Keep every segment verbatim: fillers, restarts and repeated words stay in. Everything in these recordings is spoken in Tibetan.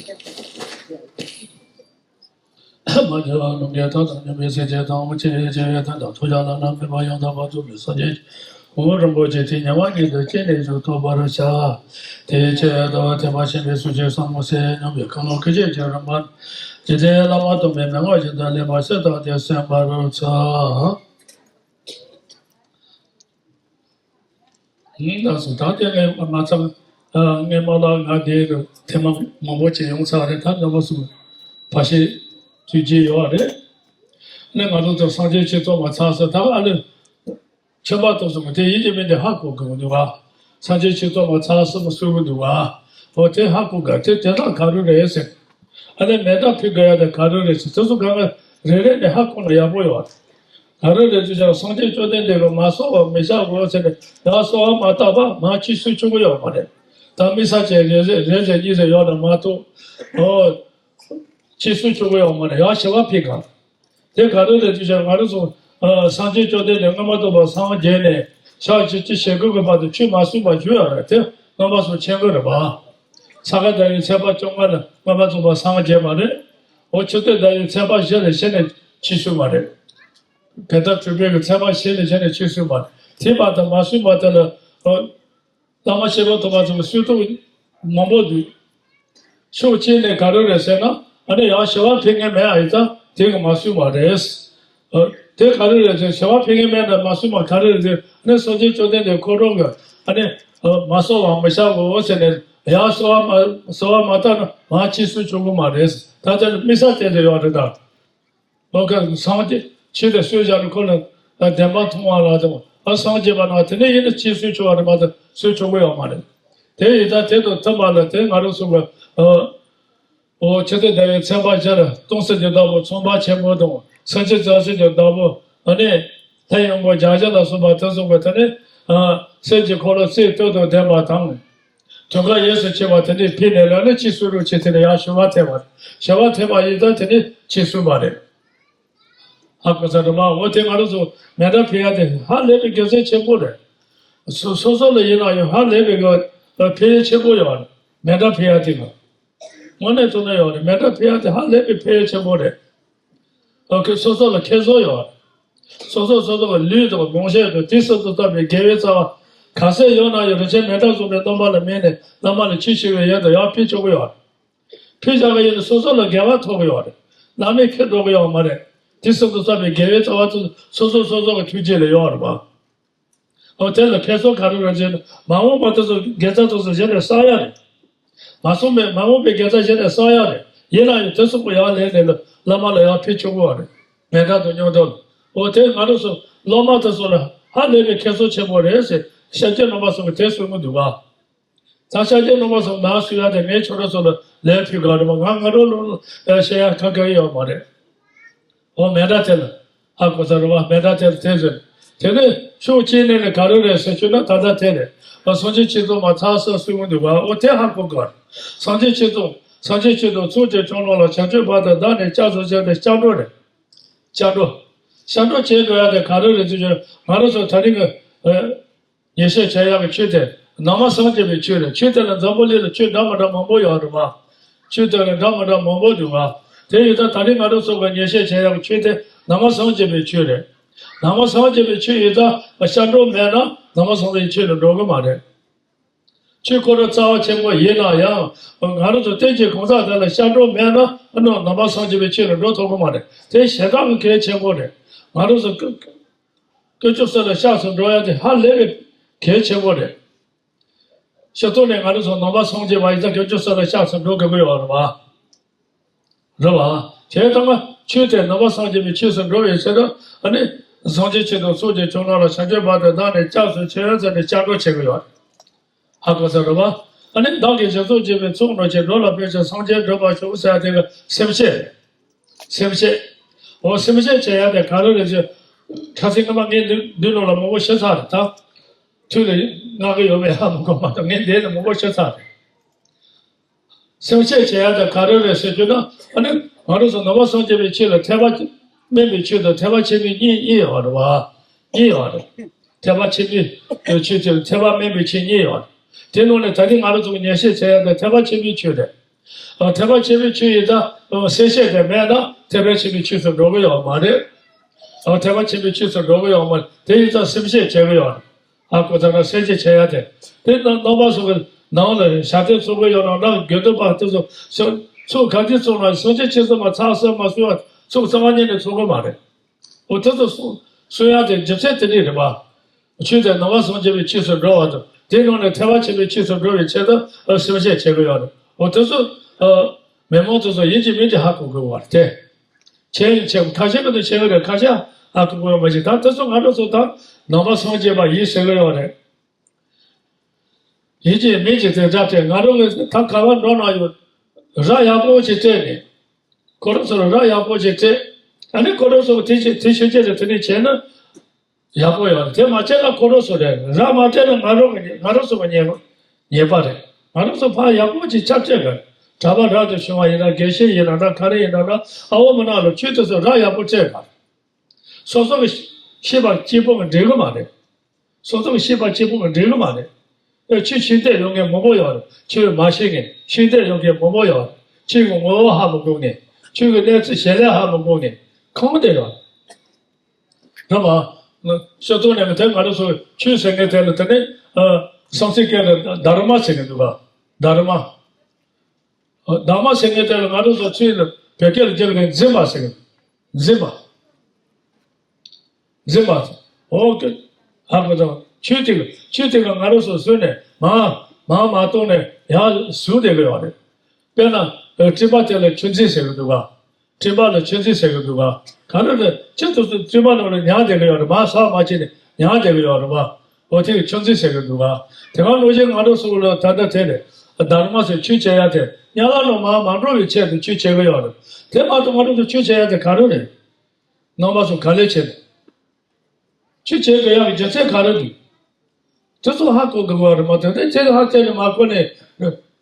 མ་སྐྱེས་པ་རྣམས་ཀྱི་མཐའ་དང་མཉམ་པའི་སྲས་བཅས་དང་། ཅི་ཡི་ཆེ་བའི་དོན་དང་ཐོབ་བྱ་ལ་ནི། མོས་པ་ཡང་དག་པར་རྫོགས་པའི་སངས་རྒྱས་ཀྱི་གོ་འཕང་རིན་པོ་ཆེ་དེ་ཉེ་བར་ཉིད་དུ་སྐྱེས་ནས་མཇུག་ཐོབ་པར་བྱ། དེའི་ཆེད་དུ་ཐེག་པ་ཆེན་པོའི་ཚུལ་གྱིས་ཟབ་མོ་ཟེར་སྙམ་པའི་ཀུན་སློང་སྐད་ཅིག་གཅིག་རང་བར་འཇིག་རྟེན་བླ་མ་སྟོན་པའི་མན་ངག་བཞིན་དུ་ལེགས་པར་གསལ་བཏབ་སྟེ་གསན་པར་འཚལ། ཡིན་ད་སོང་ད་དེ་ངས་མ་ཚང་། ངས་མ་ལ་ང་དེ་རུ་ཐེངས་མ་མང་པོ་ཅིག་ཡོང་ཚར་རེད། ད་རྣམ་པ་ཚོ་ཕ་ཤེས་དུས་རྒྱུན་ཡོད་རེད། ནས་ང་ཚོ་ཚོ་སངས་རྒྱས་ཆོས་ཚོགས་མ་ཚར་ས་ད་ཨ་ལེ། ཆོས་པ་དེ་ཚོ་དེ་ཡིན་གྱི་མིན་དེ་ཧ་གོ་གི་མི་འདུག་བ། སངས་རྒྱས་ཆོས་ཚོགས་མ་ཚར་ས་མ་གསུང་གི་འདུག་བ། འོ་དེ་ཧ་གོ་ག་དེ་དེ་དག་ག་རེ་རེད་ཟེར། ཨ་ལེ་མེ་མདའ་ཕུད་དགོས་ཡ་དེ་ག་རེ་རེད་ཟེར། དེ་ཚོ་ག་ང་རེ་རེ་ནས་ཧ་གོ་ན་ཡག་པོ་ཡོད་རེད། ག་རེ་རེད་དུས་ཀྱང་སངས་རྒྱས་བཅོམ་ལྡན་འདས་ཀྱིས་མ་གསོལ་བར་མི་བཞག་གོ་ཟེར་ནས་ཡང་གསོལ་བ་མ་བཏབ་པ་མར་ཕྱིར་གསོལ་ཆོག་གི་ཡོད་མ་རེད། ད་དམིགས་བསལ་ཅན་རེ་རེ་རེ་རེ་གཉིས་རེ་ཡོད་ན་མ་གཏོགས། ཨོ། ཕྱིར་གསོལ་ཆོག་གི་ཡོད་མ་རེད། ཡང་ཞི་བ་ཕུལ་ག་དེ་ག་རེ་རེད་དུས་ཀྱང་ང་རང་ཚོ་ཨ་སངས་རྒྱས་བཅོམ་ལྡན་འདས་མངོན་པར་རྫོགས་པར་སངས་རྒྱས་ནས་ཕྱག་བཅུ་གཅིག་ཞལ་དགུ་གི་བར་དུ་ཆོས་མ་གསུངས་པ་བརྗོད་ཡོད་རེད། དེ་རྣམ་པ་ཚོ་མཁྱེན་གྱི་རེད་པ། ས་ག་ཟླ་བའི་ཚེས་པ་བཅོ་ལྔ་ལ་མངོན་པར་རྫོགས་པར་སངས་རྒྱས་པ་རེད། འོ་ཆུ་སྟོད་ཟླ་བའི་ཚེས་པ་བཞི་ལ་ཕྱིན་ནས་ཕྱིར་གསོལ་བ་རེད། བོད་ཟླ་དྲུག་པའི་གི་ཚེས་པ་བཞི་ལ་ཕྱིན་ནས་ཕྱིར་གསོལ་བ་རེད། དེ་བར་དུ་མ་གསུངས་པ་དེ་ལ་ཨོ། བླ་མ་ཤེས་རབ་ཐོབ་པ་ཚོ་གསོལ་ཐུབ་མང་པོ་འདུག་ཕྱོགས་གཅིག་ནས་ག་རེ་རེད་ཟེར་ན། ཨ་ནི་ཡང་ཞི་བ་ཕུལ་མཁན་མེད་ཨ་ཡིན་ཙང་དེ་གི་མ་གསུངས་པ་རེད། ཨ། དེ་ག་རེ་རེད་ཟེར། ཞི་བ་ཕུལ་མཁན་མེད་ན་མ་གསུངས་པ་ག་རེ་རེད་ཟེར། ཨ་ནི་སངས་རྒྱས་བཅོམ་ལྡན་འདས་ཁོ་རང་གི་ཨ་ནི་ཨ་མ་གསོལ་བ་མི་བཞག་གོ་ཟེར་ནས་ཡང་གསོལ་བ་མ་གསོལ་བ་མ་བཏབ་ན་མར་ཕྱིར་གསོལ་ཆོག་གི་མ་རེད། ད་ལྟ་དམིགས་བསལ་དེ་འདྲ་ཡོད་རེད་ད། ལོ་ཀ་སངས་རྒྱས་ཆོས་དེ་གསོལ་བཞག་ནས་ཁོ་ལ་བདེན་པ་མཐོང་བ་ལ་དང་ཨ་སངས་རྒྱས་པ་ན་དེ་ནས་ཡིན་ན་ཕྱིར་གསོལ་ཆོག་པ་རེད་མ་གཏོགས་གསོལ་ཆོག་གི་ཡོད་མ་རེད། དེ་ཡིན་ད་དེ་དང་མཐུན་པ་ལ་དེ་ང་རང་ཚོ་གི་ཨ་འོ་ཆུ་སྟོད་ཟླ་བའི་ཚེས་པ་བཞི་ལ་སྟོང་གསལ་གྱི་བདག་པོ་ཚངས་པ་ཆེན་པོ་དང་སེམས་ཅན་རྩ་གསུམ་གྱི་བདག་པོ་ཨ་ནི་ལྷའི་དབང་པོ་བརྒྱ་བྱིན་ལ་སོགས་པ་དེ་ཚོ་གི་དེ་ནས་ཨ་སེམས་ཀྱི་འཁོར་ལོ་རྩིབས་སྟོང་དང་ལྡན་པ་དང་། དོན་ཁ་ཡོངས་སུ་ཆེ་བ་དེ་ནས་ཕུལ་ནས་ལ་ནི་ཕྱིར་གསོལ་རོགས་བྱེད་དེ་ནས་ཡང་ཞི་བ་ཐེབས་པ་རེད། ཞི་བ་ཐེབས་པ་ཡིན་ཙང་དེ་ནས་ཕྱིར་གསོལ་བ་རེད། ཧ་གོ་ས་རེད་མ། འོ་དེ་ང་རང་ཚོ་མེ་མདའ་ཕུལ་ཡ་དེ་ཧ་ལས་པའི་དགེ་མཚན་ཆེན་པོ་རེད། སོ་སོ་སོ་ལ་ཡིན་ན་ཡང་ཧ་ལས་པའི་གི་ཕན་ཡོན་ཆེན་པོ་ཡོད་རེད། མེ་མདའ་ཕུལ་ཡ་དེ་གི་དངོས་གནས་དྲང་གནས་ཡོད་རེད། མེ་མདའ་ཕུལ་ཡ་དེ་ཧ་ལས་པའི་ཕན་ཡོན་ཆེན་པོ་རེད། ཨོ་ཁེ་སོ་སོ་ལ་ཁེ་བཟང་ཡོད། སོ་སོ་སོ་སོ་གི་ལུས་དང་ངོ་ཤེས་དང་དེ་སོ་སོ་ལྟ་བུའི་དགེ་བའི་རྩ་བ་ག་ཚད་ཡོད་ན་ཡང་རིན་ཆེན་མེ་མདའ་བཟུང་བའི་རྣམ་པ་ལ་དམིགས་ནས་བླ་མ་ལ་ཕྱིར་ཞུ་བའི་ཡུལ་དུ་ཡང་ཕུལ་ཆོག་གི་ཡོད། ཕུལ་བཞག་པ་ཡིན་ན་སོ་སོ་ལ་དགེ་བ་ཐོབ་ཀྱི་ཡོད་རེད། བླ་མས་ཁེ་འགྲོ་གི་ཡོད་མ་རེད། དེ་སོ་སོ་ལྟ་བུའི་དགེ་བའི་རྩ་བ་དེ་སོ་སོ་སོ་སོ་གི་ཐུགས་རྗེ་ལ་ཡོད་རེད་པ། ཨོ་དེ་ལ་ཁེ་བཟང་ག་རེ་རེད་ཟེར་ན་མ་འོངས་པ་དེ་ཚོ་དགེ་རྩ་དེ་ཚོ་གཞི་ནས་བསགས་ཡ་རེད། མ་སོང་པའི་མ་འོངས་པའི་དགེ་རྩ་གཞི་ནས་བསགས་ཡ་རེད། ཡིན་ན་ཡང་དེ་ཚོ་གི་ཡར་ལེན་ནས་བླ་མ་ལ་ཡར་ཕུལ་ཆོག་གི་ཡོད་རེད། མེ་མདའ་དང་སྙིང་སྟོབས། ཨོ་དེ་ང་རང་ཚོ་སློབ་མ་དེ་ཚོ་ལ་ཧ་ལས་པའི་ཁེ་བཟང་ཆེན་པོ་རེད་ཟེར་ཤཱཀྱའི་རྣམ་པ་ཚོ་གི་དེ་གསུང་གི་འདུག་ག་ད་ཤཱཀྱའི་རྣམ་པ་ཚོ་མར་གསུང་ཡ་དེ་ངས་ཁྱོད་རང་ཚོ་ལ་ལན་ཕུལ་ག་རེད་མ། ང་ང་རང་ལ་བཤད་ཡ་ཁ་ཁ་ཡོད་མ་རེད། འོ་མེ་མདའ་དེ་ལ་ཧ་གོ་ས་རེད་བ། མེ་མདའ་དེ་ལ་དེ་ཟེར། དེ་ནས་ཕྱོགས་གཅིག་ནས་ནི་ག་རེ་རེད་ཟེར་ཞུས་ན་ད་ལྟ་དེ་རེད་བ། སངས་རྒྱས་ཆོས་ཚོགས་མ་ཚར་ས་གསུང་གི་འདུག་བ། འོ་དེ་ཧ་གོ་དགོས་རེད། སངས་རྒྱས་ཆོས་ཚོགས་སངས་རྒྱས་ཆོས་དང་ཚོགས་ཀྱི་ཕྱོགས་རྣམས་ལ་བྱང་ཆུབ་བར་དུ་བདག་ནི་སྐྱབས་སུ་མཆི་སྟེ་སྐྱབས་འགྲོ་རེད། སྐྱབས་འགྲོ། སྐྱབས་འགྲོ་བྱེད་དགོས་ཡ་དེ་ག་རེ་རེད་ཟེར་ཞུས་ན་ང་རང་ཚོ་ད་རིང་གི་ཨ། ཉེས་བཤད་བྱ་ཡག་གི་ཆོས་དེ་ནང་པ་སངས་རྒྱས་པའི་ཆོས་རེད། ཆོས་དེ་ལ་འཛམ་བུ་གླིང་ལ་ཆོས་འདྲ་མི་འདྲ་མང་པོ་ཡོད་རེད་བ། ཆོས་དེ་ལ་འདྲ་མི་འདྲ་མང་པོ་འདུག་བ། དེ་ཡིན་ཙང་ད་རིང་ང་རང་ཚོ་གི་ཉེས་བཤད་བྱ་ཡག་གི་ཆོས་དེ་ནང་པ་སངས་རྒྱས་པའི་ཆོས་རེད། ནང་པ་སངས་རྒྱས་པའི་ཆོས་ཡིན་ཙང་སྐྱབས་འགྲོ་མེད་ན་ནང་པ་སངས་རྒྱས་ཆོས་ལ་འགྲོ་གི་མ་རེད། ཆོས་ཁོ་རང་རྩ་བ་ཆེན་པོ་ཡིན་ན་ཡང་ང་རང་ཚོ་རྟེན་གྱི་གང་ཟག་དེ་ལ་སྐྱབས་འགྲོ་མེད་ན་ནང་པ་སངས་རྒྱས་པའི་ཆོས་ལ་འགྲོ་ཐུབ་ཀྱི་མ་རེད། དེ་ཞེ་དྲག་གི་གལ་ཆེན་པོ་རེད། ང་རང་ཚོ་དཀོན་མཆོག་གསུམ་ལ་སྐྱབས་སུ་འགྲོ་ཡ་དེ་ཧ་ལས་པའི་གལ་ཆེན་པོ་རེད། སྤྱིར་བཏང་ནས་ང་རང་ཚོ་ནང་པ་སངས་རྒྱས་པ་ཡིན་ཙང་དཀོན་མཆོག་གསུམ་ལ་སྐྱབས་སུ་འགྲོ་དགོས་ཀྱི་ཡོད་རེད་བ། རེད་བ། དེ་ལྟ་ན་ཆོས་དེ་ནང་པ་སངས་རྒྱས་པའི་ཆོས་སུ་འགྲོ་བའི་ཕྱིར་དུ་ཨ་ནི་སངས་རྒྱས་ཆོས་དང་ཚོགས་ཀྱི་མཆོག་རྣམས་ལ་བྱང་ཆུབ་བར་དུ་བདག་ནི་སྐྱབས་སུ་མཆི་ཟེར་ནས་སྐྱབས་འགྲོ་བྱེད་ཀྱི་ཡོད་རེད། ཧ་གོ་ས་རེད་བ། ཨ་ནི་བདག་གིས་སྦྱིན་སོགས་བགྱིས་པའི་ཚོགས་རྣམས་ཀྱིས། འགྲོ་ལ་ཕན་ཕྱིར་སངས་རྒྱས་འགྲུབ་པར་ཤོག་ཟེར་ཡ་དེ་གི་སེམས་བསྐྱེད་རེད། སེམས་བསྐྱེད། འོ་སེམས་བསྐྱེད་བྱེད་ཡ་དེ་ག་རེ་རེད་ཅེ། ཁ་སང་སྔ་མ་ངས་འདི་འདི་ནང་ལ་མང་པོ་བཤད་ཚར་རེད་ད། ཐུགས་ལ་མངའ་གི་ཡོད་པས་ཧ་མི་གོ་མ་གཏོགས་ངས་འདི་ལ་མང་པོ་བཤད་ཚར་རེད། སེམས་བསྐྱེད་བྱེད་ཡ་དེ་ག་རེ་རེད་ཟེར་རྒྱུ་ན་ཨ་ནི་ང་རང་ཚོ་ནང་པ་སངས་རྒྱས་པའི་ཆོས་ལ་ཐེག་པ་དམན་པའི་ཆོས་དང་ཐེག་པ་ཆེན་པོའི་གཉིས་གཉིས་ཡོད་རེད་བ། གཉིས་ཡོད་རེད། ཐེག་པ་ཆེན་པོའི་ཆོས་དེ་ཐེག་པ་དམན་པའི་ཆོས་གཉིས་ཡོད་རེད། དེ་ནང་ནས་ད་ཐེངས་ང་རང་ཚོ་གི་ཉེས་བཤད་བྱེད་ཡ་དེ་ཐེག་པ་ཆེན་པོའི་ཆོས་རེད། ཨ། ཐེག་པ་ཆེན་པོའི་ཆོས་ཡིན་ཙང་སེམས་ཤེས་དེ་མེད་ན་ཐེག་པ་ཆེན་པོའི་ཆོས་སུ་འགྲོ་གི་ཡོད་མ་རེད། ཨ། ཐེག་པ་ཆེན་པོའི་ཆོས་སུ་འགྲོ་གི་ཡོད་མ་རེད། དེ་ཡིན་ཙང་སེམས་ཤེས་བྱེད་གི་ཡོད་རེད། ཧ་གོ་ཚར་ན་སེམས་ཤེས་བྱེད་ཡ་དེ། དེ་རྣམ་པ་ཚོ་གི་ནང་ལ་ཞབས་བརྟན་ཚོགས་གི་ཡོད་ན་ན་དགེ་འདུན་པ་དེ་ཚོ་ཚོགས་ག་དུས་ཚོགས་ན་སེམས་ཤེས་ཆེ་ཙམ་མ་ཚགས་ཚུད་མ་གསོལ་བ་ཚོགས་རྩ་བ་ཉིད་ནས་ཚོགས་གི་མ་རེད། འོ་དེ་ཚོ་གསུང་གསུང་ཡ་དེ་རྒྱུ་མཚན་དེ་འདྲ་རེད་པ། ཆོས་དེ་ནང་པ་སངས་རྒྱས་པའི་ཆོས་སུ་འགྲོ་བ་དང་དེའི་ནང་ནས་ཐེག་པ་ཆེན་པོའི་ཆོས་སུ་འགྲོ་བའི་ཆེད་དུ་སེམས་ཤེས་བྱེད་དགོས་ཡོད་རེད། འོ་དེ་ཚོ་མི་མང་དེ་ཚོ་ཡིན་གཅིག་མིན་གཅིག་ཧ་གོ་དགོས་པ་རེད་དེ། ཆེ་ཆེ་ཁ་ཤས་ཀྱི་དུ་ཆེ་གི་རེད། ཁ་ཤས་ཧ་གོ་དགོས་པ་ཞིག་ད་དེ་ཚོ་ང་རང་ཚོ་ད་ནང་པ་སངས་རྒྱས་པ་ཡིན་ཟེར་གི་ཡོད་རེད། ཡིན་གཅིག་མིན་གཅིག་དེ་འདྲ་སྤྲད། ང་རང་གི་ད་ག་བ་འགྲོ་ན་ཡོད། ར་ཡག་པོ་ཞིག་སྤྲད་ནས། ཁོ་རང་ཚོ་ལ་ར་ཡག་པོ་ཞིག་སྤྲད། ཨ་ནི་ཁོ་རང་ཚོ་དེ་ཆེ་དེ་ཆེ་ཆེ་རེད། དེ་ནས་བྱས་ན་ཡག་པོ་ཡོད་རེད། དེ་མ་བྱས་ན་ཁོ་རང་ཚོ་རེད། ར་མ་སྤྲད་ན་ང་རང་གི་ང་རང་ཚོ་གི་ཉེས་ཉེས་པ་རེད། ང་རང་ཚོ་ཕར་ཡག་པོ་ཞིག་ཆ་སྤྲད་དགོས། གྲྭ་པ་རབ་ཏུ་བྱུང་བ་ཡིན་ན་དགེ་བཤེས་ཡིན་ན་འདྲ་ག་རེ་ཡིན་ན་འདྲ་ཨ་བོ་མ་ན་ལ་ཆོས་དེ་ཚོ་ར་ཡག་པོ་སྤྲད་དགོས། སོ་སོ་གི་ཤེས་པ་གཅིག་པོ་གི་འགྲིག་གི་མ་རེད། སོ་སོ་གི་ཤེས་པ་གཅིག་པོ་གི་འགྲིག་གི་མ་རེད། ཨེ་ཆོས་ཤེས་འདོད་ཡོད་མཁན་མང་པོ་ཡོད་རེད། ཆོས་མ་ཤེས་མཁན་ཤེས་འདོད་ཡོད་མཁན་མང་པོ་ཡོད་རེད། ཆོས་ཀྱི་ངོ་བོ་ཧ་མི་གོ་མཁན། ཆོས་ཀྱི་གནས་ཚུལ་གཞལ་ཡས་ཧ་མི་གོ་མཁན་གང་དེ་ཡོད་རེད། རེད་པ། ཤོ་ཐོག་ནས་དེ་ང་རང་ཚོ་ཆོས་ཟེར་མཁན་དེ་ལ་དེ་ནི་ཨ་སངས་སྐྲག་གི་དྷརྨ་ཟེར་གི་འདུག་ག་དྷརྨ། དྷརྨ་ཟེར་མཁན་དེ་ལ་ང་རང་ཚོ་ཚུར་ལ་བོད་སྐད་ལ་བསྒྱུར་ནས་འཛིན་པ་ཟེར་གི་འདུག་འཛིན་པ། འཛིན་པ། འོ་ཀེ། ཧ་གོ་སོང་། ཆོས་དེ་ཆོས་དེ་ང་རང་ཚོ་བཟུང་ནས་མ་མ་མ་གཏོང་ནས་ཡར་བཟུང་བསྡད་ཀྱི་ཡོད་རེད། དཔེར་ན་སྤྲིན་པ་དེ་ལ་ཆུ་འཛིན་ཟེར་གི་འདུག་ག་སྤྲིན་པ་ལ་ཆུ་འཛིན་ཟེར་གི་འདུག་ག་ག་རེ་རེད། ཆུ་དེ་ཚོ་སྤྲིན་པ་ནང་ལ་ཉར་བསྡད་ཀྱི་ཡོད་རེད། མར་ཟག་མ་བྱས་ནས་ཉར་བསྡད་ཀྱི་ཡོད་རེད་པ། འོ་དེ་ཆུ་འཛིན་ཟེར་གི་འདུག་ག་དེ་ག་ནང་བཞིན་ང་རང་ཚོ་ལ་ད་ལྟ་དེ་ནས་དྷརྨ་ཟེར་ཆོས་བྱེད་ཡ་དེ་དམྱལ་བ་ནང་མར་མ་འགྲོ་བའི་ཆེད་དུ་ཆོས་བྱེད་ཀྱི་ཡོད་རེད། དེ་མ་གཏོགས་ང་རང་ཚོ་ཆོས་བྱེད་ཡ་དེ་ག་རེ་རེད། རྣམ་པ་ཚོ་ག་ལེ་བྱེད། ཆོས་བྱེད་དགོས་ཡག་གི་རྒྱུ་མཚན་ག་རེ་འདུག་དེ་ཚོ་ཧ་གོ་དགོས་པ་རེད་མ་གཏོགས་དེ་ཚོ་ཧ་བལྟས་ནས་མ་གོ་ནས་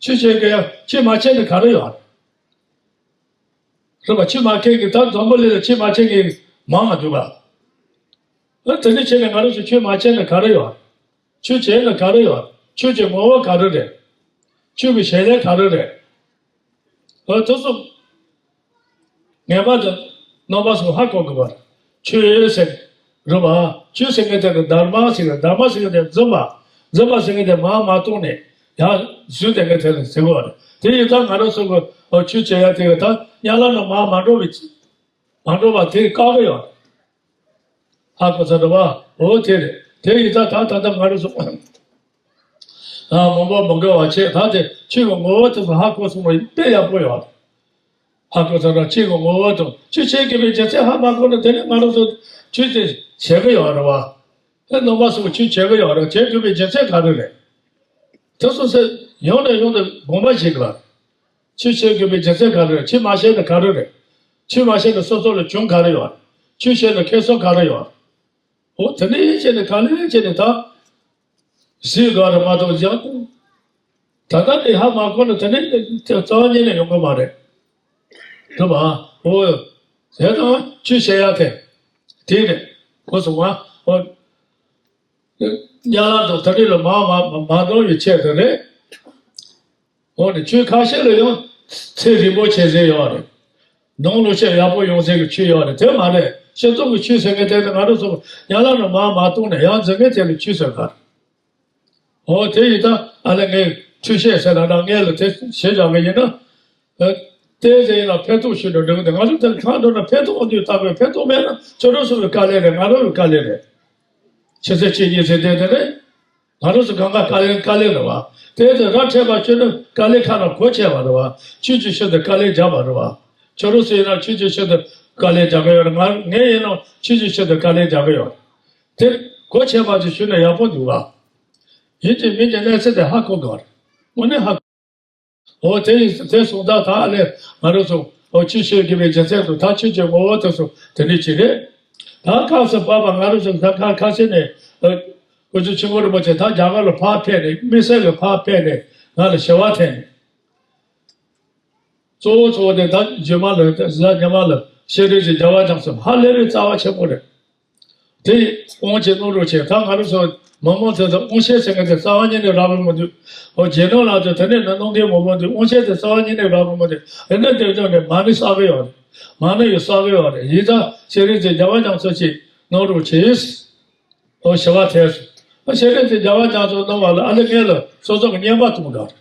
ཆོས་བྱེད་དགོས་ཡག་ཆོས་མ་བྱས་ནས་ག་རེ་ཡོད་རེད། རེད་པ། ཆོས་མ་མཁན་གྱི་ད་འཛམ་བུ་གླིང་ལ་ཆོས་མ་མཁན་གྱི་མང་ང་འདུག་ག་ཨ་དེ་འདྲ་བྱས་ནས་ང་རང་ཚོ་ཆོས་མ་བྱས་ནས་ག་རེ་ཡོད་རེད། ཆོས་བྱས་ན་ག་རེ་ཡོད་རེད། ཆོས་ཀྱི་ངོ་བོ་ག་རེ་རེད། ཆོས་ཀྱི་བྱེད་ལས་ག་རེ་རེད། འོ་དེ་ཚོ་ངེས་པར་དུ་རྣམ་པ་ཚོ་ཧ་གོ་དགོས་པ་རེད། ཆོས་ཟེར་རེད་པ། ཆོས་ཟེར་མཁན་དེ་ནི་དྷརྨ་ཟེར་གི་དྷརྨ་ཟེར་མཁན་དེ་འཛིན་པ། འཛིན་པ་ཟེར་མཁན་དེ་མར་མ་གཏོང་ནས་ཡར་བཟུང་བསྡད་མཁན་དེ་ལ་ཟེར་དགོས་པ་རེད། དེ་ཡིན་ཙང་ང་རང་ཚོ་གི་ཆོས་བྱེད་ཡ་དེ་གི་ད་དམྱལ་བ་ནང་མར་མ་འགྲོ་བའི་མ་འགྲོ་བ་དེ་བཀག་གི་ཡོད་རེད། ཧ་གོ་ཚར་འདུག་པ། འོ་དེ་རེད། དེ་ཡིན་ཙང་ད་ད་ལྟ་ང་རང་ཚོ་ཨ་མང་པོ་མི་དགོས་པ་བྱས། ད་དེ་ཆོས་ཀྱི་ངོ་བོ་དེ་ཚོ་ཧ་གོ་སོང་བ་ཡིན་དཔེ་ཡག་པོ་ཡོད་རེད། ཧ་གོ་ཚར་ན་ཆོས་ཀྱི་ངོ་བོ་དང་ཆོས་བྱེད་དགོས་པའི་རྒྱུ་མཚན་ཧ་མ་གོ་ན་དེ་ནས་ང་རང་ཚོ་ཆོས་དེ་བྱེད་ཀྱི་ཡོད་རེད་པ། དེ་རྣམ་པ་ཚོ་ཆོས་བྱེད་ཀྱི་ཡོད་རེད། བྱེད་དགོས་པའི་རྒྱུ་མཚན་ག་རེ་རེད། དེ་ཚོ་ཚེ་ཡང་ནས་ཡང་དུ་དགོངས་པ་བཞེས་དགོས། ཆོས་བྱེད་དགོས་པའི་རྒྱུ་མཚན་ག་རེ་རེད། ཆོས་མ་བྱས་ན་ག་རེ་རེད། ཆོས་མ་བྱས་ན་སོ་སོ་ལ་གྱོང་ག་རེ་ཡོད། ཆོས་བྱས་ན་ཁེ་བཟང་ག་རེ་ཡོད། འོ་དེ་འདྲ་བྱས་ནས་ག་ལེ་བྱས་ནས་ད་གཟིགས་དགོས་རེད་མ་གཏོགས་ཡང་ད་ལྟ་ནས་ཧ་མ་གོ་ན་དེ་ནས་རྩ་བ་ཉིད་ནས་ཡོང་གི་མ་རེད། རེད་པ། འོ་དེ་དང་ཆོས་བྱེད་ཡ་དེ་དེ་རེད། གོ་སོང་ང་། འོ་དམྱལ་བ་དང་ད་རེས་ལ་མ་མ་མ་འགྲོ་བའི་ཆེད་དུ་རེད། འོ་ནི་ཆོས་ཁ་ཤས་ལ་ཡང་ཚེ་རིང་པོ་བྱེད་ཟེར་ཡོད་རེད། ནང་ལོ་ཤས་ཡག་པོ་ཡོང་ཟེར་གི་ཆོས་ཡོད་རེད། དེ་མ་རེད། སྤྱི་ཚོགས་ཀྱི་ཆོས་ཟེར་མཁན་དེ་ནི་ང་རང་ཚོ་དམྱལ་བ་ནང་མར་མ་བཏང་ནས་ཡར་འཛིན་མཁན་དེ་ལ་ཆོས་ཟེར་ག་འོ་དེ་ཡིན་ད་ཨ་ལས་ངས་ཆོས་བཤད་ཟེར་ན་ད་ངས་ལ་དེ་བྱེད་བཞག་གི་ཡིན་ན། ཨ་དེ་ཟེར་ཡིན་ན་ཕན་ཐོགས་ཞུ་ན་འགྲིག་གི་འདུག་ང་ཚོ་དེ་ལ་གང་འགྲོ་ན་ཕན་ཐོགས་འདུག་ལྟ་དགོས། ཕན་ཐོགས་མེད་ན་ཁྱོད་རང་ཚོ་གི་དཀའ་ལས་རེད། ང་རང་གི་དཀའ་ལས་རེད། ཆུ་ཚོད་གཅིག་གཉིས་ཚེ་བསྡད་དེ་ནས་ང་རང་ཚོ་གང་ག་དཀའ་ལས་དཀའ་ལས་རེད་བ། དེ་དེ་ར་འཕྲད་པ་ཁྱོད་ནི་དཀའ་ལས་ཁ་ནང་གོ་ཆེ་བ་རེད་བ། ཆོས་ཀྱི་ཆེད་དུ་དཀའ་ལས་རྒྱག་པ་རེད་བ། ཁྱོད་རང་ཚོ་ཡིན་ན་ཆོས་ཀྱི་ཆེད་དུ་དཀའ་ལས་རྒྱག་གི་ཡོད་རེད། ང་ངས་ཡིན་ན་ཆོས་ཀྱི་ཆེད་དུ་དཀའ་ལས་རྒྱག་གི་ཡོད་རེད། དེ་གོ་ཆེ་བ་ཅིག་ཞུས་ན་ཡག་པོ་འདུག་བ། ཡིན་གཅིག་མིན་གཅིག་གནས་ཚུལ་དེ་ཧ་གོ་དགོས་རེད། དངོས་གནས་ཧ། འོ་དེ་ཡིན་དེ་སོང་ཙང་ད་ཨ་ནི་ང་རང་ཚོ་འོ་ཆོས་བཤད་དགོས་པའི་རྒྱུ་མཚན་དུ་ད་ཆོས་ཀྱི་ངོ་བོ་དེ་ཚོ་དེ་འདྲ་ཅིག་རེད། ད་སྐབས་སུ་བབ་པ་ང་རང་ཚོ་ད་ཁ་ཁ་ཤས་ནས་ཨ་དཀོན་མཆོག་ཆེན་པོ་རིན་པོ་ཆེ་ད་རྒྱ་གར་ལ་ཕར་ཕེབས་ནས་དམིགས་བསལ་གྱི་ཕར་ཕེབས་ནས་ང་ལ་ཞི་བ་འཐེན་ནས། གཙོ་བོ་གཙོ་བོ་དེ་ད་རྗེས་མ་ལ་གཟའ་ཉི་མ་ལ་བཤད་རེས་ཀྱི་རྒྱལ་བ་རྒྱ་མཚོ་ཧ་ལས་པའི་རྩ་བ་ཆེན་པོ་རེད། དེ་དབང་ཆེན་གནང་རོགས་བྱས། ད་ང་རང་ཚོ་མི་མང་ཚོ་དང་དབང་ཆེན་ཟེར་མཁན་དེ་རྩ་བ་ཉིད་ནས་རག་གི་མི་འདུག་ཨོ་རྗེས་གནང་ལགས་དང་དེ་ནས་ནི་གནང་མཁན་མང་པོ་འདུག་དབང་ཆེན་དེ་རྩ་བ་ཉིད་ནས་རག་གི་མི་འདུག་ཨེ་འདྲ་དེ་འདྲ་ནས་མ་ཎི་བསགས་ཀྱི་ཡོད་རེད། མ་ཎི་ཡང་བསགས་ཀྱི་ཡོད་རེད། ཡིན་ད་ཤེས་རིག་དེ་རྒྱལ་བ་རྒྱ་མཚོ་ཅིག་གནང་རོགས་བྱས། ཨོ་ཞི་བ་ཐལ་སོང་། ཨ་ཤེས་རིག་དེ་རྒྱལ་བ་རྒྱ་མཚོ་གནང་བ་ལ་ཨ་ནི་ངས་ལ་སོ་སོ་གི་བསྙེན་པ་གཏོང་དགོས་རེད།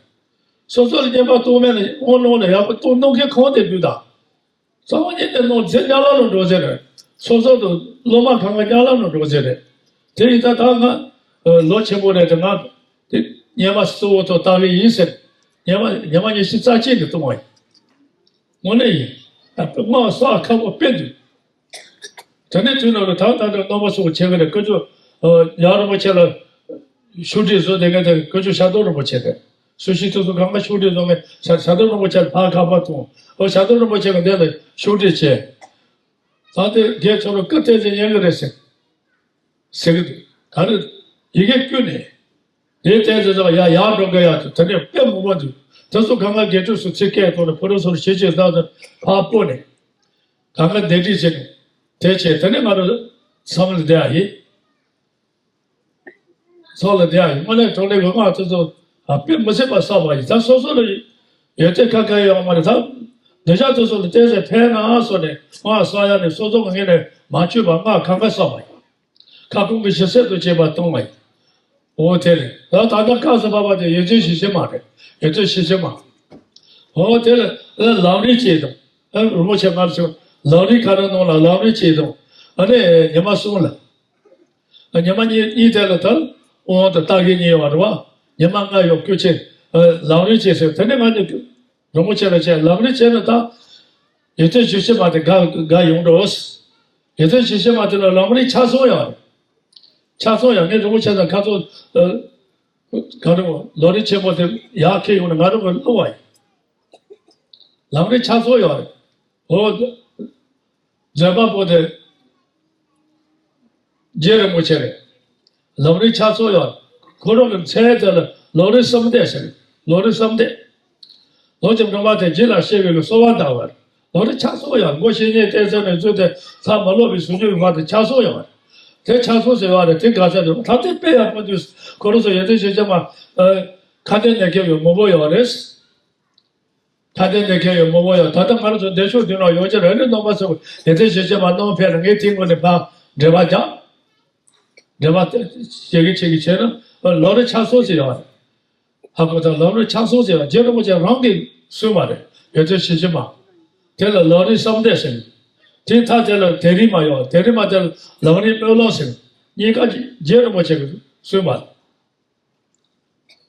སོ་སོ་ལ་བསྙེན་པ་གཏོང་མེད་ན་དབང་གནང་ལ་ཡག་པོ་གཏོང་གནང་མཁན་གང་དེ་འདུག་ད། རྩ་བ་ཉིད་ནས་གནང་ཚེ་གཉའ་ལམ་ལ་འགྲོ་ཟེར་རེད། སོ་སོ་དང་སློབ་མ་གང་ག་གཉའ་ལམ་ལ་འགྲོ་ཟེར་རེད། དེ་ཡིན་ད་ད་ང་ལོ་ཆེན་པོ་རེད་དེ་ང་དེ་བསྙེན་པ་གཙོ་བོ་ཐོག་བཏང་གི་ཡིན་ཟེར། བསྙེན་པ་ཉི་མ་ཉི་ཤུ་རྩ་གཅིག་ནས་གཏོང་བ་ཡིན། དངོས་གནས་ཡིན། ད་དཔེ་དམའ་བ་སོགས་ཁག་པོ་དཔེ་འདུག་དེ་ནས་དུས་ནང་ལ་ད་ད་ལྟ་རྣམ་པ་ཚོ་བྱེད་ཀྱི་རེད། དཀོན་མཆོག་ཡབ་རིན་པོ་ཆེ་ལ་ཤོག་དྲིལ་བཟོ་བསྡད་མཁན་དེ་དཀོན་མཆོག་ཤར་གདོང་རིན་པོ་ཆེ་རེད། སུ་ཞིག་ཐུག་སུ་གང་ག་ཤོག་དྲིལ་བཟོ་མཁན་ཤར་ཤར་གདོང་རིན་པོ་ཆེ་ལ་ཕར་ཁ་པར་ཐོངས། ཨོ་ཤར་གདོང་རིན་པོ་ཆེ་གི་འདི་ལ་ཤོག་དྲིལ་བྱས། ད་དེ་རྒན་ཚོ་ལ་སྐུ་བསྟན་འཛིན་ཉན་གི་རེད་ཟེར། ཟེར་གི་འདུག་ད་ནི་ཡི་གེ་བསྐྱུར་ནས། དེའི་རྟེན་དེ་དག་ཡར་ཡར་འགྲོ་གི་ཡག་དེ་དེ་ནས་དཔེ་མང་པོ་འདུག་དེ་ཚོ་གང་ག་དགེ་ཕྲུག་ཚོ་ཚིག་སྐད་ཐོག་ནས་ཕོ་རོག་ཚོར་ཤེས་ཀྱི་བདག་ཚོ་ཕར་སྤོ་ནས། གང་ག་འདེད་སྒྲིག་བྱས་ནས། དེ་བྱས་དེ་ནས་ང་རང་ཚང་མ་ལ་བསྡད་ཡ་ཡིན། ཚོགས་ལ་བསྡད་ཡ་ཡིན། དངོས་གནས་གྲོགས་ལས་དགོས་ང་ཚོ་ཚོ་དཔེ་མི་སྲིད་པ་བསགས་པ་ཡིན། ད་སོ་སོ་ལ་ཡོད་དེ་ཁ་ཁ་ཡོད་མ་རེད། ད་འདི་ཞག་དེ་ཚོ་ལ་བསྟན་འཛིན་ཕན་ན་སོ་ནས་ང་བསགས་ཡ་ནས་སོ་སོ་གི་ངོས་ནས་མ་བཅོས་པ་ང་གང་ག་བསགས་པ་ཡིན། ཁ་སྐོང་གི་ཞི་བསད་དུ་བྱེད་པ་གཏོང་བ་ཡིན། འོ་དེ་རེད། ད་ད་ལྟ་སྐབས་སུ་བབས་པ་དེ་ཡོན་ཏན་ཞི་བྱེད་མ་རེད། ཡོན་ཏན་ཞི་བྱེད་མ། འོ་དེ་ལ་ལམ་རིམ་བྱེད་དང་། ཨ་རིན་པོ་ཆེ་སྔར་བྱུང་ལམ་རིམ་ག་རེ་གནང་ལ་ལམ་རིམ་བྱེད་དང་། ཨ་ནི་ཉི་མ་གསུམ་ལ། ཉི་མ་གཉིས་གཉིས་དེ་ལ་ད་དབང་དུ་བཏགས་ཀྱི་གཉིས་ཡོད་རེད་བ། ཉི་མ་ལྔ་ཡོད་སྐུ་ཆེ། ལམ་རིམ་བྱེད་ཟེར་དེ་ནི་ང་ཚོ་རིན་པོ་ཆེ་ལ་བྱས་ལམ་རིམ་བྱས་ན་ད། ཡོན་ཏན་ཞི་བྱེད་མ་དེ་འགའ་འགའ་ཡོང་འགྲོ། ཡོན་ཏན་ཞི་བྱེད་མ་དེ་ལ་ལམ་རིམ་ཆ་ཚང་ཡོད་རེད། ཆ་ཚང་ཡོད་ངས་རིན་པོ་ཆེ་དང་ཁ་ཚོ། ག་རེ་ལམ་རིམ་ཆེན་པོ་དེ་ཡར་འཁྱེར་ཡོང་ནས་ང་རང་གི་བླུགས་པ་ཡིན། ལམ་རིམ་ཆ་ཚང་ཡོད་རེད། འོ། མཛད་པ་པོ་དེ། རྗེ་རིན་པོ་ཆེ་རེད། ལམ་རིམ་ཆ་ཚང་ཡོད། ཁོ་རང་གི་མཚན་དེ་ལ་ལམ་རིམ་གསུམ་ལྡན་ཟེར། ལམ་རིམ་གསུམ་ལྡན། ལམ་གྱི་སྒྲོན་མ་དེ་རྗེ་ལ་གཤེགས་པའི་གསོལ་བ་འདེབས་པ་རེད། ལམ་རིམ་ཆ་ཚང་ཡོད། མགོ་བཤེས་གཉེན་བསྟེན་ཚུལ་ནས་བཙུན་ཏེ་ཚར་མ་ལོག་པའི་ཟུང་འཇུག་གི་བར་དུ་ཆ་ཚང་ཡོད། དེ་ཆ་ཚང་ཟེར་བ་རེད། དེ་ག་ཚད་དུ་ད་དེ་དཔེ་ཡག་པོ་འདུག་ཁོ་རང་ཚོ་ཡོན་ཏན་ཞི་བྱེད་མ། ཁ་གཏད་ནས་ཁེལ་བའི་མང་པོ་ཡོད་རེད། ད་ལྟའི་འདི་གས་ཡོད་མོ་བོ་ཡོད། ད་ལྟ་ང་རང་ཚོ་འདས་ཤོག་འདི་ནང་ཡོང་ཅི་རེད་ནི་རྣམ་པ་ཚོ་དེ་ཚེ་ཞེ་ཅེ་མ་གནང་ཕེབས་ལ་ངས་དེའི་ངོས་ནས་ཕར་འབྲེལ་བ་རྒྱག་འབྲེལ་བ་བྱེད་ཀྱི་བྱེད་ཀྱི་བྱས་ན་ལམ་རིམ་ཆ་ཚང་ཞིག་ཡོད་རེད། ཧ་གོ་ད་ལམ་རིམ་ཆ་ཚང་ཞིག་ཡོད་རྗེ་རིན་པོ་ཆེ་རང་གིས་གསུངས་པ་རེད་ཡོད་ཚེ་ཞེ་ཅེ་མ། དེ་ལ་ལམ་རིམ་གསུམ་ལྡན་ཟེར། དེ་མཐའ་དེ་ལ་དེ་རིང་མ་ཡོད་དེ་རིང་མ་དེ་ལ་ལམ་རིམ་སྨོན་ལམ་ཟེར། གཉིས་ཀ་རྗེ་རིན་པོ་ཆེ་གིས་གསུངས་པ།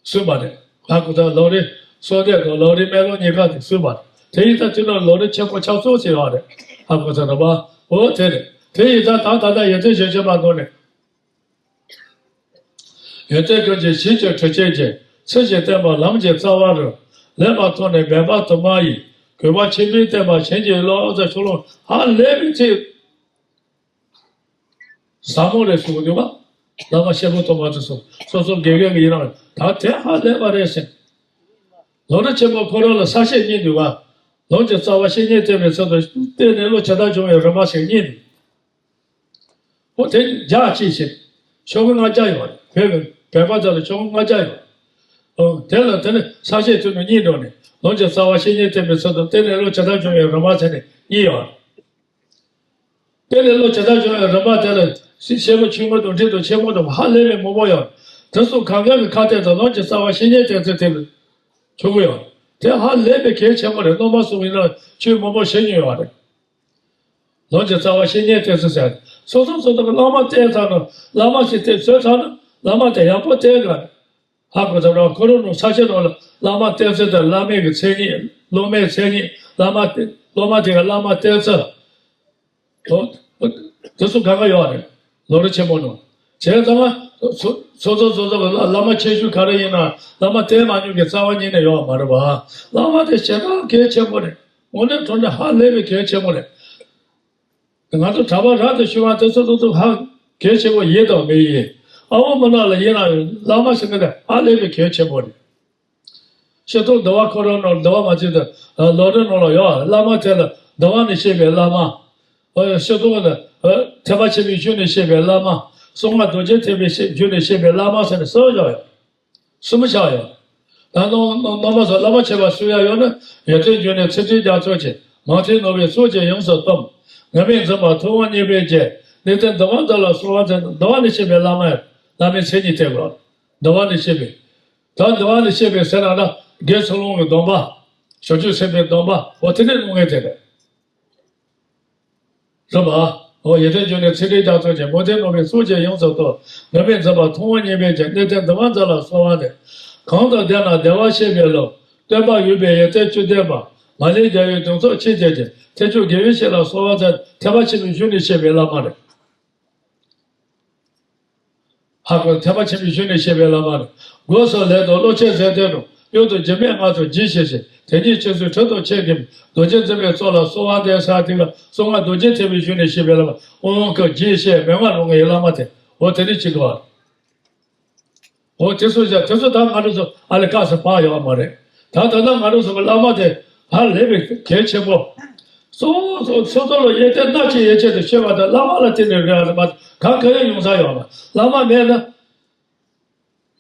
གསུངས་པ་རེད། ཧ་གོ་ད་ལམ་རིམ་གསུམ་ལྡན་དང་ལམ་རིམ་སྨོན་ལམ་གཉིས་ཀ་དེ་གསུངས་པ་རེད། དེ་ཡིན་ད་དེ་ནང་ལམ་རིམ་ཆེན་པོ་ཆ་ཚང་ཞིག་ཡོད་རེད། ཧ་གོ་ད་རེད་པ། འོ་དེ་རེད། དེ་ཡིན་ད་ད་ད་ལྟ་ཡོན་ཏན་ཞེ་ཅེ་མ་གནང་ནས། ཡོན་ཏན་ཀུན་གྱི་གཞི་གཅིག་གྲུ་ཆེན་གྱི། ཚུལ་བཞིན་བསྟན་པ་ལམ་གྱི་རྩ་བ་རུ། ལེགས་པར་མཐོང་ནས་འབད་པ་དུ་མ་ཡིས། གུས་པ་ཆེན་པོས་བསྟེན་པ་བྱིན་གྱིས་རློབས། ཨ་ཙི་ཤོ་ལོ་ཧ་ལས་པའི་ཚིག་ཟབ་མོ་རེད་གསུངས་འདུག་ག་བླ་མ་ཤེས་རབ་ཐོབ་པ་དེ་ཚོ་སོ་སོ་དགེ་རྒན་གྱི་ཡིན་རང་ད་དེ་ཧ་ལས་པ་རེད་ཟེར། ལམ་རིམ་ཆེན་པོ་ཁོ་རང་ལ་ས་བཤད་གཉིས་འདུག་ག་ལམ་གྱི་རྩ་བ་བཤེས་གཉེན་བསྟེན་པའི་ཚུལ་དང་བསྟེན་ནས་བློ་ཇི་ལྟར་སྦྱོང་བའི་རིམ་པ་ཟེར་གཉིས་འདུག་འོ་དེ་རྒྱ་ཆེ་ཞིང་ཆོ་ག་ལྔ་བརྒྱ་ཡོད་རེད། བོད་ཀྱི་བོད་པ་ཚོ་ལ་ཆོ་ག་ལྔ་བརྒྱ་ཡོད་རེད། འོ་དེ་ལ་དེ་ནི་ས་བཤད་ཚུལ་དུ་གཉིས་འགྲོ་ནས་ལམ་གྱི་རྩ་བ་བཤེས་གཉེན་བསྟེན་པའི་ཚུལ་དང་བསྟེན་ནས་བློ་ཇི་ལྟར་སྦྱོང་བའི་རིམ་པ་ཟེར་ནས་གཉིས་ཡོད་རེད། དེ་ནས་བློ་ཇི་ལྟར་སྦྱོང་བའི་རིམ་པ་དེ་ལ་ཤེས་རབ་ཆུང་ངུ་དང་འབྲིང་དང་ཆེན་པོ་དང་ཧ་ལས་པའི་མང་པོ་ཡོད། དེ་ཚོ་གང་ག་གི་ཁ་གཏད་དང་ལམ་གྱི་རྩ་བ་བཤེས་གཉེན་བསྟེན་ཚུལ་དེ་ལ་ཆོ་ག་ཡོད། དེ་ཧ་ལས་པའི་གལ་ཆེན་པོ་རེད། རྣམ་པ་གསུམ་ཡིན་ན་ཆོས་མང་པོ་ཤེས་མྱོང་ཡོད་རེད། ལམ་གྱི་རྩ་བ་བཤེས་གཉེན་བསྟེན་ཚུལ་ཟེར། སོ་སོ་སོ་སོ་གི་བླ་མ་བསྟེན་ཚར་ན་བླ་མ་ཞིག་བསྟེན་བཟོས་ཚར་ན་བླ་མ་དེ་ཡག་པོ་བསྟེན་དགོས། ཧ་གོ་ཚར་བ་ཁོ་རང་ནང་ས་ཆ་ནང་ལ་བླ་མ་བསྟེན་ཚུལ་དང་བླ་མའི་གི་མཚན་ཉིད་སློབ་མའི་མཚན་ཉིད་བླ་མ་བསྟེན་སློབ་མ་དེ་ག་བླ་མ་བསྟེན་ཚུལ། ཨོ། དེ་ཚོ་གང་ག་ཡོད་རེད། ལམ་རིམ་ཆེན་མོ་ནང་། བྱས་ཙང་མ། སོ་སོ་སོ་སོ་གི་བླ་བླ་མ་ཆེ་ཤོས་ག་རེ་ཡིན་ན་བླ་མ་བསྟེན་མ་མྱོང་མཁན་རྩ་བ་ཉིད་ནས་ཡོད་མ་རེད་པ། བླ་མ་དེ་ཞེ་དྲག་གལ་ཆེན་པོ་རེད། དངོས་གནས་དྲང་གནས་ཧ་ལས་པའི་གལ་ཆེན་པོ་རེད། ང་ཚོ་གྲྭ་པ་རབ་ཏུ་ཞུ་བ་དེ་ཚོ་ཏོག་ཏོག་ཧ་གལ་ཆེན་པོ་ཡིན་དང་མི་ཡིན། ཨ་བོ་མི་ནག་ལ་ཡིན་ན་བླ་མ་ཟེར་མཁན་དེ་ཧ་ལས་པའི་གལ་ཆེན་པོ་རེད། ཤེས་རྟོགས་འདུལ་བ་ཁོ་རང་ནང་འདུལ་བ་མ་བྱེད་དུ་ལམ་རིམ་ནང་ལ་ཡོད། བླ་མ་དེ་ལ་འདུལ་བ་ནས་བཤད་པའི་བླ་མ། ཨ་ཤེས་རྟོགས་ནི་ཨ་ཐེག་པ་ཆེན་པོའི་གཞུང་ནས་བཤད་པའི་བླ་མ། གསང་སྔགས་རྡོ་རྗེ་ཐེག་པའི་གཞུང་ནས་བཤད་པའི་བླ་མ་ཟེར་ནས་གསུམ་བཞག་ཡོད། གསུམ་བཞག་ཡོད། ད་རྣམ་རྣམ་པ་ཚོ་བླ་མ་མཆོད་པ་ཞུ་ཡ་ཡོད་ན། ཡོན་ཏན་འབྱུང་གནས་ཚུལ་ཁྲིམས་རྒྱ་མཚོ་ཆེ། མང་ཐོས་ནོར་བུའི་གཙུག་གི་ཡོངས་སུ་གཏམས། ངུར་སྨྲིག་འཛིན་པ་ཐུབ་དབང་གཉིས་པའི་རྒྱན། གནས་བརྟན་འདུལ་བ་མཛོད་ལ་གསོལ་བ་འདེབས། འདུལ་བ་ནས་བཤད་པའི་བླ་མ་ཡང་བླ་མའི་མཚན་ཉིད་ཐེབས་པ། འདུལ་བ་ནས་བཤད་པའི། ད་འདུལ་བ་ནས་བཤད་པའི་ཟེར་ན་ན་དགེ་ཚུལ་སློང་གི་སྡོམ་པ། བྱང་ཆུབ་སེམས་དཔའི་སྡོམ་པ། འོ་དེ་འདྲའི་སློང་མཁན་དེ་རེད། རེད་པ། འོ་ཡོན་ཏན་འབྱུང་གནས་ཚུལ་ཁྲིམས་རྒྱ་མཚོ་ཆེ། མང་ཐོས་ནོར་བུའི་གཙུག་གི་ཡོངས་སུ་གཏམས། ངུར་སྨྲིག་འཛིན་པ་ཐུབ་དབང་གཉིས་པའི་རྒྱན། གནས་བརྟན་འདུལ་བ་མཛོད་ལ་གསོལ་བ་འདེབས། གང་དང་ལྡན་ན་བདེ་བར་གཤེགས་པའི་ལུགས། སྟོན་པ་ཡུམ་པའི་ཡོན་ཏན་བཅུ་ལྡན་པ། མ་ལུས་རྒྱལ་བའི་གདུང་འཚོབ་ཆེས་རྒྱས་ཀྱི། ཐེག་མཆོག་དགེ་བའི་བཤེས་ལ་གསོལ་བ་འདེབས། ཐེག་པ་ཆེན་པོའི་གཞུང་ནས་བཤད་པའི་བླ་མ་རེད། ཧ་གོ། ཐེག་པ་ཆེན་པོའི་གཞུང་ནས་བཤད་པའི་བླ་མ་ནི། སྒོ་གསུམ་ལས་དང་བློ་ཆེན་ཟེར་དོན་དུ། གཡུལ་དུ་འཇིགས་མེད་ངང་དུ་འཇིགས་ཤིག་ཤིག་དེ་ཉིད་ཁྱེད་ཚོའི་དྲུང་དུ་ཁྱེད་ཀྱིས། རྡོ་རྗེ་འཛིན་པའི་གཙོ་ལ་གསོལ་བ་འདེབས་ཟེར་དེ་ལ་གསང་སྔགས་རྡོ་རྗེ་ཐེག་པའི་གཞུང་ནས་བཤད་པའི་བླ་མ། དབང་བསྐུར་རྗེས་བཤད་མན་ངག་ལུང་གི་བླ་མ་དེ། འོ་དེ་ནི་གཅིག་གོ། འོ་དེ་ཚོ་བཞག་དེ་ཚོ་ད་ང་རང་ཚོ་ཨ་ལས་ཀ་ས་པ་ཡོད་མ་རེད། ད་ད་ལྟ་ང་རང་ཚོ་གི་བླ་མ་དེ་ཧ་ལས་པའི་གལ་ཆེན་པོ། སོ་སོ་སོ་སོ་ལ་ཡོན་ཏན་སྣ་གཅིག་ཡོད་ཆེད་དུ་ཤེས་པ་དང་བླ་མ་ལ་བརྟེན་ནས་རེད་རེད་མ་གང་ག་ཡང་ཡོང་ས་ཡོད་མ། བླ་མ་མེད་ན་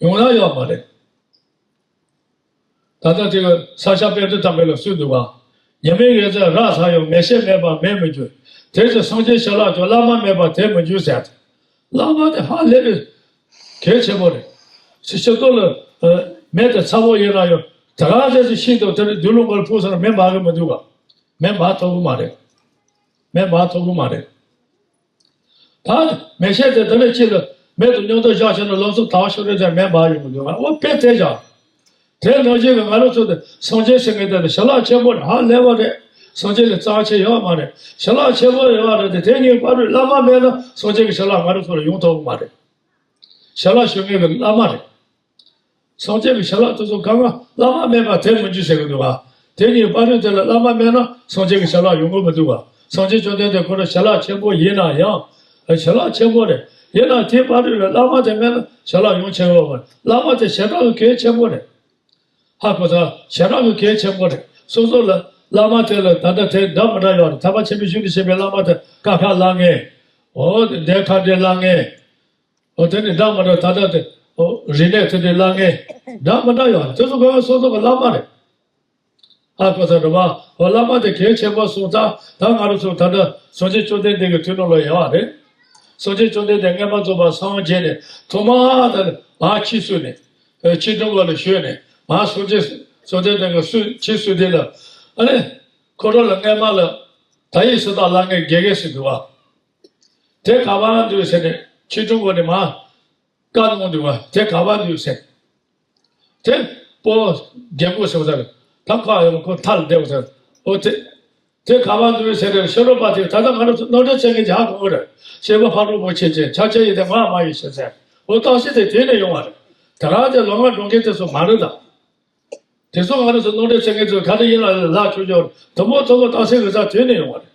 ཡོང་ས་ཡོད་མ་རེད། ད་ལྟ་དེ་གི་ས་སྐྱ་པཎྜི་ཏ་མེད་ལ་སུས་འདུག་ག་ཉི་མའི་འོད་ཟེར་རག་ཚར་ཡང་། མེ་ཤེས་མེད་པར་མེད་མི་འགྱུར། དེ་བཞིན་སངས་རྒྱས་བྱིན་རླབས་ཀྱང་། བླ་མ་མེད་པར་དེ་མི་འགྱུར་ཟེར། བླ་མ་དེ་ཧ་ལས་པའི་གལ་ཆེན་པོ་རེད། ཤེས་རྟོགས་ལ་མེད་དེ་ཚ་བོ་ཡིན་ན་ཡང་། ད་ག་ཟེར་ཞིག་ཤིན་ཏུ་དེ་ནི་མདུན་ལམ་ཁར་ཕུགས་སོང་ན་མེ་འབར་གི་མི་འདུག་ག་མེ་འབར་ཐུབ་གི་མ་རེད། མེ་འབར་ཐུབ་གི་མ་རེད། ད་མེ་ཤེས་དེ་དེ་ནས་ཅི་ལ་མེ་དང་མཉམ་དུ་བཞག་བྱས་ན་ལམ་སང་དྭགས་ཤོར་རེ་དེ་མེ་འབར་ཡོང་གི་འདུག་ག་འོ་དཔེ་དེ་བཞག་དེ་ནང་བཞིན་གྱི་ང་རང་ཚོ་དེ་སངས་རྒྱས་ཟེར་མཁན་དེ་ནི་བྱིན་རླབས་ཆེན་པོ་རེད། ཧ་ལས་པ་རེད། སངས་རྒྱས་ལས་རྩ་ཆེ་ཡོད་མ་རེད། བྱིན་རླབས་ཆེན་པོ་ཡོད་རེད་དེ། དེ་གཉིས་བར་དུ་བླ་མ་མེད་ན་སངས་རྒྱས་ཀྱི་བྱིན་རླབས་ང་རང་ཚོ་ལ་ཡོང་ཐུབ་ཀྱི་མ་རེད། བྱིན་རླབས་ཞུ་མཁན་གྱི་བླ་མ་རེད། སངས་རྒྱས་ཀྱི་བྱིན་རླབས་དེ་ཚོ་གང་ག་བླ་མ་མེད་པ་དེ་མི་འགྱུར་ཟེར་གྱི་འདུག་ག་དེ་གཉིས་བར་དུ་དེ་ལ་བླ་མ་མེད་ན་སངས་རྒྱས་ཀྱི་བྱིན་རླབས་ཡོང་གི་མི་འདུག་ག་སངས་རྒྱས་བཅོམ་ལྡན་འདས་ཁོ་རང་བྱིན་རླབས་ཆེན་པོ་ཡིན་ན་ཡང་། བྱིན་རླབས་ཆེན་པོ་རེད། ཡིན་ན་དེ་བར་དུ་ལ་བླ་མ་དེ་མེད་ན་བྱིན་རླབས་ཡོང་ཆེ་བ་མ་རེད། བླ་མ་དེ་བྱིན་རླབས་ཀྱི་གལ་ཆེན་པོ་རེད། ཧ་གོ་ས། བྱིན་རླབས་ཀྱི་གལ་ཆེན་པོ་རེད། སོ་སོ་ལ་བླ་མ་དེ་ལ་ད་ལྟ་དེ་འདྲ་མི་འདྲ་ཡོད་རེད། ཐེག་པ་ཆེན་པོའི་གཞུང་ནས་བཤད་པའི་བླ་མ་དེ་ཀ་ཁ་བླ་ངེས། འོ་དེ་ཁ་འདྲེ་བླ་ངེས། འོ་དེ་ནི་འདྲ་མི་འདྲ་ད་ལྟ་དེ། འོ་རིག་གནས་དེ་འདྲའི་བླ་ངེས་འདྲ་མི་འདྲ་ཡོད་རེད། དེ་ཚོ་གང་ག་སོ་སོ་གི་བླ་མ་རེད། ཧ་གོ་ས་རེད་པ། འོ་བླ་མ་དེ་གལ་ཆེན་པོ་སོང་ཙང་ད་ང་རང་ཚོ་ད་ལྟ་སངས་རྒྱས་བཅོམ་ལྡན་འདས་ཀྱི་དུས་ནང་ལ་ཡོད་པ་རེད། སངས་རྒྱས་བཅོམ་ལྡན་འདས་མངོན་པར་རྫོགས་པར་སངས་རྒྱས་ནས་ཐོག་མར་ད་ནི་མར་ཁྱི་གསོས་ནས། ཁྱི་སྒྲུང་བ་ལ་ཞོན་ནས་མར་སངས་རྒྱས་བཅོམ་ལྡན་འདས་ཀྱི་སུ་ཁྱི་གསོས་དེ་ལ། ཨ་ནི་ཁོ་རང་ལ་སྔོན་མ་ལ་ད་ཡིག་སུ་དག་བླ་ངེས་དགེ་རྒན་ཞིག་འདུག་པ། དེ་ག་པར་འདུག་ཟེར་ནས་ཁྱི་སྒྲུང་བ་ནས་མར་བཀའ་གནང་འདུག་པ། དེ་ག་པར་འདུག་ཟེར། དེ་སྤོ་རྒན་པོ་ཟེར་བ་ཟེར། ད་ཁ་ཡོང་ཁོ་ཐལ་བསྡད་པ་ཟེར། འོ་དེ། དེ་ག་པར་འདུག་ཟེར་ཏེ་ཤོ་རོ་པ་དེ་ད་ལྟ་ང་རང་ཚོ་རྣམ་འདྲེན་ཚན་གྱི་ཇག་གོང་གོ་རེད། ཤེས་པ་ཕ་རོལ་པོ་ཆེ་ཆེ་ཕྱག་ཆེ་ཡི་དེ་ངོ་མ་ཡོད་ཤེས་ཟེར། འོ་རྟགས་ཤིག་དེ་དེ་ནས་ཡོང་བ་རེད། ད་ག་དེ་ལོ་ང་འགྲོ་མཁན་དེ་ཚོ་མ་རེད་ད། དེ་ཚོ་ང་རང་ཚོ་རྣམ་འདྲེན་ཚན་གྱི་ཚོ་ག་རེ་ཡིན་ལ་ལ་ཆོས་ཆོས་དུམ་བུ་དུམ་བུ་རྟགས་ཤིག་རེད་ད་དེ་ནས་ཡོང་བ་རེད།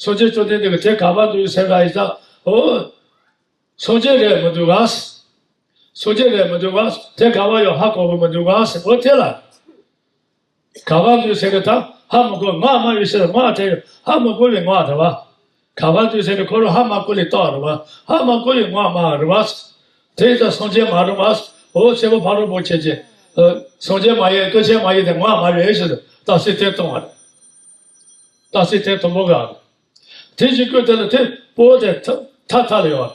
སངས་རྒྱས་བཅོམ་ལྡན་འདས་ཀྱི་དེ་ག་པར་འདུག་ཟེར་བ་ཡིན་ཙང་། འོ། སངས་རྒྱས་རེད་མི་འདུག་ག་སངས་རྒྱས་རེད་མི་འདུག་ག་དེ་ག་པར་ཡོད་ཧ་གོ་གི་མི་འདུག་ག་འོ་དེ་ལ། ག་པར་འདུག་ཟེར་གི་ད་ཧ་མི་གོ་ངོ་མ་ཡོད་ཟེར་ངོ་དེ་ཧ་མི་གོ་བའི་ངོ་རེད་བ། ག་པར་འདུག་ཟེར་གི་ཁོ་རང་ཧ་མ་གོ་བའི་རྟགས་རེད་བ། ཧ་མ་གོ་བའི་ངོ་མ་རེད་བ། དེ་ཡིན་ཙང་སངས་རྒྱས་མ་རེད་བ། འོ་ཤེས་པ་ཕ་རོལ་པོ་ཆེ་ཆེ། སངས་རྒྱས་མ་ཡིན་སྐུ་མཁྱེན་མ་ཡིན་དེ་ངོ་མ་རེད་ཟེར་རྟགས་གསལ་དེ་གཏོང་བ་རེད། རྟགས་གསལ་དེ་དུམ་བུ་ག་རེད། དེ་བཞིན་ཀུན་དེ་ལ་དེ་སྤོ་དེ་ཐ་ཐ་ལ་ཡོད།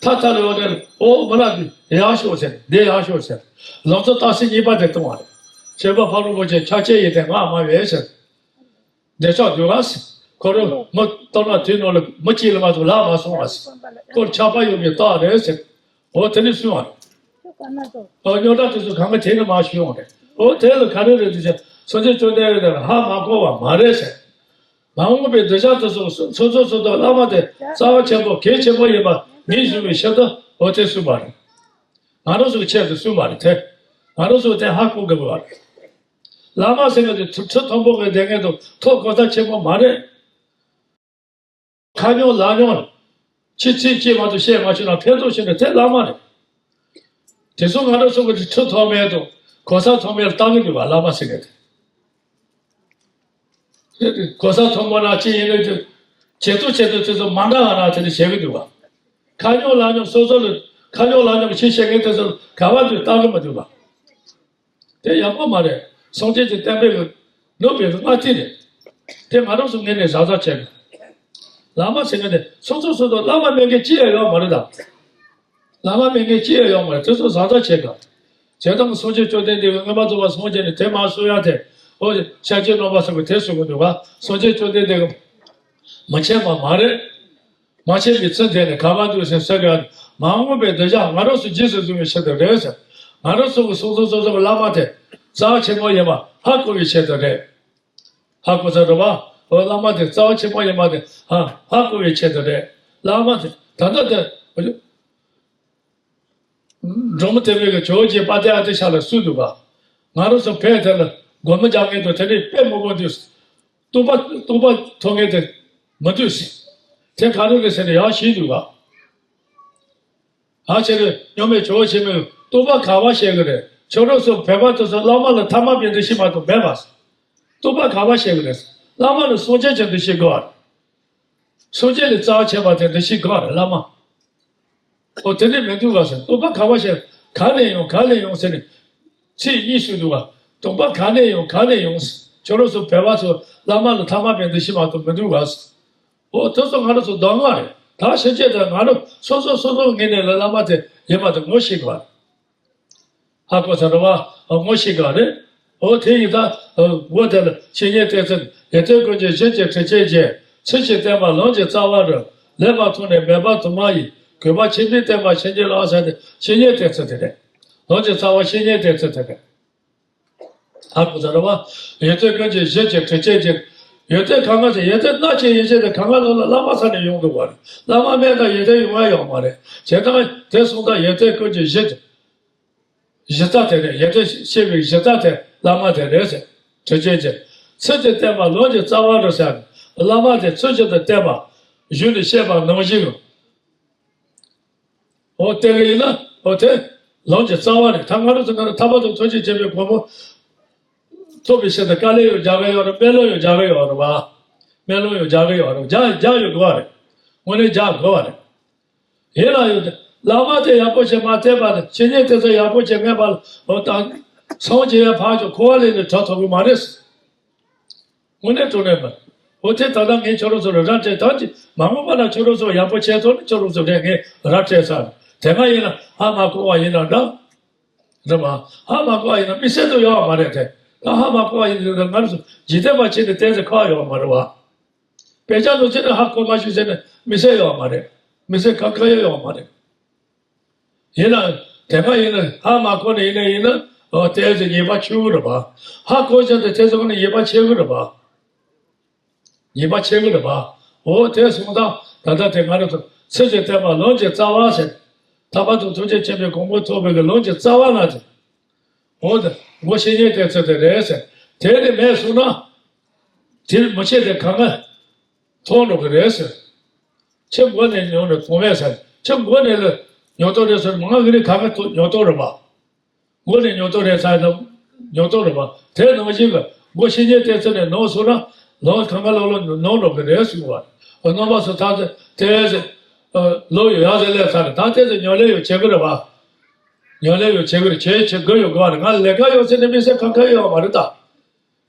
ཐ་ཐ་ལ་ཡོད་དེ་ལ་ཨོ་མ་ལ་འདི་ཡག་ཤོས་ཟེར་འདི་ཡག་ཤོས་ཟེར། ལམ་སང་རྟགས་གསལ་གཉིས་པ་དེ་གཏོང་བ་རེད། ཤེས་པ་ཕ་རོལ་པོ་ཆེ་ཕྱག་ཆེ་ཡི་དེ་ངོ་མ་རེད་ཟེར། འདི་ཆགས་འདུག་ག་ཁོ་རང་མི་ལྟར་ན་དུས་ནང་ལ་མི་གཅིག་ལ་མ་གཏོགས་ལག་མ་སོང་བ་ཟེར། ཁོ་ཆགས་པ་ཡོད་པའི་རྟགས་རེད་ཟེར། ཨོ་དེ་ནི་གསུང་བ་རེད། ཨོ་རྙོག་དྲ་དེ་ཚོ་གང་ག་དེ་ནི་མ་ཞུ་ཡོང་རེད། ཨོ་དེ་ལ་ག་རེ་རེད་དེ་ཟེར། སངས་རྒྱས་བཅོམ་ལྡན་འདས་ལ་ཧ་མ་གོ་བ་མ་རེད་ཟེར། མ་འོངས་པའི་གདུལ་བྱ་དེ་ཚོ་སོ་སོ་སོ་སོ་བླ་མ་དེ་རྩ་བ་ཆེན་པོ་གལ་ཆེན་པོ་ཡིན་པ་ངེས་བྱུང་བའི་ཕྱིར་དུ་འོ་དེ་གསུངས་པ་རེད། ང་རང་ཚོའི་ཆེད་དུ་གསུངས་པ་རེད་དེ། ང་རང་ཚོ་དེ་ཧ་གོ་དགོས་པ་རེད། བླ་མ་ཟེར་མཁན་དེ་ཁྲི་ཁྲི་མཐོན་པོ་གི་སྡེ་ངན་དུ་ཐོབ་གོ་ས་ཆེན་པོ་མ་རེད། ཁ་ཉུང་ལག་ཉུང་། ཕྱི་ཚིག་གཅིག་མ་གཏོགས་བཤད་མ་ཆོག་ན་ཕན་ཐོགས་ཆེ་ནས་དེ་བླ་མ་རེད། དེ་ཚོ་ང་རང་ཚོ་གི་ཁྲི་མཐོ་དམན་དང་གོ་ས་མཐོ་དམན་ལ་བཏང་གི་འདུག་བ་བླ་མ་ཟེར་མཁན་དེ། གོ་ས་མཐོན་པོ་ན་ཅི་ཡིན་ནའི་དེ་ ཇེ་མཐོ་ཇེ་མཐོ་དེ་ཚོ་མ་འདྲ་བ་ར་དེ་འདྲ་བྱེད་ཀྱི་འདུག་བ། ཁ་ཉོག་ལག་ཉོག་སོ་སོ་ལ་ཁ་ཉོག་ལག་ཉོག་ཆེ་བཤད་མཁན་དེ་ཚོ་ག་བ་འདུག་བལྟ་གི་མི་འདུག་བ། དེ་ཡག་པོ་མ་རེད། སངས་རྒྱས་ཀྱི་བསྟན་པའི་གི་ནུབ་པའི་སྔ་རྟིང་རེད། དེ་ང་རང་ཚོ་ངོས་ནས་བཟའ་བཟའ་བྱས་ནས། བླ་མ་ཟེར་མཁན་དེ་སོ་སོ་སོ་སོ་བླ་མ་མེད་མཁན་ཅི་ཡང་ཡོད་མ་རེད་ད། བླ་མ་མེད་མཁན་ཅི་ཡང་ཡོད་མ་རེད། དེ་ཚོ་བཟའ་བཟའ་བྱས་ག་བྱས་ཙང་སངས་རྒྱས་བཅོམ་ལྡན་འདས་ཀྱིས་མངོན་པར་རྫོགས་པར་སངས་རྒྱས་ནས་དེ་མ་གསུང་ཡ་དེ། ཨོ་ཤཱཀྱའི་རྣམ་པ་ཟེར་བ་དེ་གསུང་གི་འདུག་ག་སངས་རྒྱས་བཅོམ་ལྡན་འདས་ཀྱིས་མ་བྱས་པ་མ་རེད། མ་བྱས་པའི་ཚུལ་དེ་ནི་ག་པར་འདུག་ཟེར་ཟེར་ག་མ་འོངས་པའི་གདུལ་བྱ་ང་རང་ཚོ་རྗེས་སུ་འཛིན་པའི་ཆེད་དུ་རེད་ཟེར། ང་རང་ཚོ་གི་སོ་སོ་སོ་སོ་གི་བླ་མ་དེ་རྩ་བ་ཆེན་པོ་ཡིན་པ་ཧ་གོ་བའི་ཆེད་དུ་རེད། ཧ་གོ་ཚར་རེད་བ། འོ་བླ་མ་དེ་རྩ་བ་ཆེན་པོ་ཡིན་པ་དེ་ཧ་ཧ་གོ་བའི་ཆེད་དུ་རེད། བླ་མ་དེ་ད་ལྟ་དེ། འབྲོག་མི་དེ་བས་ཀྱི་ཇོ་བོ་རྗེ་དཔལ་ལྡན་ཨ་ཏི་ཤ་ལ་གསོལ་འདུག་ག་ང་རང་ཚོ་བོད་དེ་ལ་སྒོར་མོ་རྒྱག་མཁན་དང་དེ་འདྲའི་དཔེ་མང་པོ་འདུག་རྟོགས་པ་རྟོགས་པ་ཐོབ་མཁན་དེ་མི་འདུག་ཟེར། དེ་ག་རེ་རེད་ཟེར་ནས་ཡང་ཞུས་འདུག་ག་ཨ་ཆེ་རེད་སྨྱོན་མའི་ཇོ་བོ་ཆེན་མོས་རྟོགས་པ་ག་པར་བཤད་གི་རེད། ཁྱོད་རང་ཚོ་བོད་པ་དེ་ཚོ་བླ་མ་ལ་ཐ་མལ་པའི་འདུ་ཤེས་མ་གཏོགས་མེད་པ། རྟོགས་པ་ག་པར་བཤད་གི་རེད། བླ་མ་ལ་སངས་རྒྱས་ཀྱི་འདུ་ཤེས་དགོས་པ་རེད། སངས་རྒྱས་ལས་རྩ་བ་ཆེ་བ་དེ་འདུ་ཤེས་དགོས་པ་རེད་བླ་མ། ཨོ་དེ་འདྲས་མི་འདུག་ག་ཟེར། རྟོགས་པ་ག་པར་བཤད། ག་ནས་ཡོང་ག་ནས་ཡོང་ཟེར་ནས། ཚིག་གཉིས་ཤིག་འདུག་ག་རྟོགས་པ་ག་ནས་ཡོང་ག་ནས་ཡོང་ཟེར། ཁྱོད་རང་ཚོ་བོད་པ་ཚོ་བླ་མ་ལ་ཐ་མལ་པའི་འདུ་ཤེས་མ་གཏོགས་མི་འདུག་ག་ཟེར། ཨོ་དེ་ཚོ་ང་རང་ཚོ་གདམས་ངག་རེད། ད་ཕྱིན་ཆད་དུ་ང་རང་སོ་སོ་སོ་སོ་ངོས་ནས་ལ་བླ་མ་དེ་ཡིན་པ་དེ་ངོ་ཤེས་དགོས་པ་རེད། ཧ་གོ་ཚར་བ། ངོ་ཤེས་དགོས་པ་རེད། ཨོ་དེ་ཡིན་ད། ཨོ་དེ་ལ་བཤེས་གཉེན་བསྟེན་ཚུལ། ཡོན་ཏན་ཀུན་གྱི་གཞི་གཅིག་དྲིན་ཅན་གྱི། ཚུལ་གྱིས་བསྟེན་པ་ལམ་གྱི་རྩ་བ་རུ། ལེགས་པར་མཐོང་ནས་མོས་པ་དུ་མ་ཡིས། གུས་པ་ཆེན་པོས་བསྟེན་པ་བྱིན་གྱིས་བརླབ་ཟེར་ཏེ་བཤེས་གཉེན་བསྟེན་ཚུལ་དེ་རེད། ལམ་གྱི་རྩ་བ་བཤེས་གཉེན་བསྟེན་ཚུལ་དེ་རེད། ཧ་གོ་ཚར་བ། ཡོན་ཏན་ཀུན་གྱི་གཞི་གཅིག་དྲིན་ཅན་གྱི། ཡོན་ཏན་གང་ག་ཅིག་ཡོན་ཏན་སྣ་གཅིག་ཡིན་ཕྱིར་དེ་གང་ག་ལ་ལ་བླ་མ་ས་ནས་ཡོང་འདུག་པ་རེད། བླ་མ་མེད་ན་ཡོན་ཏན་ཡོང་ཡ་ཡོད་མ་རེད། བྱས་ཙང་དེ་སོང་ཙང་ཡོན་ཏན་ཀུན་གྱི་གཞི། གཞི་རྩ་དེ་རེད། ཡོན་ཏན་ཤེས་པའི་གཞི་རྩ་དེ་བླ་མ་དེ་རེད་ཟེར། དྲིན་ཅན་གྱི། ཚུལ་གྱིས་བསྟེན་པ་ལམ་གྱི་རྩ་བ་རུ་ཟེར། བླ་མ་དེ་ཚུལ་བཞིན་དུ་བསྟེན་པ། གཞུག་ནས་བཤད་པ་ནང་བཞིན། འོ་དེ་ག་ཡིན་ན་འོ་དེ་ལམ་གྱི་རྩ་བ་རེད། ད་ང་རང་ཚོ་ནང་ཐར་པ་དང་ཐུགས་རྗེ་ཆེན་པོའི་གོ་འཕང་ཐོབ་པའི་ཆེད་དུ་དཀའ་ལས་ཡང་རྒྱག་གི་ཡོད་རེད། དམན་ལམ་ཡང་རྒྱག་གི་ཡོད་རེད་བ། དམན་ལམ་ཡང་རྒྱག་གི་ཡོད་རེད། རྒྱག་རྒྱག་ཡོད་དགོས་པ་རེད། དངོས་གནས་རྒྱག་དགོས་པ་རེད། ཡིན་ལ་ཡོད་དེ། བླ་མ་དེ་ཡག་པོ་ཞིག་མ་བསྟེན་པ་དང་བཤེས་གཉེན་དེ་ཚོ་ཡག་པོ་ཞིག་མེད་པ་ལ་འོ་ད། སངས་རྒྱས་ཡང་ཕར་ཞོག་འཁོར་བ་ལས་ནས་གྲོལ་ཐུབ་ཀྱི་མ་རེད། དངོས་གནས་དྲང་གནས་མ། འོ་དེ་ད་ལྟ་ངས་ཁྱོད་རང་ཚོ་ལ་ར་སྤྲད་ཐག་ཅིག་མ་འོངས་པ་ལ་ཁྱོད་རང་ཚོ་ཡག་པོ་བྱས་ཐུབ་ན་ཁྱོད་རང་ཚོ་རེད། ངས་ར་སྤྲད་ཚར། དེ་སྔ་ཡིན་ན་ཧ་མ་གོ་བ་ཡིན་ན་འདྲ། རེད་པ། ཧ་མ་གོ་བ་ཡིན་ན་དམིགས་བསལ་དུ་ཡོད་པ་མ་རེད་དེ། ད་ཧ་མ་གོ་བ་ཡིན་ན་ང་རང་ཚོ་འཇིག་རྟེན་པ་བྱས་ནས་བསྟན་ཚེ་ཁག་ཡོད་པ་མ་རེད་བ། དཔེ་ཆ་ནང་བྱས་ན་ཧ་གོ་མ་བྱུང་ཟེར་ན་དམིགས་བསལ་ཡོད་པ་མ་རེད། དམིགས་བསལ་ཁག་ཁག་ཡོད་ཡོད་པ་མ་རེད། ཡིན་ན། དེ་སྔ་ཡིན་ན་ཧ་མ་གོ་ནས་ཡིན་ན་ཡིན་ན། ཨོ་དེ་ཚེ་ཉེས་པ་ཆེ་གི་རེད་པ། ཧ་གོ་ཚར་དེ་དེ་ཚོ་ནི་ཉེས་པ་ཆེ་གི་རེད་པ། ཉེས་པ་ཆེ་གི་རེད་པ། ཨོ་དེ་སོང་ཙང་ད་ལྟ་དེ་ང་རང་ཚོ་ཚུལ་གྱིས་བསྟེན་པ་ལམ་གྱི་རྩ་བ་ཟེར། ཐར་པ་དང་ཐུགས་རྗེ་ཆེན་པོའི་གོ་འཕང་ཐོབ་པའི་གི་ལམ་གྱི་རྩ་བ་ན་དེ། འོ་དེ་མགོ་བཤེས་གཉེན་བསྟེན་ཚུལ་དེ་རེད་ཟེར། དེ་ནི་མེད་སོང་ན། དེར་མི་ཆེ་དེ་གང་ག་མཐོང་འགྲོ་གི་རེད་ཟེར། ཁྱེད་མགོ་ནས་ཉོ་ནས་གོང་མེད་ཟེར། ཁྱེད་མགོ་ནས་ལ་ཉོ་ཐོ་རེད་ཟེར། མང་གི་རེད། ག་ག་ཐོ་ཉོ་ཐོ་རེད་པ། མགོ་ནས་ཉོ་ཐོ་རེད་ཟེར་དང་ཉོ་ཐོ་རེད་པ། དེ་ནང་བཞིན་གི་མགོ་བཤེས་གཉེན་བསྟེན་ཚུལ་ནས་ནོར་སོང་ན་ལོ་གང་ག་ལོ་ལོ་ནོར་འགྲོ་གི་རེད་ཟེར་བ། རྣམ་པ་ཚོ་ད་དེ་ལོ་ཡོད་ཡག་དེ་ལས་ཚར། ད་དེ་ཚོ་ཉོ་ལེ་ཡོད་བྱེད་གི་རེད་པ། ཉོ་ལེ་ཡོད་བྱེད་གི་རེད། བྱེད་བྱེད་དགོས་ཡོད་གི་རེད། ང་ལས་ཀ་ཡོད་ཚེ་ནི་དམིགས་བསལ་གང་ག་ཡོད་མ་རེད་ད།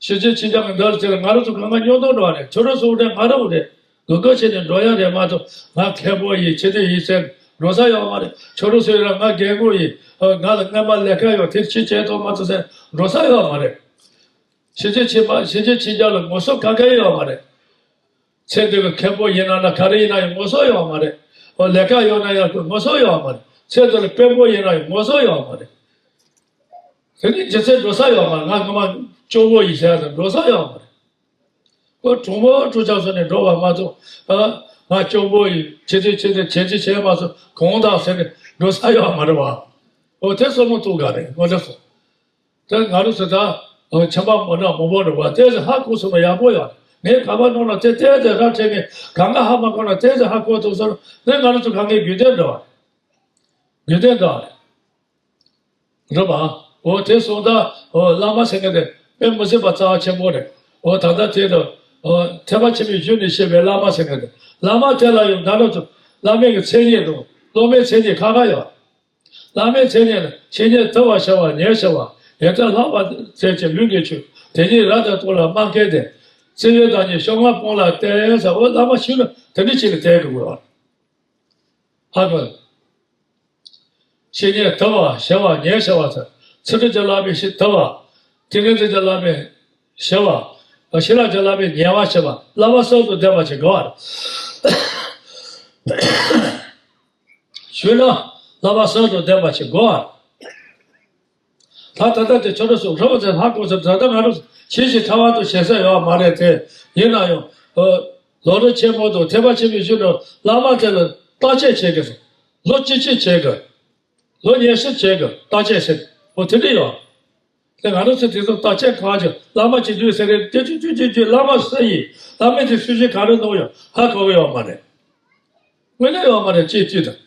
ཕྱི་རྒྱལ་ཕྱི་རྒྱལ་གྱི་འདིར་དེར་ང་རང་ཚོ་གང་ག་སྨྱོ་འདོགས་འགྲོ་བ་རེད། ཁྱོད་རང་ཚོ་རེད། ང་རང་རེད། དགོས་མཁོ་ཆེ་ནས་འགྲོ་ཡ་རེད་མ་གཏོགས། ང་མཁན་པོ་ཡིན། ཆེ་དེ་ཡིན་ཟེར་འགྲོ་ས་ཡོད་མ་རེད། ཁྱོད་རང་ཚོ་ཡིན་ན་ང་རྒན་རྒོན་ཡིན། ང་ལ་སྔན་མ་ལས་ཀ་ཡོད། དེ་ཕྱི་བྱེད་ཐུབ་མ་ཐུབ་ཟེར་འགྲོ་ས་ཡོད་མ་རེད། ཕྱི་རྒྱལ་ཕྱི་པ་ཕྱི་རྒྱལ་ཕྱི་རྒྱལ་ལ་ངོ་སོ་གང་ག་ཡོད་མ་རེད། ཚེ་འདི་གི་མཁན་པོ་ཡིན་ན་ན་ག་རེ་ཡིན་ན་ཡང་ངོ་སོ་ཡོད་མ་རེད། ལས་ཀ་ཡོད་ན་ཡང་ངོ་སོ་ཡོད་མ་རེད། ཚེ་འདི་ལ་དཔོན་པོ་ཡིན་ན་ཡང་ངོ་སོ་ཡོད་མ་རེད། དེ་ནི་ཇི་སྲིད་འགྲོ་ས་ཡོད་མ་རེད། ང་སྔོན་མ་སྐྱོ་བོ་ཡིན་ཟེར་ཡ་དང་འགྲོ་ས་ཡོད་མ་རེད། ཁོ་གྲུང་པོ་གྲུང་ཆག་སོང་ནས་འགྲོ་བ་མ་གཏོགས། ཨ། ང་སྐྱོ་བོ་ཡིན། ཆེ་ཆེ་ཆེ་ཆེ་ཆེ་ཆེ་བྱས་མ་སོང་གང་དག་ཟེར་ནས་འགྲོ་ས་ཡོད་མ་རེད་བ། འོ་དེ་སོར་མོ་གཏུག་ག་རེད། འོ་དེ་སོ། དེ་ང་རང་ཚོ་ད་ཨ་ཁྱིམ་པ་མི་འདྲ་མང་པོ་འགྲོ་བ་དེ་ཚོ་ཧ་གོ་སོང་ན་ཡག་པོ་ཡོད་རེད། ངས་ག་པར་ནང་ལ་དེ་དེ་དེ་ར་འཕྲད་ངས་གང་ག་ཧ་མ་གོ་ན་དེ་ཚོ་ཧ་གོ་ཐུབ་སོང་ན་དེ་ང་རང་ཚོ་གང་གའི་དགོས་དོན་འདྲ་བ་རེད། དགོས་དོན་འདྲ་བ་རེད། རེད་པ། འོ་དེ་སོང་ད་འོ་བླ་མ་ཟེར་མཁན་དེ་དཔེ་མི་སྲིད་པ་རྩ་བ་ཆེན་པོ་རེད། འོ་ད་ལྟ་དེ་དང་ ཨོ། ཐེག་པ་ཆེན་པོའི་གཞུང་ནས་བཤད་པའི་བླ་མ་ཟེར་མཁན་དེ། བླ་མ་དེ་ལ་ཡང་ད་ལྟ་ཚོ་བླ་མའི་གི་མཚན་ཉིད་དང་སློབ་མའི་མཚན་ཉིད་ཁ་ཁ་ཡོད། བླ་མའི་མཚན་ཉིད་ལ་བཤེས་གཉེན་དུལ་བར་བྱ་བ་ཉེར་བྱ་བ། ཡོན་ཏན་ལྷག་པ་བྱས་ཀྱི་ལུས་ཀྱི་ཆོས། དེ་ཉིད་རབ་ཏུ་རྟོགས་ལ་སྨྲ་མཁན་ཏེ། བརྩེ་བའི་བདག་ཉིད་བཤོལ་ལྔ་སྤོང་ལ་བསྟེན་ཟེར། འོ་བླ་མ་ཞིག་ལ་དེ་འདྲ་བྱས་ནས་དེ་གི་དགོས་པ། ཧ་གོ། བཤེས་གཉེན་དུལ་བ་ཞི་བ་ཉེར་ཞི་བ་ཟེར། ཚུལ་ཁྲིམས་ཀྱི་བླ་མས་དུལ་བ། ཏིང་ངེ་འཛིན་གྱི་བླ་མས་ཞི་བ། ཤེས་རབ་ཀྱི་བླ་མས་ཉེ་བར་ཞི་བ། བསླབ་པ་གསུམ་དང་ལྡན་པ་ཞིག་དགོས་པ་རེད། ཞུས་ན་བསླབ་པ་གསུམ་དང་ལྡན་པ་ཞིག་དགོས་པ་རེད། ད་ད་ལྟ་དེ་ཁྱོད་རང་ཚོ་རི་བོ་ཚེ་ལྷ་ཁོ་ཚོ་ད་ལྟ་ང་རང་ཚོ་ཆེ་ཞིང་ཕྲ་བ་དང་ཞེ་ས་ཡོད་མ་རེད་དེ། ཡིན་ན་ཡང་། ཨ། ལམ་རིམ་ཆེན་མོ་དང་ཐེག་པ་ཆེན་པོའི་གཞུང་དང་བླ་མ་དེ་ལ་བརྟག་དཔྱད་བྱེད་དགོས་སོ། ལོ་གཅིག་གཅིག་བྱེད་དགོས། ལོ་ཉི་ཤུ་བྱེད་དགོས། བརྟག་དཔྱད་བྱེད། འོ་དེ་འདྲ་ཡོད། དེ་ང་རང་ཚོ་དེ་ཚོ་བརྟག་དཔྱད་གང་བྱེད། བླ་མ་གཅིག་འདུག་ཟེར་རེད་དེ། ཅུ་ཅུ་ཅུ་ཅུ་བླ་མ་སུ་ཡིན། བླ་མས་དེ་སུ་ཞིག་ག་རེ་གནང་ཡོད་ཧ་གོ་གི་ཡོད་མ་རེད། དངོས་གནས་ཡོད་མ་རེད། ཅིག་ཅིག་དང་།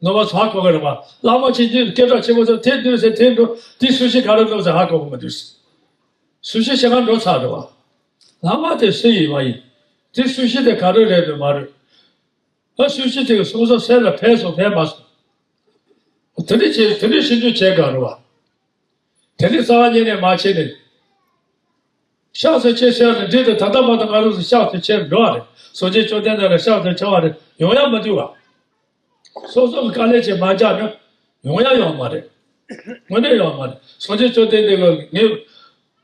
ནོར་བ་ཚ་གོ་གི་རེད་པ། བླ་མ་ཆེན་པོས་སྐད་གྲགས་ཆེན་པོ་ཟེར་དེ་འདུག་ཟེར་དེ་འགྲོ། དེ་སུ་ཞིག་ག་རེ་འགྲོ་ཟེར་ཧ་གོ་གི་མི་འདུག་སུ་ཞིག་ཞེ་ག་འགྲོ་ཚར་རེད་པ། བླ་མ་དེ་སུ་ཡིན་མ་ཡིན། དེ་སུ་ཞིག་དེ་ག་རེ་རེད་འདུག་མ་རེད། ཨ། སུ་ཞིག་དེ་གི་སོ་སོ་སེམས་ལ་ཕན་སོང་ཕན་མ་སོང་། དེ་འདྲ་བྱེད་དེ་འདྲ་ཞིབ་འཇུག་བྱེད་དགོས་རེད་པ། དེ་ནི་རྩ་བ་ཉིད་ནས་མ་བྱས་ནས། ཤག་ཟེར་ཅེས་ཟེར་ནས་འདྲི་དེ་ད་ལྟ་མ་གཏོགས་ང་རང་ཚོ་ཤག་ཟེར་ཅེས་འགྲོ་བ་རེད། སངས་རྒྱས་བཅོམ་ལྡན་འདས་ལ་ཤག་ཟེར་བྱ་བ་རེད་ཡོང་ཡ་མི་འདུག་བ། སོ་སོ་གི་དཀའ་ལས་ཅིག་མ་རྒྱག་ན་ཡོང་ཡ་ཡོད་མ་རེད། དངོས་གནས་ཡོད་མ་རེད། སངས་རྒྱས་བཅོམ་ལྡན་འདས་ཀྱིས་ངས་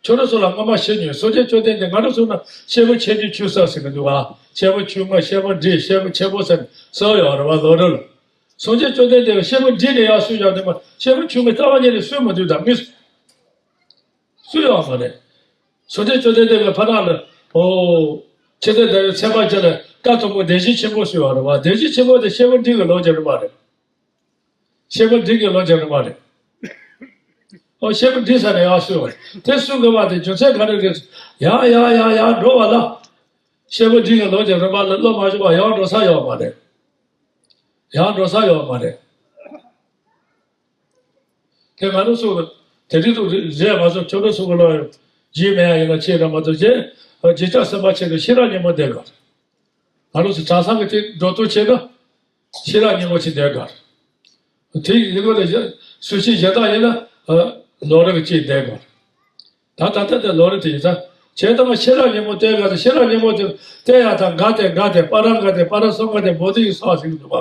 ཁྱོད་རང་ཚོ་ལ་སྔོན་མ་བཤད་མྱོང་། སངས་རྒྱས་བཅོམ་ལྡན་འདས་ང་རང་ཚོ་ན་སྐྱེས་བུ་ཆེན་པོའི་ཆོས་གསུངས་ཟེར་གི་འདུག་བ། སྐྱེས་བུ་ཆུང་ངུ་སྐྱེས་བུ་འབྲིང་སྐྱེས་བུ་ཆེན་པོ་ཟེར་གསུངས་ཡོད་རེད་བ་ལམ་རིམ་ལ། སངས་རྒྱས་བཅོམ་ལྡན་འདས་ཀྱིས་སྐྱེས་བུ་འབྲིང་ནས་ཡར་གསུངས་ཡོད་དེ་མ། སྐྱེས་བུ་ཆུང་ངུ་རྩ་བ་ཉིད་ནས་གསུངས་མི་འདུག་ད་མི་གསུངས་ཡོད་མ་རེད། སངས་རྒྱས་བཅོམ་ལྡན་འདས་ཀྱིས་ཕ་རག་ལ། ཨོ། ཆེ་ཚད་དེ་ཚན་པ་ཅིག་ལ་བཀའ་དང་པོ་བདེན་བཞི་ཆེན་པོ་གསུངས་ཡོད་རེད་བ། བདེན་བཞི་ཆེན་པོ་དེ་སྐྱེས་བུ་འབྲིང་གི་ལོ་རྒྱུས་རེད་མ་རེད། སྐྱེས་བུ་འབྲིང་གི་ལོ་རྒྱུས་རེད་མ་རེད། ཨོ། སྐྱེས་བུ་འབྲིང་ས་ནས་ཡར་གསུངས་པ་རེད། དེ་གསུང་དགོས་པ་དེ་རྒྱུ་མཚན་ག་རེ་རེད། ཡར་ཡར་ཡར་ཡར་འགྲོ་བ་ལ། སྐྱེས་བུ་འབྲིང་གི་ལོ་རྒྱུས་རེད་མ་ལ་བློ་མ་ཤོར་བ་ཡར་འགྲོ་ས་ཡོད་མ་རེད། ཡར་འགྲོ་ས་ཡོད་མ་རེད། དེ་ང་རང་ཚོ་དེ་རིང་དུ་རེད་མ་གཏོགས་ཁྱོད་རང་ཚོ་གི་ལོ་ཡང་རྗེས་མེད་ཡ་ཡིན་ན་ཆེ་ར་མ་གཏོགས་རྗེས་རྗེས་ཆགས་སེམས་པ་ཆེ་དུ་ཤེས་རབ་སྙིང་པོ་ལྡན་དགོས། ང་རང་ཚོ་གྲྭ་ཚང་གི་དེ་འགྲོ་སྟངས་བྱས་ན་ཤེས་རབ་སྙིང་པོ་ཆེ་ལྡན་དགོས། དེ་ཡིན་དགོས་ལ་སུ་ཞིག་གཞན་དག་ཡིན་ན་ལམ་རིམ་གཅིག་ལྡན་དགོས། ད་ད་ལྟ་དེ་ལམ་རིམ་དེ་ཡིན་ཙང་བྱས་ཙང་ཤེས་རབ་སྙིང་པོ་བསྟེན་དགོས། ཤེས་རབ་སྙིང་པོ་དེ་བསྟེན་ཡ་ད་འགའ་དེ་འགའ་དེ་པ་ར་འགའ་དེ་པ་ར་གསུམ་འགའ་དེ་བོ་དྷི་ཡི་སོགས་ཟེར་གི་འདུག་པ།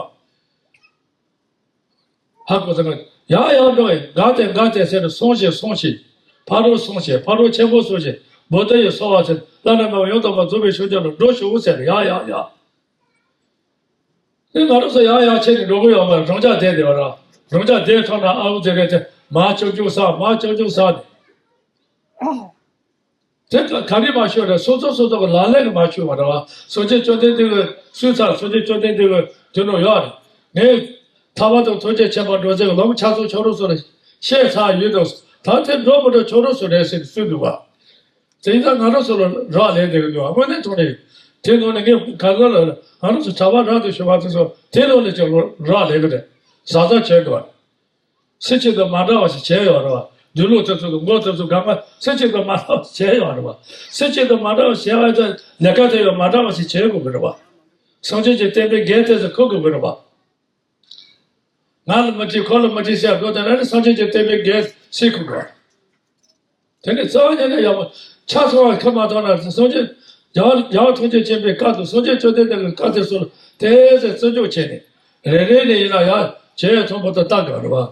ཧ་གོ་སོང་ངས། ཡང་ཡང་འགྲོ་བས་འགའ་སྟེ་འགའ་སྟེ་ཟེར་ནས་སོང་ཞིང་སོང་ཞིང་། ཕ་རོལ་སོང་ཞིང་ཕ་རོལ་ཆེན་པོ་སོང་ཞིང་བོ་དྷི་ཡི་སོགས་པ་ཟེར་བླ་ན་མེད་པ་ཡང་དག་པར་རྫོགས་པའི་ཕྱོགས་ཀྱང་ལ་འགྲོ་ཞུ་ཟེར་ནས་ཡང་ཡང་ཡང་། དེ་ང་རང་ཚོ་ཡང་ཡང་བྱས་ནས་འགྲོ་གི་ཡོད་མ་རེད། རང་ཅག་བསྡད་བསྡད་པ་ར། རང་ཅག་བསྡད་ཐོག་ན་ཨ་ཧུ་ཟེར་རེད་དེ་མ་ཅུང་ཅུང་ཟ་མ་ཅུང་ཅུང་ཟ་ནས། དེ་ག་ག་རེ་མ་ཤོད་རེད། སོ་སོ་སོ་སོ་གི་ལག་ལེན་གྱི་མ་ཤོད་པ་རེད་བ། སངས་རྒྱས་བཅོམ་ལྡན་འདས་ཀྱི་སུས་ཚར། སངས་རྒྱས་བཅོམ་ལྡན་འདས་ཀྱི་དུས་ནོ་ཡོད་རེད། ངས་ཐར་པ་དང་ཐམས་ཅད་མཁྱེན་པར་འགྲོ་ཚེ་ལམ་ཆ་ཚང་ཁྱོད་རང་ཚོ་ལ་བཤད་ཚར་ཡོད་དོ། ད་དེ་འགྲོ་མི་འགྲོ་ཁྱོད་རང་ཚོ་རེད་ཟེར་ནས་གསུངས་འདུག་བ། དེ་ཡིན་ཙང་ང་རང་ཚོ་ལ་རག་ལས་བསྡད་ཀྱི་འདུག་བ། དངོས་གནས་དྲང་གནས་དེ་ནང་ནས་ངས་ག་ཚོད་ལ་ང་རང་ཚོ་གྲྭ་པ་རང་དུ་ཞུགས་པ་དེ་ཚོ་དེ་ནང་ནས་ཀྱང་རག་ལས་ཀྱི་རེད། བཟའ་ཟླ་བྱས་འདུག་བ། སུ་གཅིག་དང་མ་འདྲ་བ་ཞིག་བྱས་ཡོད་རེད་བ། འདུལ་ལུགས་དེ་ཚོ་དང་མགོ་དེ་ཚོ་གང་ག་སུ་གཅིག་དང་མ་འདྲ་བ་ཞིག་བྱས་ཡོད་རེད་བ། སུ་གཅིག་དང་མ་འདྲ་བ་ཞིག་བྱས་པ་ཡིན་ཙང་ལས་ཀ་དེ་ཡང་མ་འདྲ་བ་ཞིག་བྱེད་དགོས་ཀྱི་རེད་བ། སངས་རྒྱས་ཀྱི་བསྟན་པའི་འགན་དེ་ཚོ་འཁུར་དགོས་ཀྱི་རེད་བ། ང་ལ་མི་དྲིས་ཁོ་ལ་མི་དྲིས་ཟེར་དགོས་དེ་ན་ནི་སངས་རྒྱས་ཀྱི་བསྟན་པའི་འགན་སུས་འཁུར་དགོས། དེ་ནི་རྩ་བ་ཉིད་ནས་ཡག་པོ་ཆ་ཚང་བ་ཁ་མ་ཐོག་ན་སངས་རྒྱས་ཡང་ཡང་ཐུགས་རྗེ་ཆེན་པོའི་བཀའ་དང་སངས་རྒྱས་བཅོམ་ལྡན་འདས་ཀྱི་བཀའ་དེ་ཚོ་ལ་དེ་ཚོ་བརྩི་འཇོག་བྱས་ནས་རེ་རེ་ནས་ཡིན་ན་ཡང་བྱས་ཐོན་པོ་དང་ལྟ་དགོས་རེད་བ།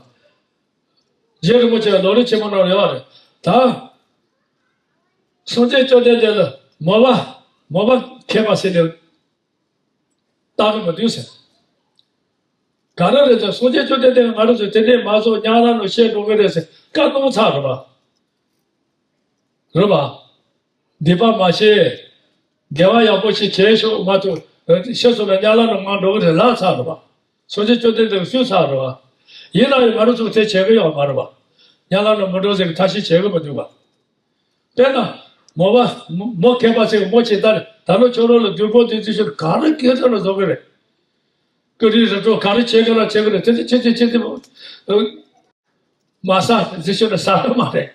རྗེ་རིན་པོ་ཆེ་ལམ་རིམ་ཆེན་མོ་ནང་ཡོད་རེད་ད། སངས་རྒྱས་བཅོམ་ལྡན་འདས་ལ་མོས་པ་མོས་པ་མཁས་པ་ཟེར་ནས་ལྟ་གི་མི་འདུག་ཟེར། ག་རེ་རེད་ཟེར། སངས་རྒྱས་བཅོམ་ལྡན་འདས་ང་རང་ཚོས་དེ་འདྲའི་མ་བཟོ་ཉག་ལ་ནང་བཤད་འགྲོ་གི་རེད་ཟེར་བཀའ་གནང་ཚར་རེད་བ། རེད་བ། སྡིག་པ་མ་བྱེད། དགེ་བ་ཡག་པོ་ཞིག་བྱས་ཤོག་མ་གཏོགས་ཤི་སོང་ན་ཉག་ལ་ནང་ང་འགྲོ་གི་རེད་ལབ་ཚར་རེད་བ། སངས་རྒྱས་བཅོམ་ལྡན་འདས་གསུངས་ཚར་རེད་བ། ཡིན་ན་ཡང་ང་རང་ཚོས་དེ་བྱེད་གི་ཡོད་མ་རེད་བ། ཉག་ལ་ནང་མི་འགྲོ་ཟེར་གི་ཐབས་ཤེས་བྱེད་གི་མི་འདུག་བ། དཔེར་ན། མོས་པ། མོ་མཁས་པ་ཞིག་མོ་ཇི་ལྟར་ད་ལོ་ཁྱོད་རང་ལ་བདུན་པོ་དེ་ཚོ་ཞིག་ག་རེ་སྐད་ཆ་ལ་བཟོ་གི་རེད། ཀུ་རེ་རི་ཀྲོ་ག་རེ་བྱེད་གི་ལ་བྱེད་གི་རེད། དེ་ཚོ་ཆེ་ཆེ་ཆེ་ཆེ་མ་ས་ཟི་ཤོད་ལ་ས་ར་མ་རེད།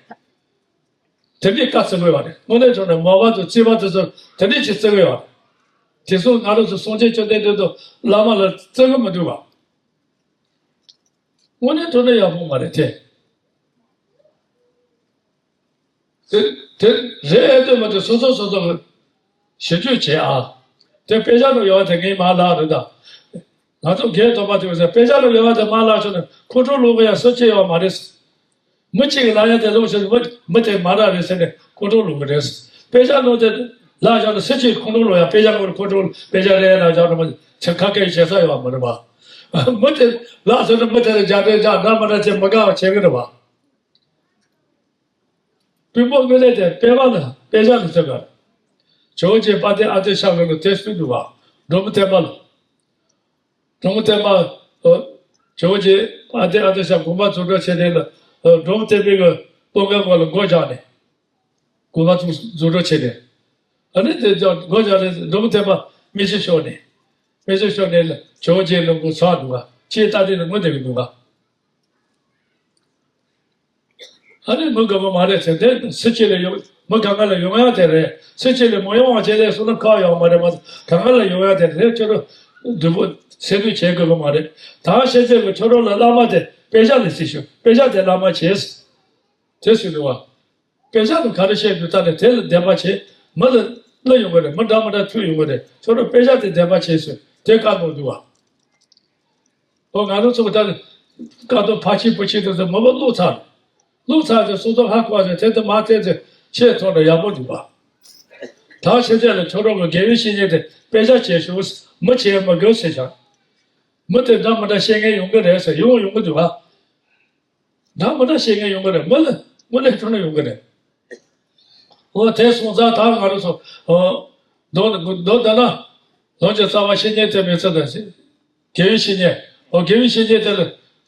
དེ་འདྲའི་བཀའ་བརྩི་དགོས་པ་རེད། དངོས་གནས་དྲང་གནས་མོས་པ་དང་བརྩི་བ་དེ་ཚོ་དེ་འདྲའི་ཅིག་བརྩི་དགོས་པ་རེད། དེ་ཚོ་ང་རང་ཚོ་སངས་རྒྱས་བཅོམ་ལྡན་འདས་དང་བླ་མ་ལ་བརྩི་གི་མི་འདུག་བ། དངོས་གནས་དྲང་གནས་ཡག་པོ་མ་རེད་དེ། དེ་དེ་རེད་ཨེ་འདོད་མ་འདོད་སོ་སོ་སོ་སོ་གི་ཞིབ་འཇུག་བྱེད་ཨ། དེ་དཔེ་ཆ་ནང་ཡོད་པ་དེ་ངས་མར་བཀླགས་རེད་ད། ང་ཚོ་སྒེར་ཐོག་མ་དེ་བས་དཔེ་ཆ་ནང་ཡོད་པ་དེ་མར་བཀླགས་ཆོག་ནས་ཁོང་ཁྲོ་ལངས་གི་ཡ་སུ་གཅིག་ཡོད་མ་རེད། མི་གཅིག་གིས་ལབ་ཡ་དེ་ལོག་ཤོད། མི་མི་དེ་མ་ར་རེད་ཟེར་ནས་ཁོང་ཁྲོ་ལངས་གི་རེད། དཔེ་ཆ་ནང་དེ་ལ་བཞག་ནས་སུ་གཅིག་ཁོང་ཁྲོ་ལངས་ཡ། དཔེ་ཆ་ནང་ཁོང་ཁྲོ་དཔེ་ཆ་རེད་ལ་བཞག་ནས་མི་ཆ་ཁ་སྐད་བྱེད་ས་ཡོད་མ་རེད་པ། མི་དེ་ལ་ཟེར་ན་མི་དེ་ལ་རྒྱག་རེས་རྒྱག་འདྲ་མི་འདྲ་བྱེད་མི་དགའ་བ་བྱེད་གི་རེད་པ། པུས་མོ་དངོས་གནས་དེ་པད་མ་ལ་དཔེ་ཆ་ལ་བརྩི་དགོས། ཇོ་བོ་རྗེ་དཔལ་ལྡན་ཨ་ཏི་ཤ་ལ་ལ་དེ་གསུངས་འདུག་བ། འབྲོམ་སྟོན་པ་ལ། འབྲོམ་སྟོན་པ། ཨ། ཇོ་བོ་རྗེ་དཔལ་ལྡན་ཨ་ཏི་ཤ་དགོངས་པ་རྫོགས་སྒྲུབ་བྱེད་དེ་ལ། ཨ། འབྲོམ་སྟོན་པའི་གི་དཔུང་གི་སྒོ་ལ་མགོ་བཞག་ནས། དགོངས་པ་རྫོགས་རྫོགས་སྒྲུབ་བྱེད་དེ། ཨ་ནི་དེ་ལ་མགོ་བཞག་ནས་འབྲོམ་སྟོན་པ་མིག་ཆུ་ཤོར་ནས། མིག་ཆུ་ཤོར་ནས་ཇོ་བོ་རྗེ་ལ་མགོ་ཚོགས་འདུག་ག་ཅེས་ལྟ་དུས་ལ་ངུ་བསྡད་ཀྱི་འདུག་ག་ཨ་ནི་མི་དགའ་པོ་མ་རེད་ཟེར་དེ་སུ་གཅིག་ལ་ཡོང་། མི་གང་ག་ལ་ཡོང་ཡ་དེ་རེད། སུ་གཅིག་ལ་མ་ཡོང་བ་བྱས་ལས་སོང་ན་ཁག་ཡོང་མ་རེད་མ་གཏོགས་གང་ག་ལ་ཡོང་ཡ་དེ་རེད། ཁྱོད་རང་འདུ་བོ་སེ་འདུ་བྱེད་དགོས་པ་མ་རེད། ད་ཤེས་ཚད་ཀྱི་ཁྱོད་རང་ལ་བླ་མ་དེ་དཔེ་ཆ་ལ་གཟིགས་ཤོག་དཔེ་ཆ་དེ་བླ་མ་བྱས། དེ་སུ་འདུག་བ། དཔེ་ཆ་དུ་ག་རེ་བཤད་འདུག་ད་ནི་དེ་ལ་བདེན་པ་བྱེད། མི་ལ་བློ་ཡོང་གི་རེད། མི་འདྲ་མི་འདྲ་ཐུག་ཡོང་གི་རེད། ཁྱོད་རང་དཔེ་ཆ་དེ་བདེན་པ་བྱས་སོང་དེ་བཀའ་གནང་འདུག་བ། ཨོ་ང་རང་ཚོ་ད་ནི་བཀའ་གདམས་ཕ་ཆེན་བུ་ཆེན་དེ་ཚོ་མི་མ་བླུགས་ཚར། བླུགས་ཚར་དེ་སོ་སོ་ཧ་གོ་བ་དེ་དེ་མ་བསྟན་ཚེ་ཆེས་མཐོ་ན་ཡག་པོ་འདུག་བ། ད་ཤེས་ཚད་ལ་ཁྱོད་རང་གི་དགེ་བའི་བཤེས་གཉེན་དེ་དཔེ་ཆ་བྱས་ཤོག་མི་བྱས་མི་དགོས་ཟེར་ཤག་མི་དེ་འདྲ་མི་འདྲ་བཤད་མཁན་ཡོང་གི་རེད་ཟེར། ཡོང་ཡོང་གི་འདུག་བ། འདྲ་མི་འདྲ་བཤད་མཁན་ཡོང་གི་རེད། མི་ལ་དངོས་གནས་དྲང་གནས་ཡོང་གི་རེད། འོ་དེ་སོང་ཙང་ད་ང་རང་ཚོ་འོ་མདོ་མདོ་བསྡུ་ན་ལམ་གྱི་རྩ་བ་བཤེས་གཉེན་དེ་མི་ཚེ་དང་། དགེ་བའི་བཤེས་གཉེན། འོ་དགེ་བའི་བཤེས་གཉེན་དེ་ལ་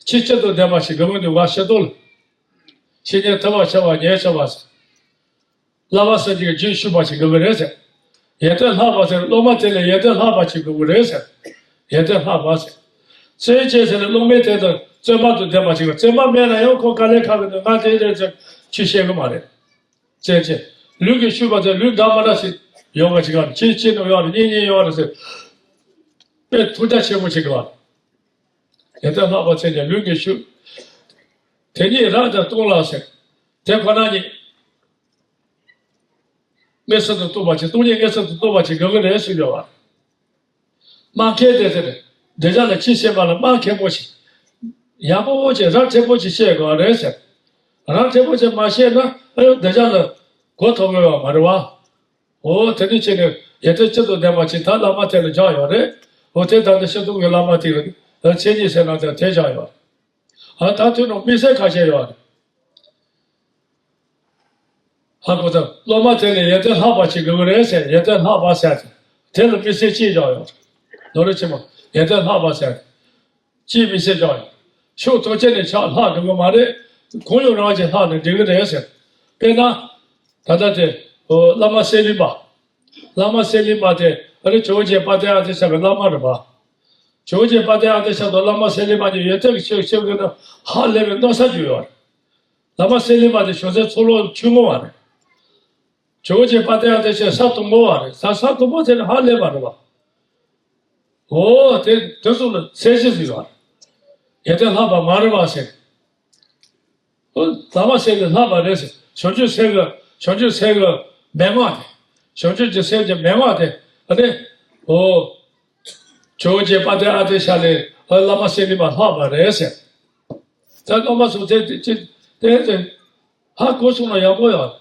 ཆེས་སྤྱི་དང་ལྡན་པ་ཞིག་དགོས་ཀྱི་འདུག་བ། ཤེས་རྟོགས་ལ། བཤེས་གཉེན་ཐུབ་པ་ཆེ་བ་ཉེར་ཆེ་བ། བསླབ་པ་གསེར་གྱི་རྒྱུན་ཞུགས་པ་ཞིག་དགོས་ཀྱི་རེད་ཟེར། ཡོན་ཏན་ལྷག་པ་ཟེར། སློབ་མ་དེ་ལ་ཡོན་ཏན་ལྷག་པ་ཞིག་དགོས་ཀྱི་རེད་ཟེར། ཡོན་ཏན་ལྷག་པ་ཟེར། བརྩོན་བཅས་ཟེར་ནས་སློབ་མའི་དོན་དུ་བརྩོན་པ་དང་ལྡན་པ་ཞིག་བརྩོན་པ་མེད་ན་ཡང་ཁོ་དཀའ་ལས་ཁག་གི་འདུག་ང་དེ་རེད་ཟེར་ཆོས་བཤད་གི་མ་རེད། བརྩོན་བཅས། ལུས་ཀྱིས་ཞུགས་པ་དེ་ལུས་འདྲ་མི་འདྲ་ཞིག་ཡོང་བ་ཞིག་ག་ཅི་ཅི་ནུ་ཡོང་བ་རེད། གཉིས་གཉིས་ཡོང་བ་རེད་ཟེར། དཔེ་ཐུགས་རྒྱ་ཆེན་པོ་ཞིག་གི་བ། ཡོན་ཏན་ལྷག་པ་བརྩོན་བཅས་ལུས་ཀྱིས་ཞུགས། དེ་ཉིད་རབ་ཏུ་སྟོང་ལ་ཟེར། དེ་ཁོ་ན་ཉིད། མངོན་སུམ་དུ་རྟོགས་པ་ཅིག་སྟོང་ཉིད་མངོན་སུམ་དུ་རྟོགས་པ་ཅིག་དགོས་ཀྱི་རེད་ཟེར་ཡོད་པ། སྨྲ་མཁན་དེ་ཟེར། འདོད་ཆགས་ལ་ཆོས་བཤད་པ་ལ་སྨྲ་མཁན་པོ་ཞིག་ཡག་པོ་ཅིག་རབ་མཁན་པོ་ཅིག་བཤད་དགོས་རེད་ཟེར། རབ་མཁན་པོ་ཅིག་མ་བཤད་ན་ཨ་ཡོ་འདོད་ཆགས་ལ་གོ་ཐོབ་ཡོད་པ་མ་རེད་བ། འོ་དེ་འདྲ་བྱས་ནས་ཡོན་ཏན་སྤྱི་དང་ལྡན་པ་ཅིག་ད་བླ་མ་དེ་ལ་བཞག་ཡོད་རེད། འོ་དེ་ད་ནི་ཤེས་རྟོགས་ཀྱི་བླ་མ་དེ་ལ་མཚན་ཉིད་ཟེར་ན་དེ་བཞག་ཡོད་རེད། ཨ་ད་དུས་ནང་དམིགས་བསལ་ཁ་ཤས་ཡོད་རེད། ཧ་གོ་ཐལ། སློབ་མ་དེ་ལ་ཡོན་ཏན་ལྷག་པ་ཞིག་དགོས་ཀྱི་རེད་ཟེར། ཡོན་ཏན་ལྷག་པ་ཟེར་ཏེ། དེ་ལ་དམིགས་བསལ་ཅིག་བཞག་ཡོད་རེད། ལོ་རེ་ཆེན་མོ་ཡོན་ཏན་ལྷག་པ་ཟེར་ཏེ། ཅིག་དམིགས་བསལ་བཞག་ཡོད། ཕྱོགས་ཐམས་ཅད་ནས་ཆགས་ལྷག་དགོས་ཀྱི་མ་རེད། གང་ཡོང་རང་གིས་ལྷག་ནས་འགྲིག་གི་རེད་ཟེར། དཔེར་ན། ད་ལྟ་དེ། ཨོ་བླ་མ་གསེར་གླིང་པ། བླ་མ་གསེར་གླིང་པ་དེ་ཨ་རི་ཇོ་བོ་རྗེ་དཔལ་ལྡན་ཨ་ཏི་ཤ་གི་བླ་མ་རེད་པ། ཇོ་བོ་རྗེ་དཔལ་ལྡན་ཨ་ཏི་ཤ་དང་བླ་མ་གསེར་གླིང་པ་གཉིས་ཡོན་ཏན་གྱི་ཕྱོགས་ཕྱོགས་ཀྱི་ནང་ཧ་ལས་པའི་མནོ་ས་བརྗོད་ཡོད་རེད། བླ་མ་གསེར་གླིང་པ་དེ་བྱང་སེམས་ཚོགས་ལོག་ཆུང་ངུ་བ་རེད། ཇོ་བོ་རྗེ་དཔལ་ལྡན་ཨ་ཏི་ཤ་ས་དང་པོ་བ་རེད། ས་ས་དང་པོ་དེ་ནི་ཧ་ལས་པ་རེད་པ། འོ་དེ་དེ་ཚོ་ལ་གསལ་བཤད་ཟེར་བ། ཡོན་ཏན་ལྷག་པ་མ་རེད་པ་ཟེར། འོ་བླ་མ་གསེར་གྱི་ལྷག་པ་རེད་ཟེར། བྱང་ཆུབ་སེམས་ཀྱི་བྱང་ཆུབ་སེམས་ཀྱི་མན་ངག་དེ། བྱང་ཆུབ་ཀྱི་སེམས་ཀྱི་མན་ངག་དེ་ཨ་ནི། འོ། ཇོ་བོ་རྗེ་དཔལ་ལྡན་ཨ་ཏི་ཤ་ལས་ཨ་བླ་མ་གསེར་གླིང་པ་ལྷག་པ་རེད་ཟེར། ད་སློབ་མ་ཚོ་དེ་དེ་དེ་དེ་ཧ་གོ་སོང་ན་ཡག་པོ་ཡོད།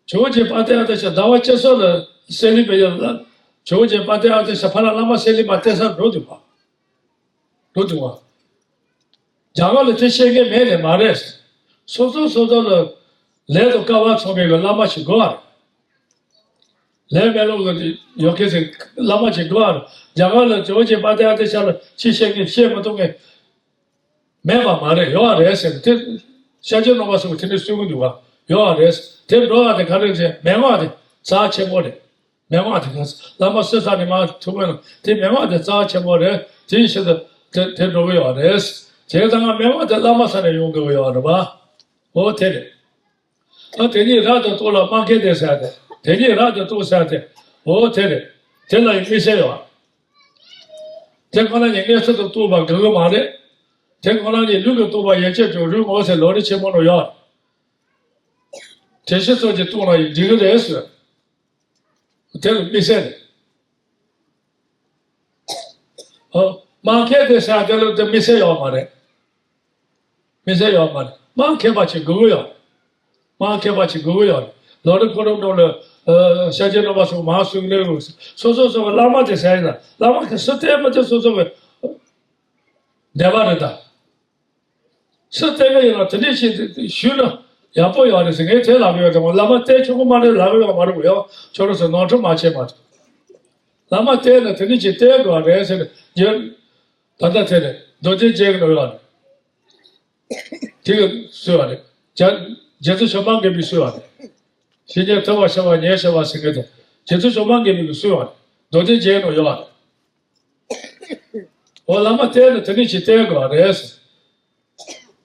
ཇོ་བོ་རྗེ་དཔལ་ལྡན་ཨ་ཏི་ཤ་ཟླ་བ་གཅིག་སོགས་ལ་གསེར་གླིང་པའི་ཡུལ་ལ། ཇོ་བོ་རྗེ་དཔལ་ལྡན་ཨ་ཏི་ཤ་ཕ་ར་བླ་མ་གསེར་གླིང་པ་བསྟེན་སར་འགྲོ་འདུག་པ། འགྲོ་འདུག་པ། རྒྱ་གར་ལ་དེ་བཤད་མཁན་མེད་ནས་མ་རེད། སོ་སོ་སོ་སོ་ལ་ལས་དང་སྐལ་བ་མཚུངས་པའི་བླ་མ་ཞིག་དགོས་པ་རེད། ལས་མེད་ལུགས་ལ་ཡོད་མཁན་ཞིག་བླ་མ་ཞིག་དགོས་པ་རེད། རྒྱ་གར་ལ་ཇོ་བོ་རྗེ་དཔལ་ལྡན་ཨ་ཏི་ཤ་ལ་ཅི་བཤད་མཁན་བཤད་མི་ཐུབ་མཁན། མེད་པ་མ་རེད། ཡོད་པ་རེད་ཟེར་ཏེ། ཤཱཀྱ་ཐུབ་པ་སོགས་དེ་འདྲ་གསུང་གི་འདུག་ག་ཡོད་པ་རེད། དེ་འགྲོ་བ་དེ་ག་རེ་ཟེར། མན་ངག་དེ་རྩ་ཆེན་པོ་རེད། མན་ངག་དེ་ག་བླ་མ་སུ་ས་ནས་མ་ཐུབ་མིན་ལ་དེ་མན་ངག་དེ་རྩ་ཆེན་པོ་རེད། དེའི་ཕྱིར་དུ་དེ་དེ་འགྲོ་གི་ཡོད་པ་རེད། དེ་ལྟ་ན་མན་ངག་དེ་བླ་མ་ས་ནས་ཡོང་དགོས་ཀྱི་ཡོད་པ་རེད་པ། འོ་དེ་རེད། ད་དེ་ཉིད་རབ་ཏུ་རྟོགས་ལ་སྨྲ་མཁས་ཏེ་ཟེར་ཏེ། དེ་ཉིད་རབ་ཏུ་རྟོགས་ཟེར་ཏེ། འོ་དེ་རེད། དེ་ལ་ཡང་དམིགས་བསལ་ཡོད། དེ་ཁོ་ན་ཉིད་མངོན་སུམ་དུ་རྟོགས་པ་དགོས་ཀྱི་མ་རེད། དེ་ཁོ་ན་ཉིད་ལུས་ཀྱིས་རྟོགས་པ་ཡན་ཆད་ཀྱང་རུང་ངོ་ཟེར་ལམ་རིམ་ཆེན་མོ་ནང་ཡོད། དྲན་ཤེས་སོགས་ཀྱིས་རྟོགས་ན་ཡང་འགྲིག་གི་རེད་ཟེར། དེ་ལ་དམིགས་བསལ་རེད། ཨོ། སྨྲ་མཁས་ཏེ་ཟེར་དེ་ལ་དེ་དམིགས་བསལ་ཡོད་མ་རེད། དམིགས་བསལ་ཡོད་མ་རེད། སྨྲ་མཁས་པ་ཅིག་དགོས་ཀྱི་ཡོད། སྨྲ་མཁས་པ་ཅིག་དགོས་ཀྱི་ཡོད་རེད། ལམ་རིམ་ཁོ་རང་ནང་ལ། ཨ། ཤཱཀྱའི་རྣམ་པ་སོགས་མང་སུ་གནས་རུང་། སོ་སོ་སོ་གི་བླ་མ་དེ་ཟེར་ཡིན་ན། བླ་མ་གིས་སུ་བསྟན་མི་བསྟན་སོ་སོ་གི་འདོད་པ་རེད་ད། སུ་བསྟན་གི་ཡིན་ན་དེ་འདྲས་ཞིག་ཞུས་ན་ཡག་པོ་ཡོད་རེད་ཟེར། ངས་དེ་ལབ་ཡོད་དང་། བླ་མ་བསྟན་ཆོག་གི་མ་རེད་ལབ་ཡོད་མ་རེད། ཡང་ཁྱོད་རང་ཚོ་ནོར་འཁྲུལ་མ་བྱེད་མ་གཏོགས། བླ་མ་བསྟན་ན་དེ་འདྲས་ཞིག་བསྟན་དགོས་རེད་ཟེར་ནས། རྒྱུ་ད་ལྟ་དེ་རེད། མདོ་སྡེ་རྒྱན་གྱི་ནང་ཡོད་རེད། དེ་གིས་གསུངས་པ་རེད། རྒྱ་རྗེ་བཙུན་བྱམས་པ་མགོན་པོས་གསུངས་པ་རེད། བཤེས་གཉེན་ཐུབ་པར་བྱ་བ་ཉེར་བྱ་བ་ཟེར་མཁན་དེ་རྗེ་བཙུན་བྱམས་པ་མགོན་པོས་གསུངས་པ་རེད། མདོ་སྡེ་རྒྱན་ནང་ཡོད་པ་རེད། འོ། བླ་མ་བསྟེན་ན་དེ་ནི་ཅིག་བསྟེན་དགོས་པ་རེད་ཟེར།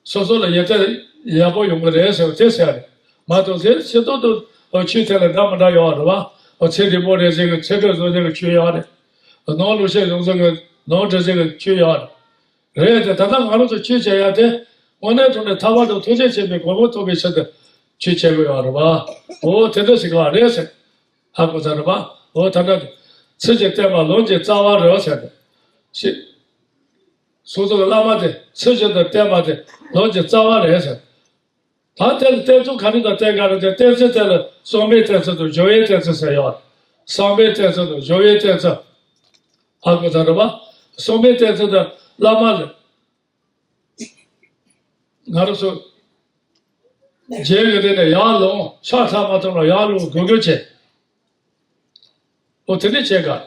སོ་སོ་ལ་ཡོན་ཏན་ཡག་པོ་ཡོང་གི་རེད་ཟེར་བ་དེ་ཟེར་རེད། མ་གཏོགས་དེ་ཕྱི་ཐོག་ཏུ་ཆོས་དེ་ལ་འདྲ་མི་འདྲ་ཡོད་པ་རེད་པ། འོ། ཚེ་རིང་པོ་རེད་ཟེར་གི། ཚེ་སྒྲོན་བཟོ་ཟེར་གི་ཆོས་ཡོད་རེད། ནོར་ལུག་ཤ་ཡོང་ཟེར་གི་ནོར་འདྲེན་ཟེར་གི་ཆོས་ཡོད་རེད། རེད་དེ། ད་ལྟ་ང་རང་ཚོ་ཆོས་བྱེད་ཡ་དེ་དངོས་གནས་དྲང་གནས་ཐར་པ་དང་ཐུགས་རྗེ་ཆེན་པོའི་གོ་འཕང་ཐོབ་པའི་ཆེད་དུ་ཆོས་བྱེད་དགོས་ཡོད་རེད་པ། འོ། དེ་འདྲ་ཞིག་ལ་རེད་ཟེར། ཧ་གོ་ཚར་རེད་པ། འོ། ད་ལྟ་ཚུལ་གྱིས་བསྟེན་པ་ལམ་གྱི་རྩ་བ་རེད་ཟེར་ཏེ། ཞེས་སོ་སོ་གི་བླ་མ་དེ་ཚུལ་བཞིན་དུ་བསྟེན་པ་དེ་ལམ་གྱི་རྩ་བ་རེད་ཟེར། ད་དེ་ལ་བསྟེན་ཚུལ་ག་རེ་དང་བསྟེན་ག་རེ་དེ། བསྟེན་ཚུལ་དེ་ལ་བསམ་པའི་བསྟེན་ཚུལ་དང་སྦྱོར་བའི་བསྟེན་ཚུལ་ཟེར་ཡོད། བསམ་པའི་བསྟེན་ཚུལ་དང་སྦྱོར་བའི་བསྟེན་ཚུལ། ཧ་གོ་ཚར་རེད་པ། བསམ་པའི་བསྟེན་ཚུལ་དེ་བླ་མ་ལ། ང་རང་ཚོ་རྗེས་ཀྱི་དེ་ནས་ཡར་ལོངས། ཕྱག་ཐལ་མ་ཐོབ་ན་ཡར་ལོངས་སྒོམ་སྒོམ་བྱེད། འོ། དེ་འདྲ་བྱེད་ག།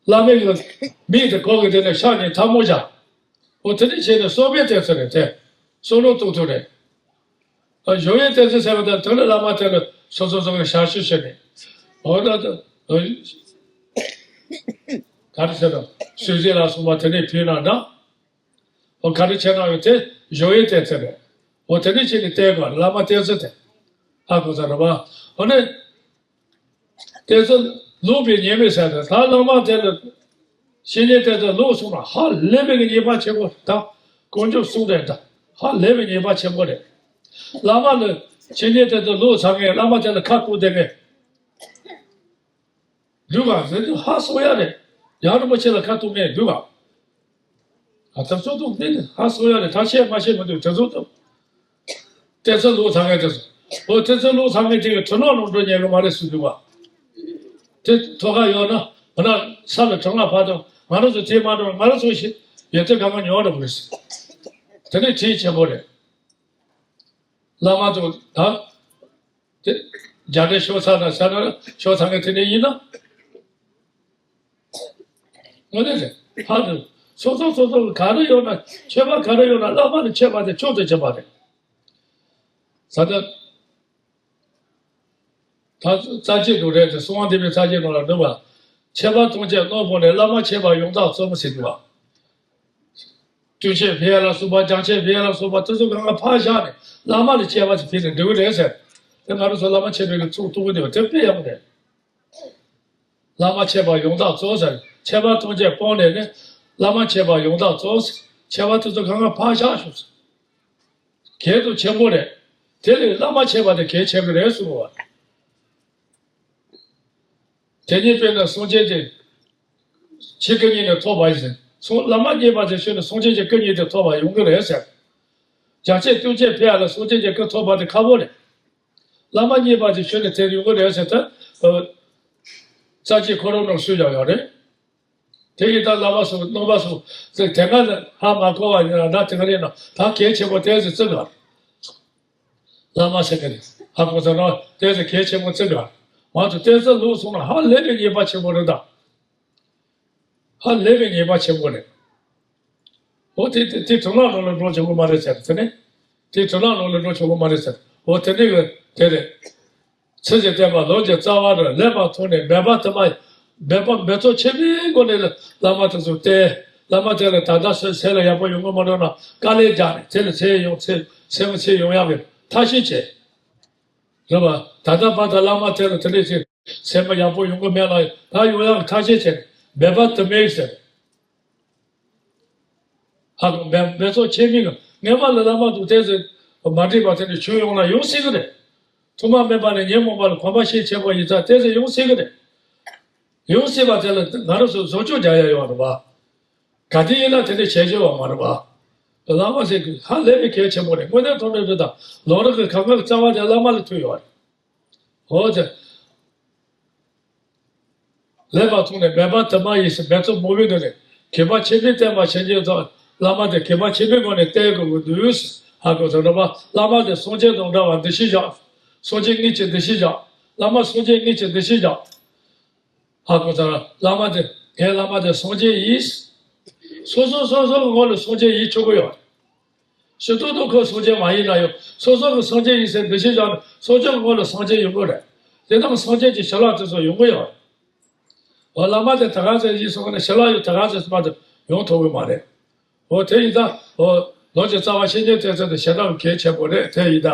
བླ་མའི་གི་མིང་དེ་གོ་གི་དེ་ནས་ཕྱག་གཉིས་ཐལ་མོ་སྦྱར། འོ། དེ་འདྲ་བྱས་ནས་བསམ་པའི་བསྟེན་ཚུལ་རེད་དེ། བསམ་བློ་གཏོང་ཚུལ་རེད། ཨ། སྦྱོར་བའི་བསྟེན་ཚུལ་ཟེར་བ་དེ་དོན་ལ་བླ་མ་དེ་ལ་སོ་སོ་སོ་གི་ཞབས་ཞུ་བྱས་ནས། འོ། ད་ད་ག་རེ་ཟེར་དང་། གསོལ་ཚིགས་ལ་སོགས་པ་དེ་འདྲ་ཕུལ་ན་འདྲ། འོ། ག་རེ་བྱས་ན་ཡང་དེ་སྦྱོར་བའི་བསྟེན་ཚུལ་རེད། འོ། དེ་འདྲ་བྱས་ནས་བསྟེན་དགོས། བླ་མ་བསྟེན་ཚུལ་དེ། ཧ་གོ་ཚར་རེད་པ། འོ་ནས་བསྟེན་ཚུལ་ལོག་པའི་ཉེས་དམིགས་ཟེར་ཏེ། ད་བླ་མ་དེ་ལ་བཤེས་གཉེན་བསྟེན་ཚུལ་ལོག་སོང་ན་ཧ་ལས་པའི་གི་ཉེས་པ་ཆེན་པོ། ད་དཀོན་མཆོག་གསུང་དེ་ད་ཧ་ལས་པའི་ཉེས་པ་ཆེན་པོ་རེད། བླ་མ་ལ་བཤེས་གཉེན་བསྟེན་ཚུལ་ལོག་ཚར་མཁན། བླ་མ་དེ་ལ་ཁ་བསྐུར་བསྡད་མཁན། འདུག་ག། ཟེར་དུས་ཧ་སོ་ཡ་རེད། ཡང་རིན་པོ་ཆེ་ལ་ཁ་གཏུག་མཁན་འདུག་ག། ཨ། ད་ཚོད་དུ་འདི་ནི་ཧ་སོ་ཡ་རེད། ད་བཤད་མ་བཤད་མི་འདུག། དེ་ཚོད་དུ་བསྟེན་ཚུལ་ལོག་ཚར་མཁན་དེ་ཚོ། འོ། བསྟེན་ཚུལ་ལོག་ཚར་མཁན་དེ་གི་དྲི་ལོག་ནང་འགྲོ་ཉན་གི་མ་རེད་ཟེར་འདུག་ག། དེ་ཐོག་ཁ་ཡོད་ན་འོ་ན་ས་ལ་དྲི་ལོག་ཕར་དང་། ང་རང་ཚོ་དེ་མ་འགྲོ། ང་རང་ཚོ་ཞིག་ཡོད་དེ་གང་ག་ཉོ་ར་བུ་རེད། དེ་ནི་གྲས་ཆེན་པོ་རེད། བླ་མ་དང་ད། དེ་རྒྱ་འདྲེ་ཤོར་ཚར་ན་ཟེར་ན། ཤོར་ཚར་མཁན་དེ་འདྲ་ཡིན་ན། དངོས་གནས་རེད། ཕར་དུ་སོ་སོ་སོ་སོ་ག་རེ་ཡོད་ན། མཆོད་པ་ག་རེ་ཡོད་ན་བླ་མ་ལ་མཆོད་པ་དེ་མཆོག་ཏུ་གྱུར་པ་རེད། ད་ལྟ་ད་རྩ་ཆེ་དུ་རེད་དེ། གསང་བ་འདུས་པའི་རྩ་ཆེ་ནང་ལ་འདུག་པ། ཁྱད་པར་ཐམས་ཅད་རྣམ་སྤངས་ནས། བླ་མ་མཆོད་པ་ཡང་དག་བརྩོན་ཟེར་འདུག་པ། སྤྲིན་ཆེན་ཕེབས་ཡ་ལ་སོགས་པ། རྒྱ་ཆེན་ཕེབས་ཡ་ལ་སོགས་པ་དེ་ཚོ་གང་ག་ཕར་བཞག་ནས་བླ་མ་ལ་མཆོད་པ་ཞིག་ཕུལ་ནས་འགྲིག་གི་རེད་ཟེར། དེ་ང་རང་ཚོ་བླ་མ་མཆོད་པའི་གི་ཚོགས་གཏོགས་ཀྱི་འདུག་པ། དེ་དཔེ་ཡག་པོ་རེད། བླ་མ་མཆོད་པ་ཡང་དག་བརྩོན་ཟེར། ཁྱད་པར་ཐམས་ཅད་སྤངས་ནས་ནི་བླ་མ་མཆོད་པ་ཡང་དག་བརྩོན། ཁྱད་པར་དེ་ཚོ་གང་ག་ཕར་བཞག་ཤོག་ཟེར། གལ་དུ་ཆེན་པོ་རེད། དེ་ལས་བླ་མ་མཆོད་པ་དེ་གལ་ཆེ་གི་རེད་གསུངས་པ། དེ་ཉིད་དཔེར་ན་སངས་རྒྱས་ཀྱི་ཆོས་སྐུ་བརྙེས་ནས་ཐོབ་པ་ཡིན་ཟེར། སངས། བླ་མ་མཉེས་པ་དེ་ཤོད་ནས་སངས་རྒྱས་ཀྱི་སྐུ་བརྙེས་ཏེ་ཐོབ་པ་ཡོང་གི་རེད་ཟེར། རྒྱ་ཆེན་ལྟོ་འཕྱེ་ཕེབས་ཡ་ལ་སངས་རྒྱས་ཀྱི་སྐུ་ཐོབ་པ་དེ་ཁག་པོ་རེད། བླ་མ་མཉེས་པ་དེ་ཤོད་ནས་དེར་ཡོང་གི་རེད་ཟེར་ཏེ། ཨ། རྩ་ཆེ་ཁོ་རང་ནང་གསུངས་བཞག་ཡོད་རེད། དེ་ཡིན་ད་བླ་མ་སོགས་རྣམ་པ་སོགས་ཟེར་དེ་སྔ་ལ་ཧ་མ་གོ་བ་ཡིན་ན་དེ་ག་རེ་ཡིན་ན་ད་གལ་ཆེན་པོ་དེ་ཟེར་བརྩི་དགོས། བླ་མ་ཟེར་གི་རེད། ཧ་གོ་ཚར་ན་དེ་ཟེར་གལ་ཆེན་པོ་བརྩི་དགོས། མ་གཏོགས་བསྟེན་ཚུལ་ལོག་སོང་ན་ཧ་ལས་པའི་ཉེས་པ་ཆེན་པོ་རེད་ད། ཧ་ལས་པའི་ཉེས་པ་ཆེན་པོ་རེད། འོ། དེ་དེ་དེ་དྲི་ལོག་ནང་ལ་འགྲོ་ཆོག་གི་མ་རེད་ཟེར། དེ་ནི་དེ་དྲི་ལོག་ནང་ལ་འགྲོ་ཆོག་གི་མ་རེད་ཟེར། འོ། དེ་ནི་གི་དེ་རེད། ཚུལ་གྱིས་བསྟེན་པ་ལམ་གྱི་རྩ་བ་རེད། ལེགས་པར་མཐོང་ནས་འབད་པ་དུ་མ། འབད་པ་འབད་རྩོལ་ཆེན་པོའི་སྒོ་ནས་བླ་མ་དེ་ཚོ་བསྟེན། བླ་མ་དེ་ལ་ད་ལྟ་སེམས་སེམས་ལ་ཡག་པོ་ཡོང་གི་མ་འགྲོ་ན་དཀའ་ལས་རྒྱག་ནས་དེ་ལ་ཚེ་ཡོང་ཚེ་ཚེ་མི་ཚེ་ཡོང་ཡག་གི་ཐབས་ཤེས་བྱས། རེད་པ། ད་ལྟ་བར་དུ་བླ་མ་དེ་ལ་དེ་འདྲས་ཅིག་སེམས་པ་ཡག་པོ་ཡོང་གི་མེད་ལ། ད་ཡོང་ཡག་ཐབས་ཤེས་བྱས་ནས་འབད་པ་དུ་མས་ཟེར། ཧ་གོ། འབད་འབད་རྩོལ་ཆེ་མིན་གྱི་སྔོན་མ་ལ་བླ་མ་དང་ཏོག་ཙམ་མ་འགྲིག་པ་དེ་འདྲ་བྱུང་ཡོང་ན་ཡོང་སྲིད་ཀྱི་རེད། ཐོག་མ་མེད་པ་ནས་ཉོན་མོངས་པ་ལ་གོམས་པ་ཤས་ཆེན་པོ་ཡིན་ཙང་ཏོག་ཙམ་ཡོང་སྲིད་ཀྱི་རེད། ཡོང་སྲིད་པ་དེ་ལ་ང་རང་ཚོ་བཟོ་བཅོས་རྒྱག་ཡ་ཡོད་རེད་པ། ག་དུས་ཡིན་ན་དེ་འདྲ་བྱེད་ཆོག་པ་མ་རེད་པ། བླ་མ་ཟེར་གི་ཧ་ལས་པའི་གལ་ཆེན་པོ་རེད། དངོས་གནས་དྲང་གནས་རེད། ད་ལམ་རིམ་གྱི་གང་ག་གི་རྩ་བ་དེ་བླ་མ་ལ་ཐུག་ཡོད་རེད། འོ་དེ། ལེགས་པར་མཐོང་ནས་འབད་པ་དུ་མ་ཡིས་ཟེར། འབད་རྩོལ་མང་པོའི་སྒོ་ནས་གུས་པ་ཆེན་པོས་བསྟེན་པར་བྱེད་ཀྱི་ཡོད་ཙང་། བླ་མ་དེ་གུས་པ་ཆེན་པོའི་སྒོ་ནས་བསྟེན་དགོས་ཀྱི་འདུག། ཧ་གོ་སོང་རེད་པ། བླ་མ་དེ་སངས་རྒྱས་དང་འདྲ་བར་འདུ་ཤེས་བཞག། སངས་རྒྱས་དངོས་ཀྱི་འདུ་ཤེས་བཞག། བླ་མ་སངས་རྒྱས་དངོས་ཀྱི་འདུ་ཤེས་བཞག། ཧ་གོ་སོང་། བླ་མ་དེ་ངའི་བླ་མ་དེ་སངས་རྒྱས་ཡིན། སོ་སོ་སོ་སོ་གི་ངོ་ལ་སངས་རྒྱས་ཡིན་ཆོག་གི་ཡོད། ཕྱི་ཐོག་ཏུ་ཁོ་སངས་རྒྱས་མ་ཡིན་ན་ཡང་སོ་སོ་གི་སངས་རྒྱས་ཡིན་ཟེར་འདུ་ཤེས་བཞག་ན་སངས་རྒྱས་ངོ་ལ་སངས་རྒྱས་ཡོང་གི་རེད། དེ་དང་སངས་རྒྱས་ཀྱི་ཞལ་ལག་དེ་ཚོ་ཡོང་གི་ཡོད་རེད། འོ་བླ་མ་དེ་ད་ག་ཚོད་ཡིན་སོང་ན་ཞལ་ལག་ཡང་ད་ག་ཚོད་མ་གཏོགས་ཡོང་ཐུབ་ཀྱི་མ་རེད། འོ་དེ་ཡིན་ད། འོ་ལམ་གྱི་རྩ་བ་བཤེས་གཉེན་བསྟེན་ཚུལ་དེ་ཞེ་དྲག་གལ་ཆེན་པོ་རེད། དེ་ཡིན་ད།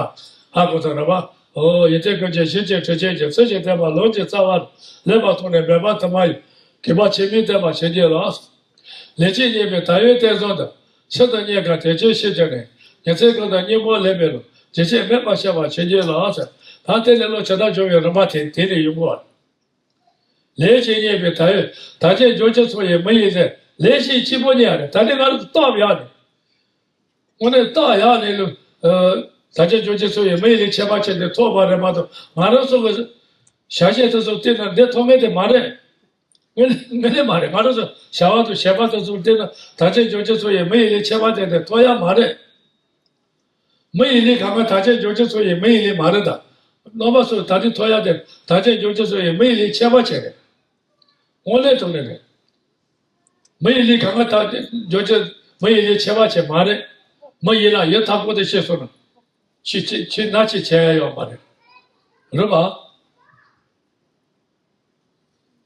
ཧ་གོ་སོང་རེད་པ། འོ་ཡོན་ཏན་ཀུན་གྱི་གཞི་གཅིག་དྲིན་ཅན་གྱི། ཚུལ་བཞིན་བསྟེན་པ་ལམ་གྱི་རྩ་བ། ལེགས་པར་མཐོང་ནས་འབད་པ་དུ་མ་ཡིས། གུས་པ་ཆེན་པོས་བསྟེན་པར་བྱེད་ཀྱི་ལགས། ལེགས་བྱས་རྙེད་པའི་དལ་བའི་རྟེན་གསུམ་དུ། ཕྱིར་དང་སྙིང་གར་དད་ཅིང་ཤེས་བྱས་ནས། ཉིན་མཚན་ཀུན་ཏུ་སྙིང་པོར་ལེན་པའི་བློ། ཇི་ཕྱིར་མེད་པར་ཤེས་པར་བྱེད་ཀྱི་ལགས། ད་དེ་ནས་བློ་ཇི་ལྟར་སྦྱོང་བའི་རིམ་པ་དེ་དེ་ནས་ཡོང་གི་ཡོད་རེད། ལེགས་བྱས་རྙེད་པའི་དལ་བའི། དལ་བྱེད་འབྱུང་སྤྱོད་ཚུ་ཡི་མི་ཡི་ལས། ལེགས་ཤིང་སྐྱིད་པོ་རྙེད་ཡ་རེད། ད་ནི་ང་རང་ཚོ་སྟབས་ཡག་ནས། དངོས་གནས་སྟབས་ཡག་ནས་ལུ། ཨ། དལ་བྱེད་འབྱུང་སྤྱོད་ཚུ་ཡི་མི་ཡི་ལས་བྱེད་པ་བྱས་ཏེ་ཐོབ་པ་རེད་མ་གཏོགས། ང་རང་ཚོ་གི་བྱ་བྱེད་དེ་ཚོ་བལྟས་ན་འདི་ཐོབ་མཁན་དེ་མ་རེད། དངོས་གནས་དངོས་གནས་མ་རེད། ང་རང་ཚོ་བྱ་བ་དང་བྱེད་པ་དེ་ཚོ་བལྟས་ན་དལ་བྱེད་འབྱུང་སྤྱོད་ཚུ་ཡི་མི་ཡི་ལས་བྱེད་པ་དེ་དེ་ཐོབ་ཡ་མ་རེད། མི་ཡི་ལས་གང་ག་དལ་བྱེད་འབྱུང་སྤྱོད་ཚུ་ཡི་མི་ཡི་ལས་མ་རེད་ད། རྣམ་པ་ཚོ་ད་ལྟའི་ཐོབ་ཡ་དེ་དལ་བྱེད་འབྱུང་སྤྱོད་ཚུ་ཡི་མི་ཡི་ལས་བྱེད་པ་བྱས་རེད། དངོས་གནས་དྲང་གནས་རེད། མི་ཡི་ལས་གང་ག་དལ་བྱེད་འབྱུང་སྤྱོད་མི་ཡི་ལས་བྱེད་པ་བྱས་མ་རེད། མི་ཡི་ལ་ཡིད་མཐའ་འཁོར་དེ་ཤེས་སོང་ན། ཅི་ཅི་ཅི་ན་ཅི་བྱས་ཡ་ཡོད་མ་རེད། རེད་པ།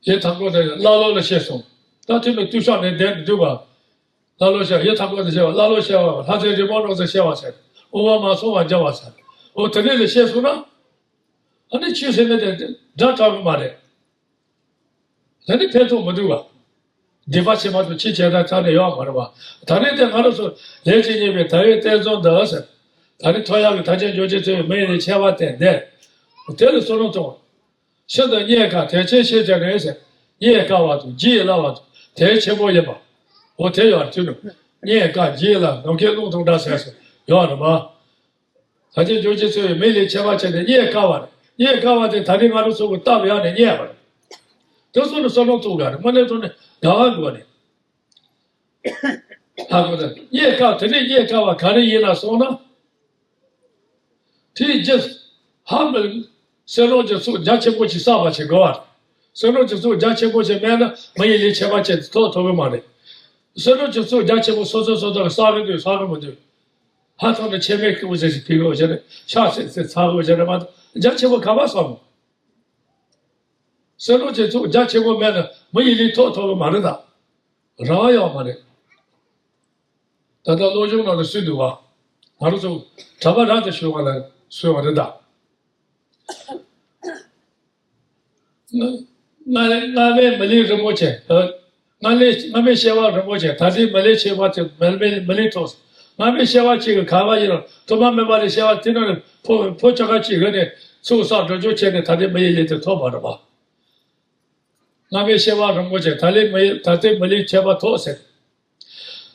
ཡིད་མཐའ་འཁོར་དེ་ཀླ་ཀློ་ལ་ཤེས་སོང་། ད་དེ་ནི་ལྟོས་ཤག་ནས་བསྡད་འདུག་པ། ཀླ་ཀློ་ཤེས་པ། ཡིད་མཐའ་འཁོར་དེ་ཤེས་པ། ཀླ་ཀློ་ཤེས་པ། ལྷ་རྫས་རི་མོ་རྣམས་སུ་ཤེས་པ་ཟེར། དབུ་མ་མ་སོང་བར་འཇོག་པ་ཟེར། འོ་དེ་འདྲས་ལ་ཤེས་སོང་ན། ཨ་ནི་ཆོས་ཟེར་མཁན་དེ་སྒྲ་གྲགས་ཀྱི་མ་རེད། ད་ནི་ཕན་ཐོགས་མི་འདུག་པ། སྡིག་པ་ཆེ་མ་གཏོགས་ཆེ་བྱས་ན་ད་ནི་ཡོད་མ་རེད་པ། ད་ནི་དེ་ང་རང་ཚོ་ལེགས་བྱས་རྙེད་པའི་དལ་བའི་རྟེན་གསུམ་དུ་ཟེར། ད་ནི་ཐོབ་ཡག་གི་དལ་བྱེད་འབྱུང་སྤྱོད་ཚུ་ཡི་མི་ཡི་ལས་བྱེད་པ་དེ་འདས། དེ་ལ་བསམ་བློ་གཏོང་། ཕྱིར་དང་སྙིང་གར་དད་ཅིང་ཤེས་བྱས་ནས་ཟེར། རྙེད་དཀའ་བ་དང་བརྗེད་སླ་བ་དང་དལ་ཆེན་པོ་ཡིན་པ། འོ་དེ་ཡོད་རེད། དུས་ནི་རྙེད་དཀའ་བརྗེད་སླ་ནམ་མཁའི་རླུང་དང་འདྲ་ཟེར་སོ་ཡོད་རེད་པ། དལ་བྱེད་འབྱུང་སྤྱོད་ཚུ་ཡི་མི་ལས་བྱེད་པ་བྱས་ཏེ་རྙེད་དཀའ་བ་རེད། རྙེད་དཀའ་བ་དེ་ད་རེས་ང་རང་ཚོ་གི་སྟབས་ཡག་ནས་རྙེད་པ་རེད། དེ་ཚོ་ནི་བསམ་བློ་ཐུག་ཡག་རེད། དངོས་གནས་དྲང་གནས་དགའ་བ་འདུག་པ་རེད། ཧ་གོ་ད། རྙེད་དཀའ། དེ་ནས་རྙེད་དཀའ་བ་ག་རེ་ཡིན་ལ་སོང་ན། དེའི་རྗེས་ཧ་མི་སེམས་རང་གི་ཚོགས་རྒྱ་ཆེན་པོ་ཞིག་བསགས་པ་བྱེད་དགོས་པ་རེད། སེམས་རང་གི་ཚོགས་རྒྱ་ཆེན་པོ་ཞིག་མེད་ན་མི་ཡི་ལས་བྱེད་པ་བྱས་ཏེ་ཐོབ་ཐུབ་ཀྱི་མ་རེད། སེམས་རང་གི་ཚོགས་རྒྱ་ཆེན་པོ་སོ་སོ་སོ་སོ་གི་བསགས་ཀྱི་འདུག་བསགས་ཀྱི་མི་འདུག་ཧ་ཐོག་ནས་ཆད་མེད་སྐྱེ་བོ་ཟེར་ཞིག་ཕི་གོ་བྱས་ནས་ཤ་ཚེ་ཚེ་ཚ་གོ་བྱས་ནས་མ་གཏོགས་རྒྱ་ཆེན་པོ་ག་པར་བསགས་མོ། སེམས་རང་གི་ཚོགས་རྒྱ་ཆེན་པོ་མེད་ན་མི་ཡི་ལས་ཐོབ་ཐུབ་ཀྱི་མ་རེད་ད། རང་ཡོད་མ་རེད། ད་ལྟ་སློབ་སྦྱོང་ནང་ལ་སུས་འདུག་བ། ང་རང་ཚོ་གྲྭ་པ་རང་དུ་ཞུགས་པ་ལ་སུས་བ་རེད་ད། སྔ་སྔ་མའི་མི་ལས་རིན་པོ་ཆེ། ཨ། སྔ་ལས་སྔ་མའི་སྐྱེ་བ་རིན་པོ་ཆེ། ད་ལྟའི་མི་ལས་སྐྱེ་བ་དེ་མི་མི་མི་ལས་ཐོག་སྔ་མའི་སྐྱེ་བ་གཅིག་གི་ག་བ་ཡིན་རུང་ཐོག་མ་མེད་པ་ལས་སྐྱེ་བ་དེ་ནང་ནས་ཕོ་ཕོ་ཁྱོ་ག་གཅིག་གི་ནས་ཚུགས་བསགས་འགྲོ་སྦྱོར་བྱས་ནས་ད་ལྟའི་མི་ཡི་ལས་དེ་ཐོབ་པ་རེད་བ། སྔ་མའི་སྐྱེ་བ་རིན་པོ་ཆེ། ད་ལྟའི་མི་ཡི་ད་ལྟའི་མི་ལས་ཁྱད་པར་ཐོགས་ཟེར།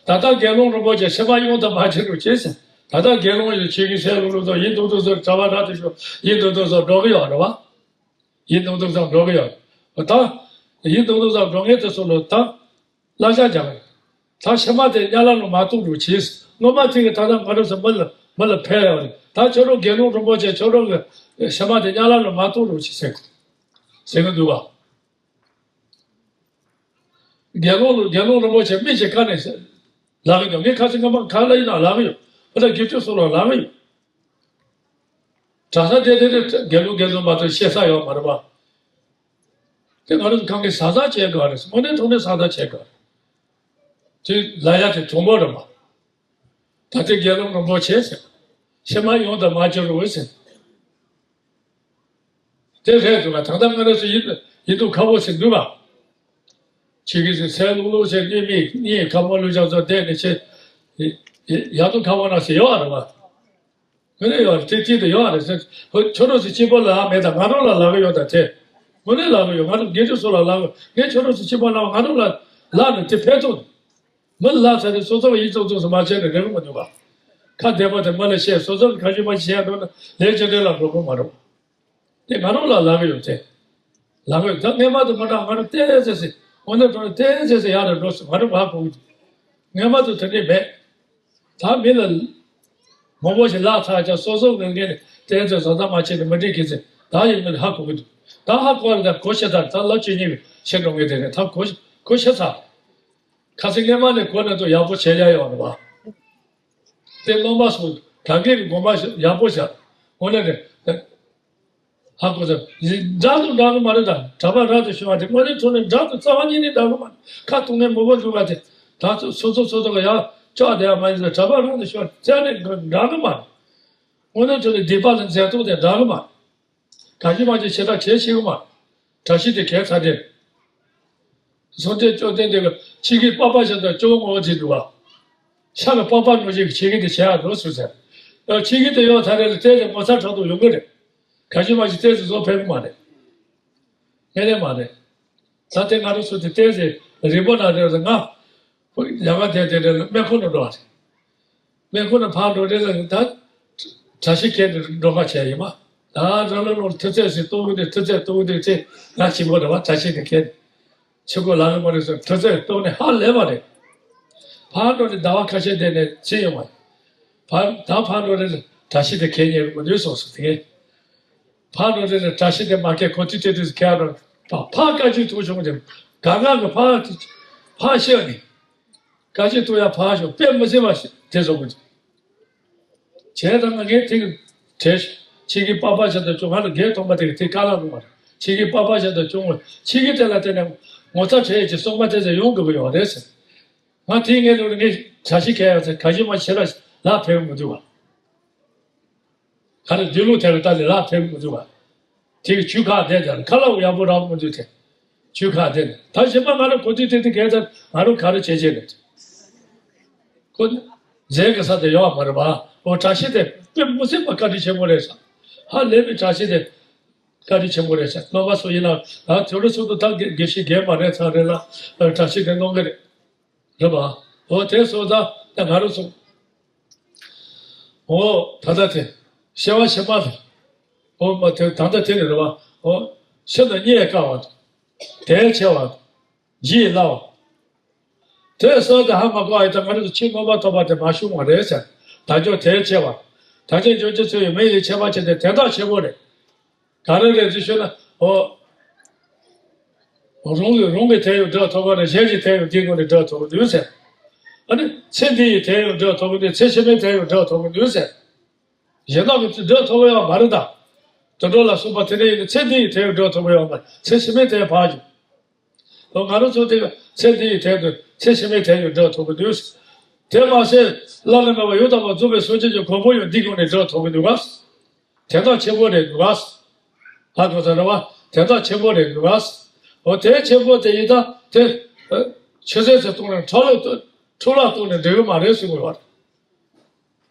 ད་ལྟ་དགེ་སློང་རིན་པོ་ཆེ་ཕྱི་མ་ཡོང་དུ་མ་ཕྱིན་རུ་ཆེ་ཟེར། ད་ལྟ་དགེ་སློང་ཡོད་ཆེ་གི་སེ་ལུ་ལུ་དང་ཡིན་དུ་དུ་ཚོ་གྲྭ་པ་ར་དུ་ཞོ་ཡིན་དུ་དུ་ཚོ་འགྲོ་གི་ཡོད་རེད་བ། ཡིན་དུ་དུ་ཚོ་འགྲོ་གི་ཡོད། ད་ཡིན་དུ་དུ་ཚོ་འགྲོ་ངེས་དུ་སོ་ལོ་ད་བསླབ་བྱ་རྒྱག་གི། ད་ཕྱི་མ་དེ་དམྱལ་བ་ལ་མ་གཏོགས་རུ་ཆེ་ཟེར། སྔོན་མ་དེ་གི་ད་ལྟ་ང་རང་ཚོ་མི་ལ་མི་ལ་ཕན་ཡོད་རེད། ད་ཁྱོད་རང་དགེ་སློང་རིན་པོ་ཆེ་ཁྱོད་རང་གི་ཕྱི་མ་དེ་དམྱལ་བ་ལ་མ་གཏོགས་རུ་ཆེ་ཟེར་ཟེར་གི་འདུག་བ། དགེ་སློང་ལ་དགེ་སློང་རིན་པོ་ཆེ་མི་ཞིག་ཁ་ནས་ལབ་ཀྱི་འདུག་ངས་ཁ་སང་སྔ་མ་ག་ལ་ཡིན་ན་ལབ་ཀྱི་ཡོད། ཕ་ད་དགེ་ཆོས་སོགས་ལ་ལབ་ཀྱི་ཡོད། གྲྭ་ས་དེ་དེ་དེ་དགེ་སློང་དགེ་སློང་མ་གཏོགས་བཤད་ས་ཡོད་མ་རེད་པ། དེ་ང་རང་ཚོ་གང་གི་ཟ་ཟ་བྱེད་དགོས་རེད། དངོས་གནས་དྲང་གནས་ཟ་ཟ་བྱེད་དགོས་རེད། དེ་ལབ་ཡ་དེ་དྲང་པོ་རེད་པ། ད་ལྟའི་དགེ་སློང་རིན་པོ་ཆེ་ཟེར། ཕྱི་མ་ཡོང་དུ་མ་འགྱུར་རོ་ཟེར། དེ་རེད་འདུག་ག་ད་ལྟ་ང་རང་ཚོ་ཡིན་ཡིན་དུས་ཁག་པོ་ཞིག་འདུག་ག་ཆེ་གེ་ཟེར་ཚལ་ལུང་ལུང་ཟེར་གནས་མི་གནས་ཁ་མོ་ལུས་ཅག་ཚོ་བསྡད་ནས་ཆེ་ཡ་དུ་ཁ་བ་ན་ཟེར་ཡོད་རེད་བ། དངོས་གནས་ཡོད་རེད། དེ་དེ་དུ་ཡོད་རེད་ཟེར། ཁྱོད་རང་ཚོ་གཅིག་པོ་ལ་མེད་ད་ང་རང་ལ་ལབ་ཡོད་ད་དེ། དངོས་གནས་ལབ་ཡོད། ང་རང་དགེ་ཕྲུག་ཚོ་ལ་ལབ་ཡོད། ངས་ཁྱོད་རང་ཚོ་གཅིག་པོ་ལ་ང་རང་ལ་ལབ་ནས་དེ་ཕན་ཐོགས། མི་ལ་ལབ་ཚར་ཏེ་སོ་སོ་ཡིད་ཚོགས་ཚོགས་སུ་མ་བྱས་ནས་རེ་བ་མ་འདུག་ག་ཁ་བདེ་པོ་དེ་མི་ལ་བཤད། སོ་སོ་ག་ཞུ་མ་ཞུ་བྱས་འགྲོ་ན་ལས་ཅི་འདྲ་ལ་འགྲོ་གི་མ་རེད། དེ་ང་རང་ལ་ལབ་ཡོད་དེ། ལབ་ཡོད། ད་སྔས་མ་དུ་མ་འདྲ་ང་རང་བལྟས་ཚེ་སི་འོ་ན་འགྲོ་ན་བལྟས་ཚེ་སི་ཡག་རེད་འགྲོ་སི་ང་རང་ཧ་གོ་གི་འདུག་སྔས་མ་དུ་དེ་འདྲས་མེད། ད་མི་ལ་མང་པོ་ཞིག་ལབ་ཚར་ཀྱང་སོ་སོ་ངན་ངན་བལྟས་ཚེ་བཟོ་ལྟ་མ་བྱས་ནས་མི་འགྲིག་གི་ཚེ་ད་ཡིན་མིན་ཧ་གོ་གི་འདུག་ད་ཧ་གོ་རེད། ད་གོ་ཤེས་ཚར། ད་ལབ་ཅི་ཉིད་ཀྱི་ཤེས་འགྲོ་ངེས་དེ་རེད། ད་གོ་གོ་ཤེས་ཚར། ཁ་སང་སྔས་མ་ནས་གོ་ན་ཚོ་ཡག་པོ་བྱེད་ཡ་ཡོད་རེད་བ། དེ་སློབ་མ་སོང་གྲ་འགྲིག་གི་དགོངས་པ་ཡག་པོ་བཞག་འོ་ན་ནས་ཧ་གོ་ཚར། འདྲ་དུ་འདྲ་གི་མ་རེད། ད་གྲྭ་པ་རང་དུ་ཤོད་པ་དེ་དངོས་གནས་ཐོག་ནས་འདྲ་དུ་རྩ་བ་ཉིད་ནས་འདྲ་གི་མ་རེད། ཁ་ཐུག་ངས་མི་གོ་འདུག་པ་དེ་ད་ཚོ་སོ་སོ་སོ་སོ་གི་ཡག་ཅག་དེ་ཡ་མ་ཡིན་ཟེར་གྲྭ་པ་རང་དུ་ཤོད་པ་རྩ་ནས་འདྲ་གི་མ་རེད། དངོས་གནས་ཐོག་ནས་སྡིག་པ་ལ་འཛེམ་དོགས་དེ་འདྲ་གི་མ་རེད། གང་ཅི་མ་ཅི་བྱེད་ཐབས་བྱེད་ཤེས་གི་མ། བཀྲ་ཤིས་དེ་གས་ཚར་ཏེ། སངས་རྒྱས་བཅོམ་ལྡན་འདས་ཀྱི་ཕྱི་གི་པགས་པ་བཞིན་དུ་སྐྱོ་བོ་ངོ་བོ་དེ་འདུག་བ། ཤ་ལ་པགས་པ་ནང་བཞིན་གྱི་ཕྱི་གི་དེ་བྱེད་ཡག་འགྲོ་སུ་ཟེར། ཕྱི་གི་དེ་ཡོད་ཚར་རེ་ལ་ཏོག་ཙམ་ངོ་ཚ་དྲག་ཏུ་ཡོང་གི་རེད། གང་ཅི་མ་ཅི་ཏོག་ཙམ་བཟོ་ཕན་གི་མ་རེད། ངས་ལས་མ་རེད། ད་དེ་ང་རང་ཚོ་དེ་ལྟས་ཟེར་རིང་པོ་ན་རེད་ཟེར། ང་ལས་ཀ་དེ་དེ་རེད་ལ་སྨན་ཁང་ནང་འགྲོ་བ་རེད། སྨན་ཁང་ནང་ཕར་འགྲོ་རེད་ལ་ད་བཀྲ་ཤིས་ཁྱེད་ནས་འགྲོ་ཁ་བྱས་ཡིན་མ། ད་རང་ལ་ནོར་ཐུག་ཚད་ཟེར་གཏོང་གི་འདུག་ཐུག་ཚད་གཏོང་གི་འདུག་ཚེ་ང་གཅིག་པོ་རེད་བ། བཀྲ་ཤིས་དེ་ཁྱེད་ཆུ་ཁོ་ལ་ལ་མ་རེད་ཟེར་ཐུག་ཚད་གཏོང་ནས་ཧ་ལས་པ་རེད། ཕར་འགྲོ་ནས་ཟླ་བ་ཁ་ཤས་བསྡད་ནས་ཕྱིན་ཡོང་བ། ཕར་ད་ཕར་འགྲོ་རེད་ལ་བཀྲ་ཤིས་དེ་ཁྱེད་ཉེ་རུ་མ་འདུག་སོང་སོང་དེ། ཕར་འགྲོ་དེ་ནས་བཀྲ་ཤིས་དེ་མ་ཁེ་ཁོ་ཐུག་དེ་དུས་ཁེ་རོ། ཕ་ཕ་བཀའ་བཀྱོན་ཐུག་བྱུང་དེ། ག་ག་གི་ཕ་ཕ་ཤེས་ནི། བཀའ་བཀྱོན་ཐུག་ཡ་ཕ་ཤོ་དཔེ་མི་སྲིད་པ་ཞིག་དེ་བཟོ་གི་འདུག་བྱས་ཙང་ང་ངས་དེ་གི་བྲེལ་ཤོ་ཕྱི་གི་པགས་པ་བཞིན་དུ་སྐྱོ། ང་ལ་རྒས་ཐོག་མ་དེ་གི་དེ་དཀའ་ལས་ལོང་བ་རེད། ཕྱི་གི་པགས་པ་བཞིན་དུ་སྐྱོ་ངོ་ཕྱི་གི་དེ་ལ་བརྟེན་ནས་ངོ་ཚ་ཁྲེལ་གྱི་སོག་པ་དེ་ཚོ་ཡོང་དགོས་ཀྱི་ཡོད་རེད་ཟེར། ང་དེའི་ངའི་ལུགས་ནས་ངས་བཀྲ་ཤིས་ཁེ་ཡ་ཚེ་ག་ཞི་མ་ཤེས་ར་ལ་ཕེབས་མི་འདུག་བ། ག་རེ་སྡོད་ལུགས་དེ་ལ་ལྟ་ནས་ལ་ཕེབས་མི་འདུག་བ། དེ་གི་ཆུ་ཁ་བསྡད་དེ་ཁ་ལག་ཡག་པོ་རག་མི་འདུག་དེ། ཆུ་ཁ་བསྡད་ནས་ད་ཞིག་མ་ང་རང་གོ་དུས་དེ་དུས་གས་ཚར་ང་རང་ག་རེ་བྱེད་བྱེད་ནས། ཁོ་ནི་རྫས་ཀྱི་ས་དེ་ཡོད་མ་རེད་པ། འོ་བཀྲ་ཤིས་དེ་དཔེ་མི་སྲིད་པ་བཀའ་དྲིན་ཆེན་པོ་རེད་ས། ཧ་ལས་པའི་བཀྲ་ཤིས་དེ་བཀའ་དྲིན་ཆེན་པོ་རེད་ས། རྣམ་པ་ཚོ་ཡིན་ན་ད་དེ་རུ་ཚོ་དུ་ད་དགེ་དགེ་བཤེས་རྒན་མ་རེད་ཚང་རེད་ལ་བཀྲ་ཤིས་དེ་གནང་གི་རེད། རེད་པ། འོ་དེ་སོང་ཙང་ད་ང་རང་ཚོ། འོ་ད་ལྟ་དེ། སྐྱེ་བ་ཕྱི་མ་ལ། འོ་མ་དེ་ད་ལྟ་དེ་ནས་རེད་པ། འོ། ཕྱི་ལ་རྙེད་དཀའ་བ་དང་། དལ་ཆེ་བ་དང་། བརྗེད་སླ་བ། དེ་སོང་ཙང་ཧ་མ་གོ་ཨེ་ད་ང་རང་ཚོ་ཕྱི་མངོན་པར་མཐོ་བ་དེ་མ་བྱུང་བ་རེད་ཟེར། ད་ཅོ་དལ་ཆེ་བ། ད་ཅོ་ཇོ་ཇོ་ཚོ་ཡི་མི་ལས་ཆེ་བ་ཆེ་དེ་དེ་དག་ཆེ་བོ་རེད། ག་རེ་རེད་ཅེས་ཞུས་ན། འོ། རང་གིས་རང་གིས་དེ་ཡོད་འདྲ་ཐོབ་པ་རེད། གཞན་གྱིས་དེ་ཡོད་འདི་ངོ་ནས་འདྲ་ཐོབ་ཀྱི་འདུག་ཟེར། ཨ་ནི་ཚེ་འདི་ཡི་དེ་ཡོད་འདྲ་ཐོབ་ཀྱི་འདུག་ཚེ་ཕྱི་མའི་དེ་ཡོད་འདྲ་ཐོབ་ཀྱི་འདུག་ཟེར། གཞན་དག་གིས་འདྲ་ཐོབ་ཡོད་མ་རེད་ད། དུད་འགྲོ་ལ་སོགས་པ་དེ་འདྲ་ཡིན་ན་ཚེ་འདི་ཡི་དེ་ཡོད་འདྲ་ཐོབ་ཡོད་མ་རེད། ཚེ་ཕྱི་མའི་དེ་ཕར་འགྱོ། འོ་ང་རང་ཚོ་དེ་ཚེ་འདི་ཡི་དེ་ཡོད་ཚེ་ཕྱི་མའི་དེ་ཡོད་འདྲ་ཐོབ་ཀྱི་འདུག་དེ་མ་ཟད་བླ་ན་མེད་པ་ཡང་དག་པར་རྫོགས་པའི་སངས་རྒྱས་ཀྱི་གོ་འཕང་ཡང་འདི་སྒང་ནས་འདྲ་ཐོབ་ཀྱི་འདུག་ག་དེ་དག་ཆེན་པོ་རེད་འདུག་ག་ཧ་གོ་ས་རེད་བ། དེ་དག་ཆེན་པོ་རེད་འདུག་ག་འོ་དེ་ཆེན་པོ་དེ་ཡིན་ད་དེ། ཆུ་ཚོད་ཚོད་གཏོང་ནས་འཕྲོ་བརླག་གཏོང་འཕྲོ་བརླག་གཏོང་ནས་འགྲིག་གི་མ་རེད་གསུང་གི་ཡོད་རེད།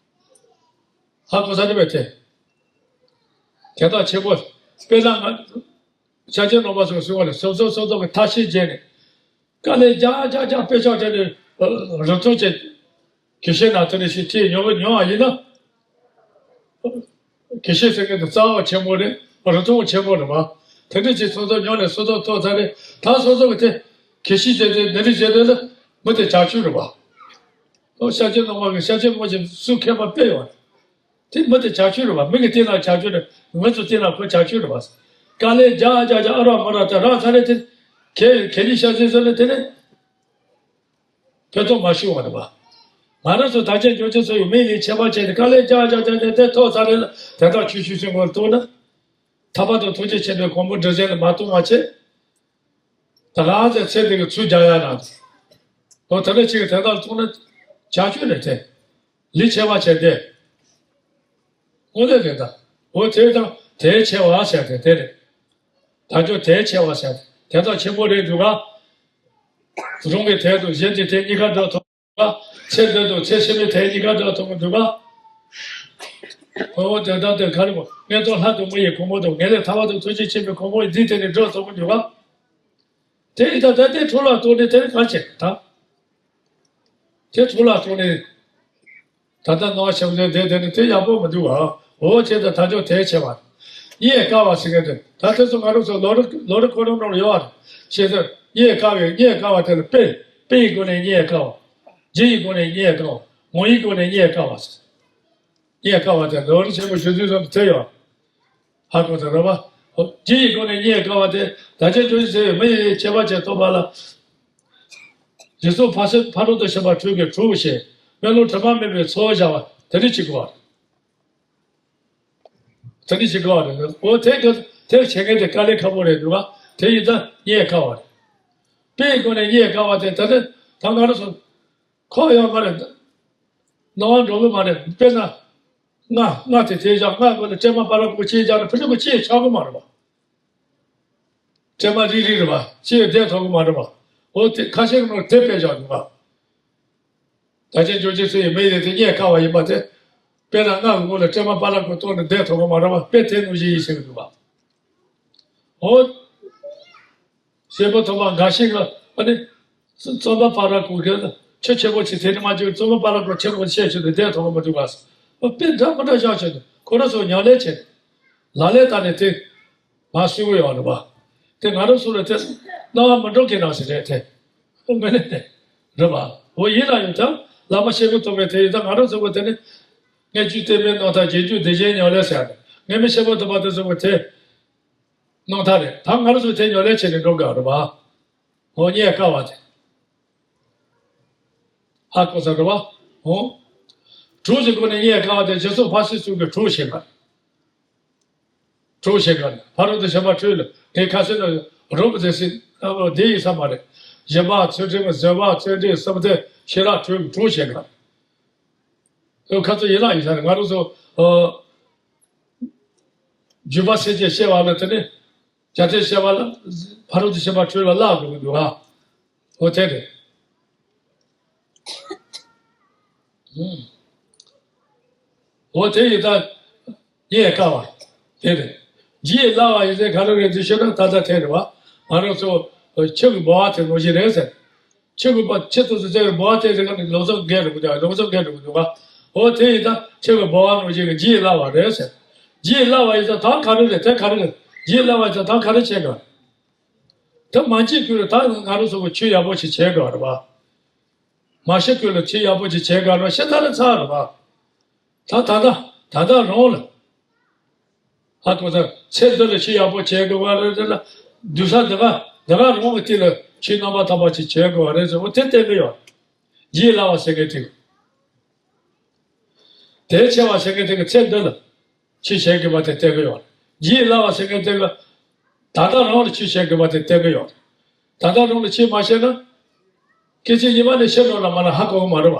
ཧ་གོ་ས་རེད་པས་དེ། དེ་དག་ཆེན་པོ། དཔེར་ན་ང་། ཤཱཀྱའི་རྣམ་པ་ཚོས་གསུངས་པ་ལ་སོ་སོ་སོ་སོ་གི་ཐབས་ཤེས་བྱས་ནས། དཀའ་ལས་རྒྱག་རྒྱག་རྒྱག་དཔེ་ཆ་དེ་ནས་རུ་ཐུང་བྱས། དགེ་བཤེས་ན་དེ་ནས་ཤིག་ཁྲིད་ཡོང་གི་མྱོང་བ་ཡིན་ན། དགེ་བཤེས་ཟེར་མཁན་དེ་རྩ་བ་ཆེན་པོ་རེད། རུ་ཐུང་ཆེན་པོ་རེད་བ། དེ་འདྲ་ཅིག་སོ་སོ་མྱོང་ནས་སོ་སོ་ཐོག་ཚར་རེད། ད་སོ་སོ་གི་དེ་དགེ་བཤེས་བྱས་ཏེ་འདི་འདྲ་བྱས་ཏེ་ལ་མི་དེ་བྱ་ཆུ་རེད་བ། ཨོ་ཤཱཀྱའི་རྣམ་པ་གི་ཤཱཀྱའི་མོ་ཆེ་སུ་མཁས་པ་དཔེ་ཡོད་རེད། དེ་མི་དེ་བྱ་ཆུ་རེད་བ། མི་གི་སྟེང་ན་བྱ་ཆུ་རེད། ང་ཚོ་སྟེང་ན་ཁོ་བྱ་ཆུ་རེད་བ། དཀའ་ལས་རྒྱག་རྒྱག་རྒྱག་ཨ་རག་མ་རག་དེ་རག་ཚར་རེད་དེ། གལ་གལ་ཆེ་ཤ་ཚའི་ཚོ་ནི་དེ་ནི། ཕན་ཐོགས་མ་ཤོར་བ་རེད་བ། ང་རང་ཚོ་དག་ཆ་འཇོག་ཆེ་ཚོ་ཡི་མི་ལས་ཁྱད་པར་ཆེ་དེ་དཀའ་ལས་རྒྱག་རྒྱག་རྒྱག་རྒྱག་དེ་ཐོག་ཚར་རེད་ལ་དེ་དག་ཆུ་ཆུ་ཆུ་ངོར་གཏོང་ན། ཐར་པ་དང་ཐུགས་རྗེ་ཆེན་པོའི་གོང་བུ་འགྲོ་ཟིན་ལ་མ་གཏོང་བ་བྱེད། ད་ག་ཚད་ཚེ་འདི་གི་ཚུལ་རྒྱག་ཡ་ན། ཨོ་དེ་འདྲ་ཅིག་གི་དེ་དག་མཐོང་ན་བྱ་སྤྱོད་ནས་དེ། ལི་ཆེ་བ་བྱས་ཏེ། དངོས་གནས་རེད་ད། ཨོ་དེ་དང་དེའི་ཆེ་བ་བྱས་ཏེ་དེ་རེད། དལ་འབྱོར་དལ་ཆེ་བ་ཟེར་དེ་དག་ཆེན་པོ་རེད་འདུག་ག་རུང་གི་དལ་དུ་གཞན་གྱི་དལ་གཉིས་ཀ་འགྲོ་ཐུབ་འདུག་ག་ཚེ་འདི་དང་ཚེ་ཕྱི་མའི་དལ་གཉིས་ཀ་འགྲོ་ཐུབ་འདུག་ག་འོ་དེ་དག་དེ་ག་རེ་མོ། མངོན་མཐོ་ལྷ་དང་མི་ཡི་གོ་འཕང་དང་། ངེས་ལེགས་ཐར་པ་དང་ཐུགས་རྗེ་ཆེན་པོའི་གོ་འཕང་འདི་དེ་ནི་འགྲོ་ཐུབ་འདུག་ག་དེ་ཡི་ད་ལྟ་དེ་འཕྲོ་ལ་གཏོང་ནས་དེ་ག་བྱེད་ད། དེ་འཕྲོ་ལ་གཏོང་ནས། ད་ལྟ་ནང་ཞབས་འདྲེན་དེ་དེ་ནི་དེ་ཡག་པོ་མི་འདུག་ག་འོ་བྱས་ད་དལ་འབྱོར་དལ་ཆེ་བ། རྙེད་དཀའ་བ་ཟེར་མཁན་དེ་ད་དེ་ཚོ་ང་རང་ཚོ་ལོ་རེ་ལོ་རེ་ཁོ་རང་ནང་ལ་ཡོད་རེད། བྱས་ཙང་རྙེད་དཀའ་བའི་རྙེད་དཀའ་བ་དེ་ལ་དཔེ་དཔེ་ཡི་སྒོ་ནས་རྙེད་དཀའ་བ། རྗེས་ཡི་སྒོ་ནས་རྙེད་དཀའ་བ། ངོ་ཡི་སྒོ་ནས་རྙེད་དཀའ་བ་ཟེར། རྙེད་དཀའ་བ་དེ་ལོ་རེ་ཆེན་པོ་ཞུ་དུས་ཙམ་དེ་ཡོད། ཧ་གོ་ཚར་རེད་པ། རྗེ་ཡི་སྒོ་ནས་རྙེད་དཀའ་བ་དེ་བདག་ཅག་རྗོད་བྱེད་ཚེ་མི་ཡི་ཁྱད་པར་ཅན་ཐོབ་པ་ལ། རྗེས་སུ་ཕ་སེ་ཕ་རོལ་ཏུ་ཕྱིན་པ་དྲུག་གི་གྲོགས་བྱེད་སྨོན་ལམ་དྲི་མ་མེད་པའི་ཚོགས་བཞག་པ་དེ་འདྲ་བྱེད་དགོས་པ་རེད། དེ་འདྲ་བྱེད་དགོས་པ་རེད། འོ་དེ་ག་དེ་བྱེད་མཁན་དེ་དཀའ་ལས་ཁག་པོ་རེད་འདུག་ག་དེ་ཡིན་ད་རྙེད་དཀའ་བ་རེད། དཔེ་ཡི་སྒོ་ནས་རྙེད་དཀའ་བ་དེ་ད་ནི་ད་ག་རེ་སོང་། ཁོ་ཡོད་མ་རེད། སྣང་བ་འགྲོ་གི་མ་རེད། དཔེར་ན། རྔ་རྔ་དེ་དེ་བཞག་རྔ་ཀུན་ལ་སྲན་མ་པ་ར་ཀོ་ཅིག་བཞག་ན་ཕུ་ཅི་ཀོ་ཅིག་ཆགས་གི་མ་རེད་པ། སྲན་མ་རིལ་རིལ་རེད་པ། ཅིག་བསྡད་ཐུབ་གི་མ་རེད་པ། འོ་དེ་ཁ་ཤས་ཀྱི་ནང་དེ་དཔེ་བཞག་འདུག་པ། ད་ཅི་འགྱུར་ཅི་སུ་ཡིན་མི་ཡིན་དེ་རྙེད་དཀའ་བ་ཡིན་པ་དེ། དཔེར་ན་རྔ་གི་ངོ་ལ་སྲན་མ་པ་ར་ཀོ་གཏོང་ནས་བསྡད་ཐུབ་གི་མ་རེད་པ། དཔེ་དེ་ནང་བཞིན་ཡིན་ཟེར་གི་འདུག་པ། འོ། བྱེད་པ་ཐོག་མ་འགའ་ཞིག་ལ་ཨ་ནི། རྩོམ་པ་པ་ར་ཀོ་གིས་ཆོས་ཆེན་པོ་ཆེ་དེ་ནི་མ་བྱུང་རྩོམ་པ་པ་ར་ཀོ་ཆེན་པོ་བཤད་ཆོག་ཏུ་བསྡད་ཐོག་མ་འདུག་ག་དཔེ་འདྲ་མི་འདྲ་བཞག་ཆོག་ཏུ་ཁོ་རང་ཚོ་ཉམས་ལེན་བྱེད། ལག་ལེན་བསྟར་ནས་དེ་མ་སུས་གོ་ཡོང་རེད་པ། དེ་ང་རང་ཚོ་ལ་དེ་སྣང་བ་མི་འགྲོ་མཁན་རང་ཞིག་རེད་དེ། དངོས་གནས་དེ་རེད་པ། འོ་ཡིན་ན་ཡང་ད་བླ་མ་གཤེགས་པའི་ཐོག་མའི་དེ་ཡིན་ད་ང་རང་ཚོ་གོ་དེ་ནི། སྔོན་བྱོན་བསྟན་པའི་རྣམ་ཐར་རྗེས་འཇུག་བདེ་ཆེན་ཉམས་ལེན་ཟེར་ཡ་དེ་སྔོན་མེད་གཤེགས་པ་ཐོབ་པ་དེ་ཚོ་གོ་དེ། རྣམ་ཐར་རེད། ད་ང་རང་ཚོ་དེ་ཉམས་ལེན་བྱས་ནས་འགྲོ་དགོས་རེད་པ། འོ་རྙེད་དཀའ་བ་དེ། ཧ་གོ་ཚར་རེད་པ། འོ། གྲོགས་ཀྱི་སྒོ་ནས་རྙེད་དཀའ་བ་དེ་རྗེས་སུ་ཕར་ཕྱིན་གསུམ་གྱི་གྲོགས་བྱེད་པ། གྲོགས་བྱེད་པ་ནི་ཕ་རོལ་ཏུ་ཕྱིན་པ་ཁྲོད་ལ་དེ་ཁ་སེར་ན་རོ་མི་ཚེ་སྲིད་དེ་ཡིན་ས་མ་རེད། སྦྱིན་པ་ཚུལ་ཁྲིམས་བཟོད་པ་བརྩོན་འགྲུས་བསམ་གཏན་ཤེས་རབ་གྲོགས་ཀྱི་གྲོགས་བྱེད་པ། ཁ་ཚོ་ཡིན་ལ་ཡིན་ས་རེད། ང་རང་ཚོ་ཨ། འཇུག་པ་སེམས་བསྐྱེད་བཤད་པ་ལ་དེ་ནི། རྒྱ་ཆེར་བཤད་པ་ལ། ཕ་རོལ་ཏུ་ཕྱིན་པ་ཁྲོད་ལ་བརླག་དགོས་ཀྱི་འདུག་ཨ། འོ་དེ་རེད། འོ་དེ་ཡིན་ད། རྙེད་དཀའ་བ། དེ་རེད། རྗེས་བརླག་པ་ཡིན་ཚེ་ག་རེ་རེད་ཟེར་ཤོད་ན་ད་ལྟ་དེ་རེད་པ། ང་རང་ཚོ་ཆུ་གི་ལྦུ་བ་དེ་ནང་བཞིན་རེད་ཟེར། ཆུ་གི་པ་ཆུ་ཏོག་ཙམ་ཙེ་གི་ལྦུ་བ་དེ་རིག་ནས་ལོ་ཙམ་རྒས་འགྲོ་གི་འདུག་ལོ་ཙམ་རྒས་འགྲོ་གི་འདུག་ག་འོ་དེ་ཡིན་ད་ཆུ་གི་ལྦུ་བ་ནང་བཞིན་གྱི་རྗེས་བརླག་པ་རེད་ཟེར། རྗེས་བརླག་པ་ཡིན་ད་ད་ག་རེ་རེད། དེ་ག་རེ་རེད། རྗེས་བརླག་པ་ཡིན་ད་ད་ག་རེ་བྱེད་དགོས། ད་མ་འཇིག་ཁུལ་ལ་ད་ང་རང་ཚོ་གི་ཆོས་ཡག་པོ་ཞིག་བྱེད་དགོས་རེད་པ། མ་ཤི་ཁུལ་ལ་ཆོས་ཡག་པོ་ཞིག་བྱེད་དགོས་རེད་པ། ཤི་ཐལ་ལ་ཚར་རེད་པ། ད་ད་ད་ད་ད་རང་ལ། ཧ་གོ་ཚར། ཚེ་འདི་ལ་ཆོས་ཡག་པོ་བྱེད་དགོས་པ་རེད་ལ། དུས་ས་འདི་ག་འདི་ག་རང་གི་དེ་ལ་ཆོས་རྣམ་པར་དག་པ་ཅིག་བྱེད་དགོས་པ་རེད་ཟེར་འོ་དེ་བསྟན་གི་ཡོད། རྗེས་བརླག་པ་ཟེར་མཁན་དེ། དལ་ཆེ་བ་ཟེར་མཁན་དེ་གི་ཚེ་འདི་ལ་ཆོས་བྱེད་དགོས་པ་དེ་བསྟན་གི་ཡོད། རྗེས་བརླག་པ་ཟེར་མཁན་དེ་གི་ད་ལྟ་རང་ལ་ཆོས་བྱེད་དགོས་པ་དེ་བསྟན་གི་ཡོད། ད་ལྟ་རང་ལ་ཆོས་མ་བྱས་ན། སྐད་ཅིག་ཉི་མ་ནས་ཤི་འགྲོ་ན་མ་ན་ཧ་གོ་གི་མ་རེད་པ།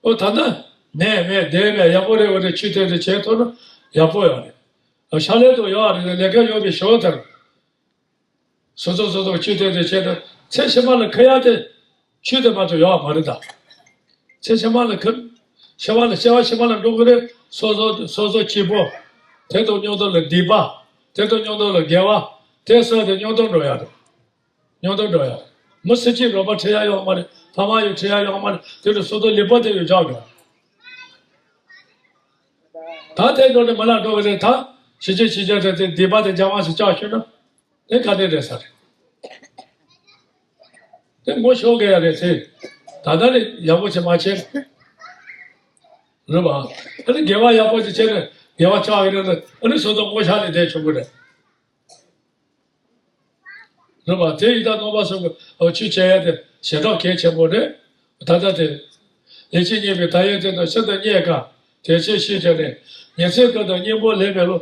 ཨོ་ད་ལྟ་ནད་མེད་བདེ་མེད་ཡག་པོ་རེད། འོ་རེད། ཆོས་དེ་དེ་བྱེད་ཐུབ་ན་ཡག་པོ་ཡོད་རེད། ཨ་ཕྱག་ལས་དུ་ཡོད་རེད། ལས་ཀ་ཡོད་པའི་ཞོར་དུ་སོ་སོ་སོ་སོ་ཆོས་དེ་དེ་བྱེད་ན་ཚེ་ཕྱི་མ་ལ་ཁེ་ཡག་དེ་ཆོས་དེ་མ་གཏོགས་ཡོད་མ་རེད་ད། ཚེ་ཕྱི་མ་ལ་ཁེ་ཕྱི་མ་ལ་སྐྱེ་བ་ཕྱི་མ་ལ་འགྲོ་གི་རེད། སོ་སོ་སོ་སོ་སྐྱིད་པོ། དེ་དང་མཉམ་དུ་ལ་སྡིག་པ། དེ་དང་མཉམ་དུ་ལ་དགེ་བ། དེ་སོགས་དེ་མཉམ་དུ་འགྲོ་ཡག་རེད། མཉམ་དུ་འགྲོ་ཡག་མི་སུ་གཅིག་རོགས་པ་ཁྲིད་ཡག་ཡོད་མ་རེད། ཕ་མ་ཡང་ཁྲིད་ཡག་ཡོད་མ་རེད། དེ་ལ་སོ་སོ་ལེགས་པ་དེ་ཡོད་ཆགས་དགོས། ད་དེ་འགྲོ་ནས་མ་ལ་འགྲོ་གི་རེད། ད་ཕྱི་རྒྱལ་ཕྱི་རྒྱལ་དེ་དེ་སྡིག་པ་དེ་རྒྱ་མ་ཞིག་བཅག་ཤོད་ན་དེ་ག་དེ་རེད་ས་རེད། དེ་ངོ་ཤོར་གི་ཡ་རེད་ཟེར། ད་ལྟ་ནས་ཡག་པོ་བྱེད་མ་བྱེད། རེད་པ། ཨ་ནི་དགེ་བ་ཡག་པོ་ཞིག་བྱས་ནས་དགེ་བ་ཆགས་ཡོད་ན་ཨ་ནི་སོ་སོ་ངོ་ཤར་ནས་བསྡད་ཆོག་གི་རེད། རེད་པ། དེ་ཡི་དྭགས་རྣམ་པ་གསུམ་གྱི་ཆོས་བྱེད་ཡ་དེ་ཞེ་དྲག་གལ་ཆེན་པོ་རེད། ད་ལྟ་དེ། ལེགས་བཤད་སྙིང་པོའི་དག་ཡིག་དེ་དང་ཤིན་ཏུ་རྙེད་དཀའ། དེ་ཕྱིར་ཤེས་བྱ་ནི། ཉིན་མཚན་ཀུན་ཏུ་སྙིང་པོ་ལེན་པའི་བློ།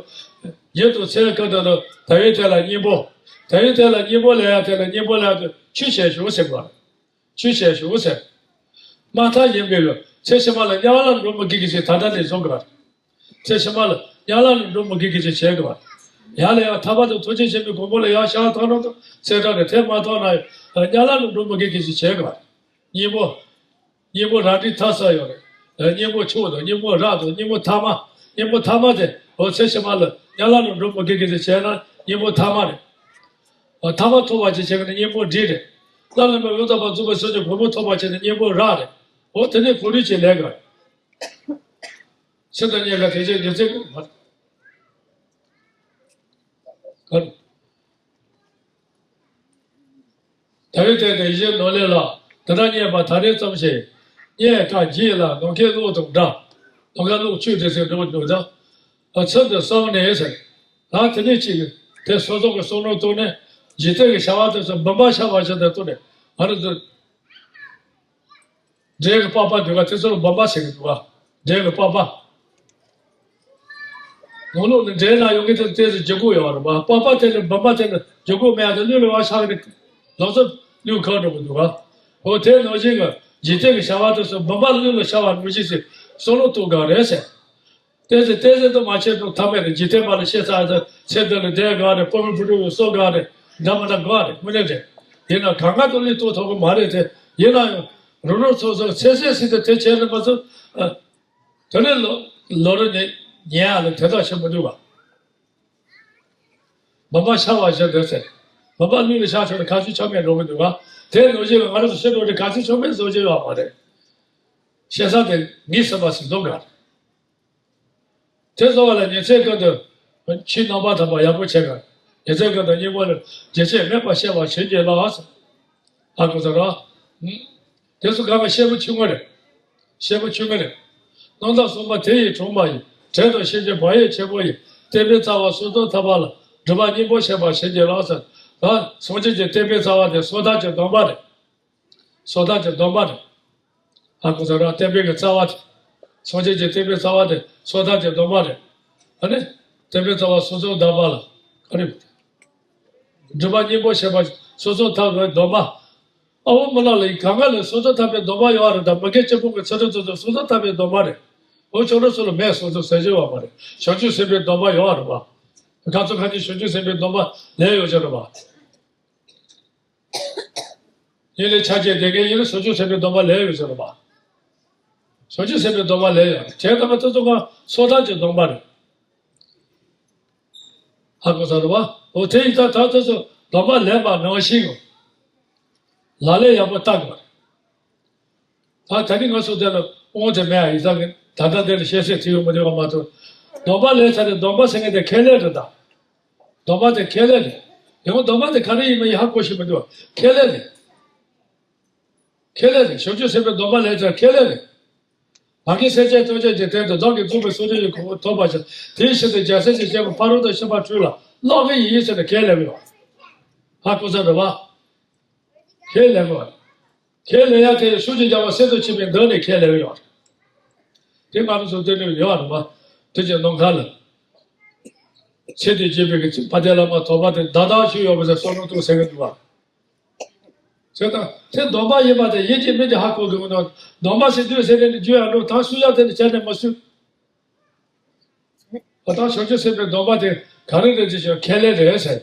ཉིན་དང་མཚན་ཀུན་ཏུ་ནི་དག་ཡིག་དེ་ལ་སྙིང་པོ། དག་ཡིག་དེ་ལ་སྙིང་པོ་ལེན་ཡ་དེ་ལ་སྙིང་པོ་ལེན་ཡ་དེ་ཆོས་བྱེད་ཤོག་ཟེར་བ། ཆོས་བྱེད་ཤོག་ཟེར། མ་མཐའ་ཡིན་པའི་བློ། ཚེ་ཕྱི་མ་ལ་དམྱལ་བ་ལ་འགྲོ་མི་དགོས་ཀྱི་ཞིག་ད་ལྟ་ནས་བཟུང་དགོས། ཚེ་ཕྱི་མ་ལ་དམྱལ་བ་ལ་འགྲོ་མི་དགོས་ཀྱི་ཞིག་བྱེད་དགོས། ཡར་ལ་ཡང་ཐར་པ་དང་ཐུགས་རྗེ་ཆེན་པོའི་གོ་འཕང་ལ་ཡར་ཤར་ཐོན་རོགས་དང་ཚེ་ཐར་ནས་དེ་མ་ཐོན་ན་ཡང་དམྱལ་བ་ལ་འགྲོ་མི་དགོས་མཁན་ཞིག་བྱེད་དགོས། གཉེན་པོ། གཉེན་པོ་རང་འགྲིག་ཐབས་ས་ཡོད་རེད། གཉེན་པོ་མཆོག་དང་གཉེན་པོ་རབ་དང་གཉེན་པོ་ཐ་མ། གཉེན་པོ་ཐ་མ་དེ་འོ་ཚེ་ཕྱི་མ་ལ་དམྱལ་བ་ལ་འགྲོ་མི་དགོས་མཁན་ཞིག་བྱས་ན་གཉེན་པོ་ཐ་མ་རེད། ཐ་མ་ཐོབ་པ་ཅིག་བྱེད་མཁན་ནི་གཉེན་པོ་འགྲིག་རེད། བླ་ན་མེད་པའི་ཡང་དག་པར་རྫོགས་པའི་སངས་རྒྱས་གོ་འཕང་ཐོབ་པ་བྱེད་ནི་གཉེན་པོ་རབ་རེད། འོ་དེ་ནི་གོ་རིམ་གྱི་ལས་ཀ་རེད། ཚེ་དང་གཉིས་ཀ་དེ་བཞིན་ཉི་ཚེ་གི་མ་གར། ད་རེས་དེ་དེ་བཞིན་ནོར་ལས་ལ། དེ་འདྲ་རྙེད་པ་ད་རེས་ཙམ་ཞིག་རྙེད་དཀའ་བགྱིས་ལ་ནམ་མཁའི་གློག་དང་འདྲ། ནམ་མཁའི་གློག་ཆུ་དེ་ཚོའི་འགྲོ་འདུག་ད། ཚུལ་དུ་བསམས་ནས་ཟེར། ད་དེ་ནས་ཅིག་དེ་སོ་སོ་གི་བསམ་བློ་གཏོང་ནས་འཇིག་རྟེན་གྱི་བྱ་བ་དེ་ཚོ་འབུམ་པ་ཤར་བ་ཞིག་ཏུ་གཏོང་ནས་ང་རང་ཚོ་འབྲས་ཀྱི་པགས་པ་འདུག་ག་དེ་ཚོ་ལ་འབུམ་པ་ཟེར་གི་འདུག་ག་འབྲས་ཀྱི་པགས་པ། ནང་ལོགས་ནས་འབྲས་ནང་ཡོང་གི་དེ་དེ་ཚོ་འཇུག་སྒོ་ཡོད་རེད་པ། པགས་པ་དེ་ནས་འབུམ་པ་དེ་ནས་འཇུག་སྒོ་མེད་ཡ་དེ་ལུས་ལ་བ་ཤར་གི་ལག་ཚོ་ལུས་ཁར་འགྲོ་གི་འདུག་ག་འོ་དེ་ནང་བཞིན་གྱི་འཇིག་རྟེན་གྱི་བྱ་བ་དེ་ཚོ་འབུམ་པ་ལུས་ལ་ཤར་བ་ནང་བཞིན་ཞིག་བསམ་བློ་གཏོང་དགོས་རེད་ཟེར། ཏོག་ཙམ་ཏོག་ཙམ་དུ་མ་བྱས་ཐུབ་ཐབས་མེད་རེད། འཇིག་རྟེན་པ་ལ་བཤད་ཚར་ཚེ་ཚེ་འདི་ལ་བསྡད་དགོས་རེད། ཕོ་མོ་བུ་ཕྲུག་གསོ་དགོས་རེད། འདྲ་མི་འདྲ་དགོས་རེད། དངོས་གནས་རེད། ཡིན་ན་གང་ག་དུ་ལུས་གཏོང་ཐུབ་ཀྱི་མ་རེད་དེ། ཡིན་ན་ཡང་རང་རང་སོ་སོ་ཚེ་ཚེ་སྲིད་དུ་དེ་བྱས་ནས་མ་ཚུགས། དེ་ནས་ལོ་ལོ་རེ་ནས་ཉལ་ཡ་ལ་དེ་དག་བྱེད་མི་འདུག་བ། འབུམ་པ་ཤར་བ་ཞིག་འདོད་ཚེ། འབུམ་པ་ལུས་ལ་ཤར་ཆོག་ན་ག་ཚོད་ཆོག་མེད་འགྲོ་གི་འདུག་ག་དེ་ནང་བཞིན་ང་རང་ཚོ་ཤི་འགྲོ་དུས་ག་ཚོད་ཆོག་མེད་བཟོ་རྒྱུ་ཡོད་མ་རེད། བཤད་ས་དེ་ངེས་ཟིན་པ་ཞིག་འཛོམས་དགོས། དེ་བཟོ་བ་ལ་ཉིན་མཚན་ཀུན་ཏུ་ཕྱི་རྣམ་པར་དག་པ་ཡག་པོ་བྱེད་དགོས། ཉིན་མཚན་ཀུན་ཏུ་སྙིང་པོ་ལ་རྒྱུན་ཆད་མེད་པར་བཤད་པ་བྱིན་གྱིས་བརླབས། ཧ་གོ་སོང་ར། དེ་ཚོ་ག་བ་ཤེས་པོ་ཆུང་ངུ་རེད། ཤེས་པོ་ཆུང་ངུ་རེད། རྣམ་དག་གསུམ་པ་དེ་ཡི་དྲུང་པ་ཡི། དྲན་དང་ཤེས་བྱའི་བག་ཡོད་ཆེན་པོ་ཡི། བསྟན་པའི་རྩ་བ་སོ་སོར་ཐར་པ་ལ། སྒྲུབ་པ་སྙིང་པོར་བྱེད་པ་བྱིན་གྱིས་བརླབས་ཟེར། ད་སངས་རྒྱས་ཀྱི་བསྟན་པའི་རྩ་བ་དེ་སོ་ཐར་གྱི་སྡོམ་པ་རེད། སོ་ཐར་གྱི་སྡོམ་པ་རེད། ཧ་གོ་སོང་ར། བསྟན་པའི་གི་རྩ་བ་དེ། སངས་རྒྱས་ཀྱི་བསྟན་པའི་རྩ་བ་དེ་སོ་ཐར་གྱི་སྡོམ་པ་རེད། ཨ་ནི། བསྟན་པའི་རྩ་བ་སོ་སོར་ཐར་པ་ལ། ཨ་ནི། སྒྲུབ་པ་སྙིང་པོར་བྱེད་པ་སོ་སོར་ཐར་པའི་སྡོམ་པ། ཨ་བོ་མི་ལ་ལ་ཡི་གང་ག་ལ་སོ་སོར་ཐར་པའི་སྡོམ་པ་ཡོད་རེད། ད་མི་དགེ་བཅུ་སྤོང་གི་ཚུལ་ཁྲིམས་སོ་སོ་སོ་སོར་ཐར་པའི་སྡོམ་པ་རེད། འོ་ཁྱོད་རང་ཚོ་ལ་མེད། སོ་སོར་ཟེར་གྱི་ཡོད་མ་རེད། བྱང་ཆུབ་སེམས་དཔའི་སྡོམ་པ་ཡོད་རེད་པ། ཁ་ཚོ་ཁ་ཉིན་བྱང་ཆུབ་སེམས་དཔའི་སྡོམ་པ་ལས་ཡོད་ཀྱི་རེད་པ། ཡིན་ལས་ཆ་བྱད་ལྡན་མཁན་ཡིན་ན་བྱང་ཆུབ་སེམས་དཔའི་སྡོམ་པ་ལས་ཡོད་ཟེར་བ། བྱང་ཆུབ་སེམས་དཔའི་སྡོམ་པ་ལས་ཡོད་རེད། བྱས་ཙང་མ་ཚོ་ཚོ་ག་སོ་ཐར་གྱི་སྡོམ་པ་རེད། ཧ་གོ་ས་རེད་བ། འོ་དེ་ཡིན་ཙང་ད་དེ་ཚོ་སྡོམ་པ་ལེན་པ་ནང་བཞིན་གྱི་ལག་ལེན་ཡག་པོ་བསྟར་དགོས་རེད། ད་ད་ནི་ང་ཚོ་དེ་ལ་དབང་དེ་མེད་ཨ། ཡིན་ཙང་གི་ད་ལྟ་དེ་ལ་བཤད་སྲོལ་དེ་ཡོད་མི་འདུག་ག་མ་གཏོགས། སྡོམ་པ་ལེན་ཚར་ཏེ་སྡོམ་པ་ཟེར་མཁན་དེ་ཁས་ལེན་རེད་ད། སྡོམ་པ་དེ་ཁས་ལེན་རེད། ཡང་སྡོམ་པ་དེ་ག་རེ་ཡིན་མིན་ཡང་ཧ་གོ་ཤེས་མི་འདུག་ཁས་ལེན་རེད། ཁས་ལེན་རེད། བྱང་ཆུབ་སེམས་དཔའི་སྡོམ་པ་ལེན་ཚར་ཁས་ལེན་རེད། མ་གི་སེམས་ཅན་ཐམས་ཅད་ཀྱི་དོན་དུ་བདག་གིས་བཟུང་བའི་སངས་རྒྱས་ཀྱི་གོ་འཕང་ཐོབ་པར་བྱ། དེའི་ཕྱིར་དུ་རྒྱལ་སྲས་ཀྱི་བསྟན་པ་ཕ་རོལ་ཏུ་ཕྱིན་པ་སྤྲོས་ལ་བསླབ་ཀྱི་ཡིན་ཟེར་ནས་ཁས་ལེན་ཡོད། ཧ་གོ་ས་རེད་བ། ཁས་ལེན་དགོས། ཁས་ལེན་ཡ་དེ་ཤུགས་ཀྱིས་སྦྱང་བ་སེམས་སུ་བྱེད་པའི་འདོད་ནས་ཁས་ལེན་ཡོད། དེ་ང་ཚོ་སྟོན་ནས་ཡོད་རེད་བ། དེ་ཀྱི་ནམ་མཁའ་ལ། ཚེ་འདིར་སྐྱེས་པའི་གི་ཕ་དེ་བླ་མ་དོགས་པ་དེ་བདག་བདག་ཤུགས་ཡོད་པ་ཟེར་སོ་ནོ་ཏོ་ཟེར་གི་འདུག་བ། བྱས་ཙང་དེ་སྡོམ་པ་ཡིན་པ་དེ་ཡིན་གཅིག་མིན་གཅིག་ཧ་གོ་དགོས་ཀྱི་འདུག་སྡོམ་པ་ཟེར་དུས་ཟེར་ནས་རྒྱུ་ཡང་འགྲོ་ཐང་སུ་ཡང་དེ་ནས་བྱས་ནས་མ་སུས། ད་ལྟ་བྱང་ཆུབ་སེམས་དཔའི་སྡོམ་པ་དེ་ག་རེ་རེད་ཅེས་ཞུ་ཁས་ལེན་རེད་ཟེར།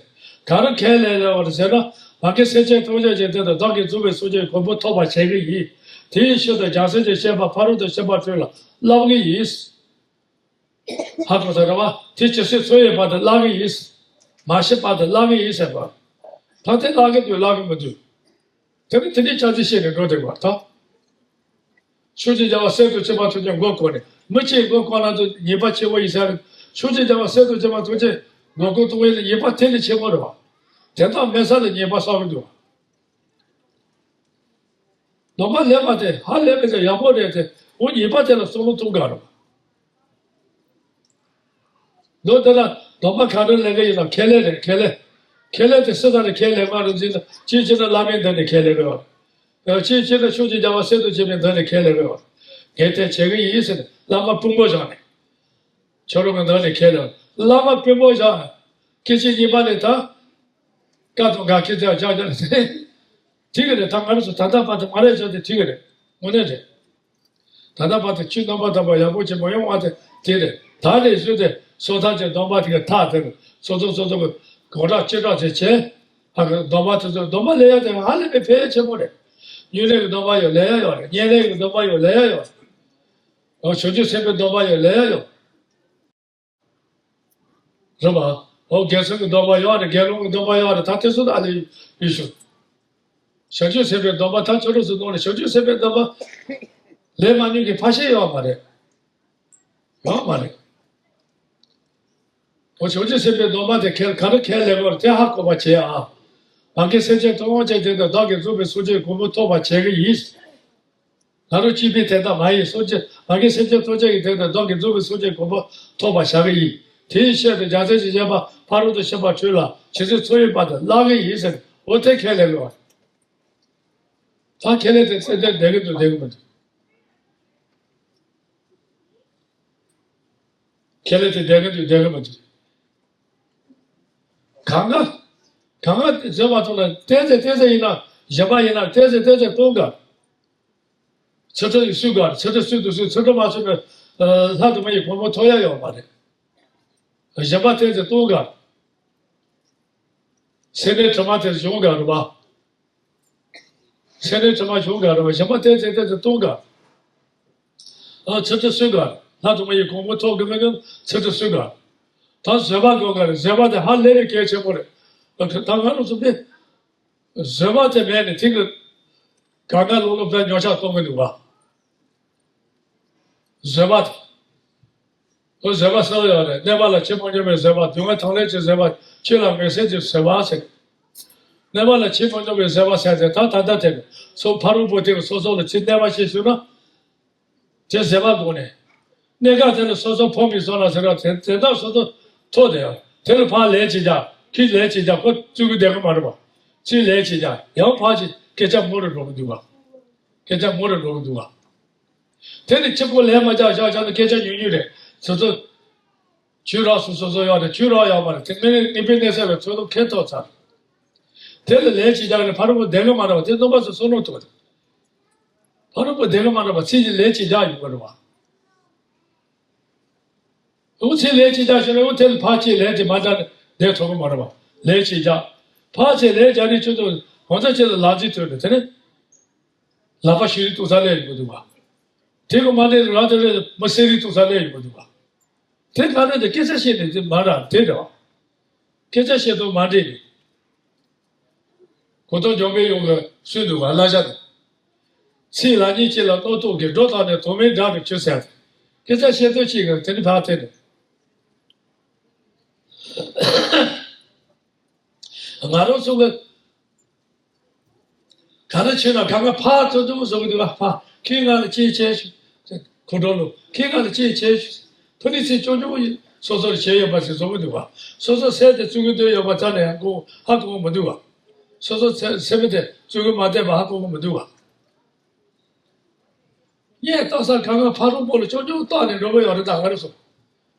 ག་རེ་ཁས་ལེན་རེད་བ་ཟེར་ན། མ་གི་སེམས་ཅན་ཐམས་ཅད་ཀྱི་དོན་དུ་བདག་གིས་བཟུང་བའི་སངས་རྒྱས་གོ་འཕང་ཐོབ་པར་བྱེད་ཀྱི་ཡིན། དེའི་ཕྱིར་དུ་རྒྱལ་སྲས་ཀྱི་བསྟན་པ་ཕ་རོལ་ཏུ་ཕྱིན་པ་སྤྲོས་ལ་བསླབ་ཀྱི་ཡིན། ཧ་གོ་ས་རེད་བ། དེ་ཇི་སྲིད་འཚོ་ཡི་བར་དུ་བསླབ་ཀྱི་ཡིན། མ་ཤི་བར་དུ་བསླབ་ཀྱི་ཡིན་ཟེར་བ། ད་དེ་བསླབ་ཀྱི་འདུག་བསླབ་ཀྱི་མི་འདུག་དེ་ནི་དེ་འདྲའི་ཆ་ཚིག་བཤད་ནས་འགྲོ་བསྡད་པ་དང་། ཕྱོགས་ཀྱི་རྒྱལ་བ་སྲས་དང་བཅས་པ་ཐམས་ཅད་མགོ་བསྐོར་ནས། མི་གཅིག་མགོ་བསྐོར་ན་ཚོ་ཉེས་པ་ཆེ་བོ་ཡིན་ས་རེད། ཕྱོགས་ཀྱི་རྒྱལ་བ་སྲས་དང་བཅས་པ་ཐམས་ཅད་མགོ་སྐོར་གཏོང་བའི་ཉེས་པ་དེ་ལས་ཆེ་བོ་རེད་བ། དེ་དག་མེད་ས་ལ་ཉེས་པ་བསགས་ཀྱི་འདུག་བ། སྡོམ་པ་ལེན་པ་དེ་ཧ་ལས་པའི་ཡག་པོ་རེད་དེ། འོ་ཉེས་པ་དེ་ལ་བསམ་བློ་གཏོང་དགོས་རེད་བ། མདོར་བསྡུ་ན་སྡོམ་པ་ག་འདྲ་ལེན་གི་ཡིན་ན་ཁས་ལེན་རེད། ཁས་ལེན། ཁས་ལེན་དེ་སུ་དང་ནི་ཁས་ལེན་མ་རུང་ཟིན་ན། གཅིག་བྱས་ན་བླ་མའི་མདུན་ནས་ཁས་ལེན་རེད་བ། གཅིག་བྱས་ན་ཕྱོགས་ཀྱི་རྒྱལ་བ་སྲས་དང་བཅས་པའི་མདུན་ནས་ཁས་ལེན་རེད་བ། ངས་དེ་བྱེད་གི་ཡིན་ཟེར་ནས་བླ་མ་དཔོན་པོ་བཞག་ནས། ཁྱོད་རང་གི་མདུན་ནས་ཁས་ལེན། བླ་མ་དཔོན་པོ་བཞག་སྐད་ཅིག་གཉིས་པ་ནས་ད། བཀའ་དང་འགལ་སྐད་ཆ་རྒྱག་རྒྱག་ཟེར། དེ་གི་རེད། ད་ང་རང་ཚོ་ད་ལྟ་བར་དུ་མ་རེད་ཟེར་དེ་དེ་གི་རེད། དངོས་གནས་རེད། ད་ལྟ་བར་དུ་ཆོས་རྣམ་པར་དག་པ་ཡག་པོ་ཅིག་མ་ཡོང་བ་དེ་དེ་རེད། ད་ནས་བཟུང་སྟེ་ སོ་ཐར་གྱི་སྡོམ་པ་དེ་གི་མཐའ་དེར་སོ་སོ་སོ་སོ་གི་གང་དྲག་ཅི་དྲག་ཅིག་བྱས། ཨ་གི་སྡོམ་པ་དེ་ཚོ་སྡོམ་པ་ལེན་ཡ་དེ་ཧ་ལས་པའི་ཕན་ཡོན་ཆེན་པོ་རེད། སྨྱུང་གནས་ཀྱི་སྡོམ་པ་ཡང་ལེན་ཡ་ཡོད་རེད། བསྙེན་གནས་ཀྱི་སྡོམ་པ་ཡང་ལེན་ཡ་ཡོད་རེད། འོ་བྱང་ཆུབ་སེམས་དཔའི་སྡོམ་པ་ཡང་ལེན་ཡ་ཡོད་རེད་པ། འོ་དགེ་ཚུལ་གྱི་སྡོམ་པ་ཡོད་རེད། དགེ་སློང་གི་སྡོམ་པ་ཡོད་རེད། ད་དེ་ཚོ་ད་ཨ་ལས་ཡོད་ཤོག་བྱང་ཆུབ་སེམས་དཔའི་སྡོམ་པ་ད་ཁྱོད་རང་ཚོ་ནང་ནས་བྱང་ཆུབ་སེམས་དཔའི་སྡོམ་པ་ལེན་མ་མྱོང་མཁན་ཕལ་ཆེར་ཡོད་མ་རེད། ཡོད་མ་རེད། འོ་བྱང་ཆུབ་སེམས་དཔའི་སྡོམ་པ་དེ་ཁས་ག་རེ་ཁས་ལེན་དགོས་རེད། དེ་ཧ་གོ་བ་བྱེད་ཨ། མ་གི་སེམས་ཅན་ཐམས་ཅད་དེ་དང་བདག་གིས་བཟུང་བའི་སངས་རྒྱས་གོ་འཕང་ཐོབ་པར་བྱེད་ཀྱི་ཡིན། ང་རང་གཅིག་པུའི་དོན་དག་མ་ཡིན། སངས་རྒྱས་མ་གི་སེམས་ཅན་ཐམས་ཅད་ཀྱི་དོན་དུ་བདག་གིས་བཟུང་བའི་སངས་རྒྱས་གོ་འཕང་ཐོབ་པར་བྱ་གི་ཡིན། དེའི་ཆེད་དུ་རྒྱལ་སྲས་ཀྱི་བཞེད་པ་ཕ་རོལ་ཏུ་ཕྱིན་པ་དྲུག་ལ་ཇི་སྲིད་འཚོ་ཡོད་པ་དེ་བླང་གི་ཡིན་ཟེར། འོ་དེ་ཁས་ལེན་དགོས། ད་ཁས་ལེན་དེ་ཚད་ལྡན་བསྡད་གི་འདུག་བསྡད་གི་མི་འདུག་ཁས་ལེན་དེ་བསྡད་གི་འདུག་བསྡད་གི་མི་འདུག་གང་ག་གང་ག་བཟོད་པ་ཐོག་ལ་ཏོག་ཙམ་ཏོག་ཙམ་ཡིན་ན། གཞན་པ་ཡིན་ན་ཏོག་ཙམ་ཏོག་ཙམ་གཏོང་དགོས། ཚུལ་ཁྲིམས་སྲུང་དགོས། ཚུལ་ཁྲིམས་སྲུང་དུ་སྲུང་། ཚུལ་ཁྲིམས་མ་སྲུང་ན་ལྷ་དུ་མ་ཡི་གོ་འཕང་ཐོབ་ཡ་ཡོད་མ་རེད། གཞན་པ་ཏོག་ཙམ་གཏོང་དགོས། སེམས་ནི་དྲི་མ་དེ་སྦྱོང་དགོས་རེད་པ། སེམས་ནི་དྲི་མ་སྦྱོང་དགོས་རེད་པ། གཞན་པ་ཏོག་ཙམ་ཏོག་ཙམ་གཏོང་དགོས། ཨ་ཚུལ་ཁྲིམས་སྲུང་དགོས། ལྷ་དུ་མ་ཡི་གོ་འཕང་ཐོབ་དགོས་མེད་ཀྱང་ཚུལ་ཁྲིམས་སྲུང་དགོས། ད་བཟོད་པ་དགོས་དགོས་རེད། བཟོད་པ་དེ་ཧ་ལས་པའི་གལ་ཆེན་པོ་རེད། ད་ང་རང་ཚོ་དེ་བཟོད་པ་དེ་མེད་ནས་དེ་གི་གང་ག་ལོག་ལོག་པའི་ཉོ་ཆ་གཏོང་གི་འདུག་པ། བཟོད་པ་དེ། ཨོ་བཟོད་པ་གསལ་ཡོད་རེད། གནོད་པ་ལ་ཆེས་མ་སྙོམས་པའི་བཟོད་པ། སྡུག་བསྔལ་དང་ལེན་གྱི་བཟོད་པ། ཆོས་ལ་ངེས་འཛིན་གྱི་བཟོད་པ་ཟེར། གནོད་པ་ལ་ཆེས་མ་སྙོམས་པའི་བཟོད་པ་ཟེར་ཏེ། ད་ད་ལྟ་དེ་སོ་ཕ་རོལ་པོ་དེ་གིས་སོ་སོ་ལ་ཅིག་གནོད་པ་བྱེད་ཞུ་ན། དེ་བཟོད་པ་དགོས་ནས། གནད་འགག་དེ་ལ་སོ་སོ་ཕོག་མི་བཟོ་ལ་ཟེར་བ་དེ་དེ་དག་སོ་སོ་ཐོག་དེ་ཡང་དེ་ལ་ཕར་ལན་བྱེད་ཀྱང་ཁྱི་ལན་བྱེད་ཀྱང་ཁོ་བཙུགས་ཀྱི་བསྡད་ཀྱི་མ་རེད་པ། ཅིག་ལན་བྱེད་ཀྱང་ཡང་ཕར་ཅིག་སྐད་ཆ་མང་རུ་འགྲོ་གི་འདུག་ག་སྐད་ཆ་མང་རུ་འགྲོ་གི་འདུག་ག་དེ་ནི་གཅིག་པོ་ལན་མ་རྒྱག་བཞག་བཞག་ན་སྐད་ཆ་ཉུང་ཉུང་རེད། སོ་སོ། ཆོས་རག་སོ་སོ་སོ་ཡོད་རེད། ཆོས་རག་ཡོད་མ་རེད། དེ་ངས་ངེས་པའི་གནས་ཚད་པའི་ཚོད་དུ་ཁེལ་ཐོག་ཚར། དེ་ལ་ལན་ཅིག་རྒྱག་ནས་ཕ་རོལ་པོ་བདེན་གི་མ་རེད་པ། དེ་རྣམ་པ་ཚོ་བསམ་བློ་ཐུག་རེད། ཕ་རོལ་པོ་བདེན་གི་མ་རེད་པ། ཚིག་གི་ལན་ཅིག་རྒྱག་ཡོང་གི་རེད་པ། འོ་ཚིག་ལན་ཅིག་རྒྱག་ཤེས་ན་འོ་དེ་ལ་ཕར་ཅིག་ལན་ཅིག་མ་རྒྱག་ནས་བསྡད་ཐུབ་གི་མ་རེད་པ། ལན་ཅིག་རྒྱག་ཕར་ཅིག་ལན་རྒྱག་ནས་ཁྱོད་ཚོ་གང་ཚ་ཅིག་ལ་ལག་རྗེས་ཐོན་ནས་དེ་ནས། ལག་པ་ཤུལ་ལུས་གཏོང་ས་ལས་ཡོང་གི་འདུག་ག་དེ་གི་མ་ནས་རང་དེ་རེད། མི་སེར་རིགས་གཏོང་ས་ལས་ཡོང་གི་འདུག་ག་དེ་ག་ནས་དེ་སྐད་ཆ་བཤད་ནས་དེ་མ་ར་དེ་རེད་བ། སྐད་ཆ་བཤད་དུ་མ་འདྲེས་ནས། གོ་ཐོས་འཇོམས་པའི་ཡུལ་གྱི་སུན་འདུག་ག་བསླབ་བྱ་དང་། ཚིག་ལ་ཉིན་གཅིག་ལ་རྣོ་རྟུག་གིས། སྒྲོ་བཏགས་ནས་དོན་མེད་སྒྲ་རུ་གྱུར་ཟེར། སྐད་ཆ་བཤད་དུས་གཅིག་གི་དེ་ནི་ཕར་དེ་ནས། ང་རང་ཚོ་གི་ག་རེ་བྱས་ན་གང་ག་ཕར་ཐོན་ཐུབ་བཟོ་གི་འདུག་ག་ཕར་ཁྱེད་ང་ལ་ཅིག་བྱས་ཤོག་ཁོ་གྲོགས་ལོ་ཁྱེད་ང་ལ་ཅིག་བྱས་ཤོག་ཕུ་ནི་ཚིག་ཅོག་ཅོག་སོ་སོར་བྱས་ཡོད་པ་ཞིག་བཟོ་གི་འདུག་ག་སོ་སོ་སེལ་ཏེ་བཙུགས་གི་འདོད་ཡོད་པ་ཙམ་ནས་ཡང་ཧ་གོ་མི་འདུག་ག་སོ་སོ་སེམས་པ་དེ་བཙུགས་གི་མ་བསྡད་པ་ཧ་གོ་གི་མི་འདུག་ག་སྙད་བཏགས་ས་གང་ག་ཕ་རོལ་པོ་ལ་ཅོག་ཅོག་བཏགས་ནས་འགྲོ་གི་ཡོད་རེད། ད་ག་རེ་སོང་།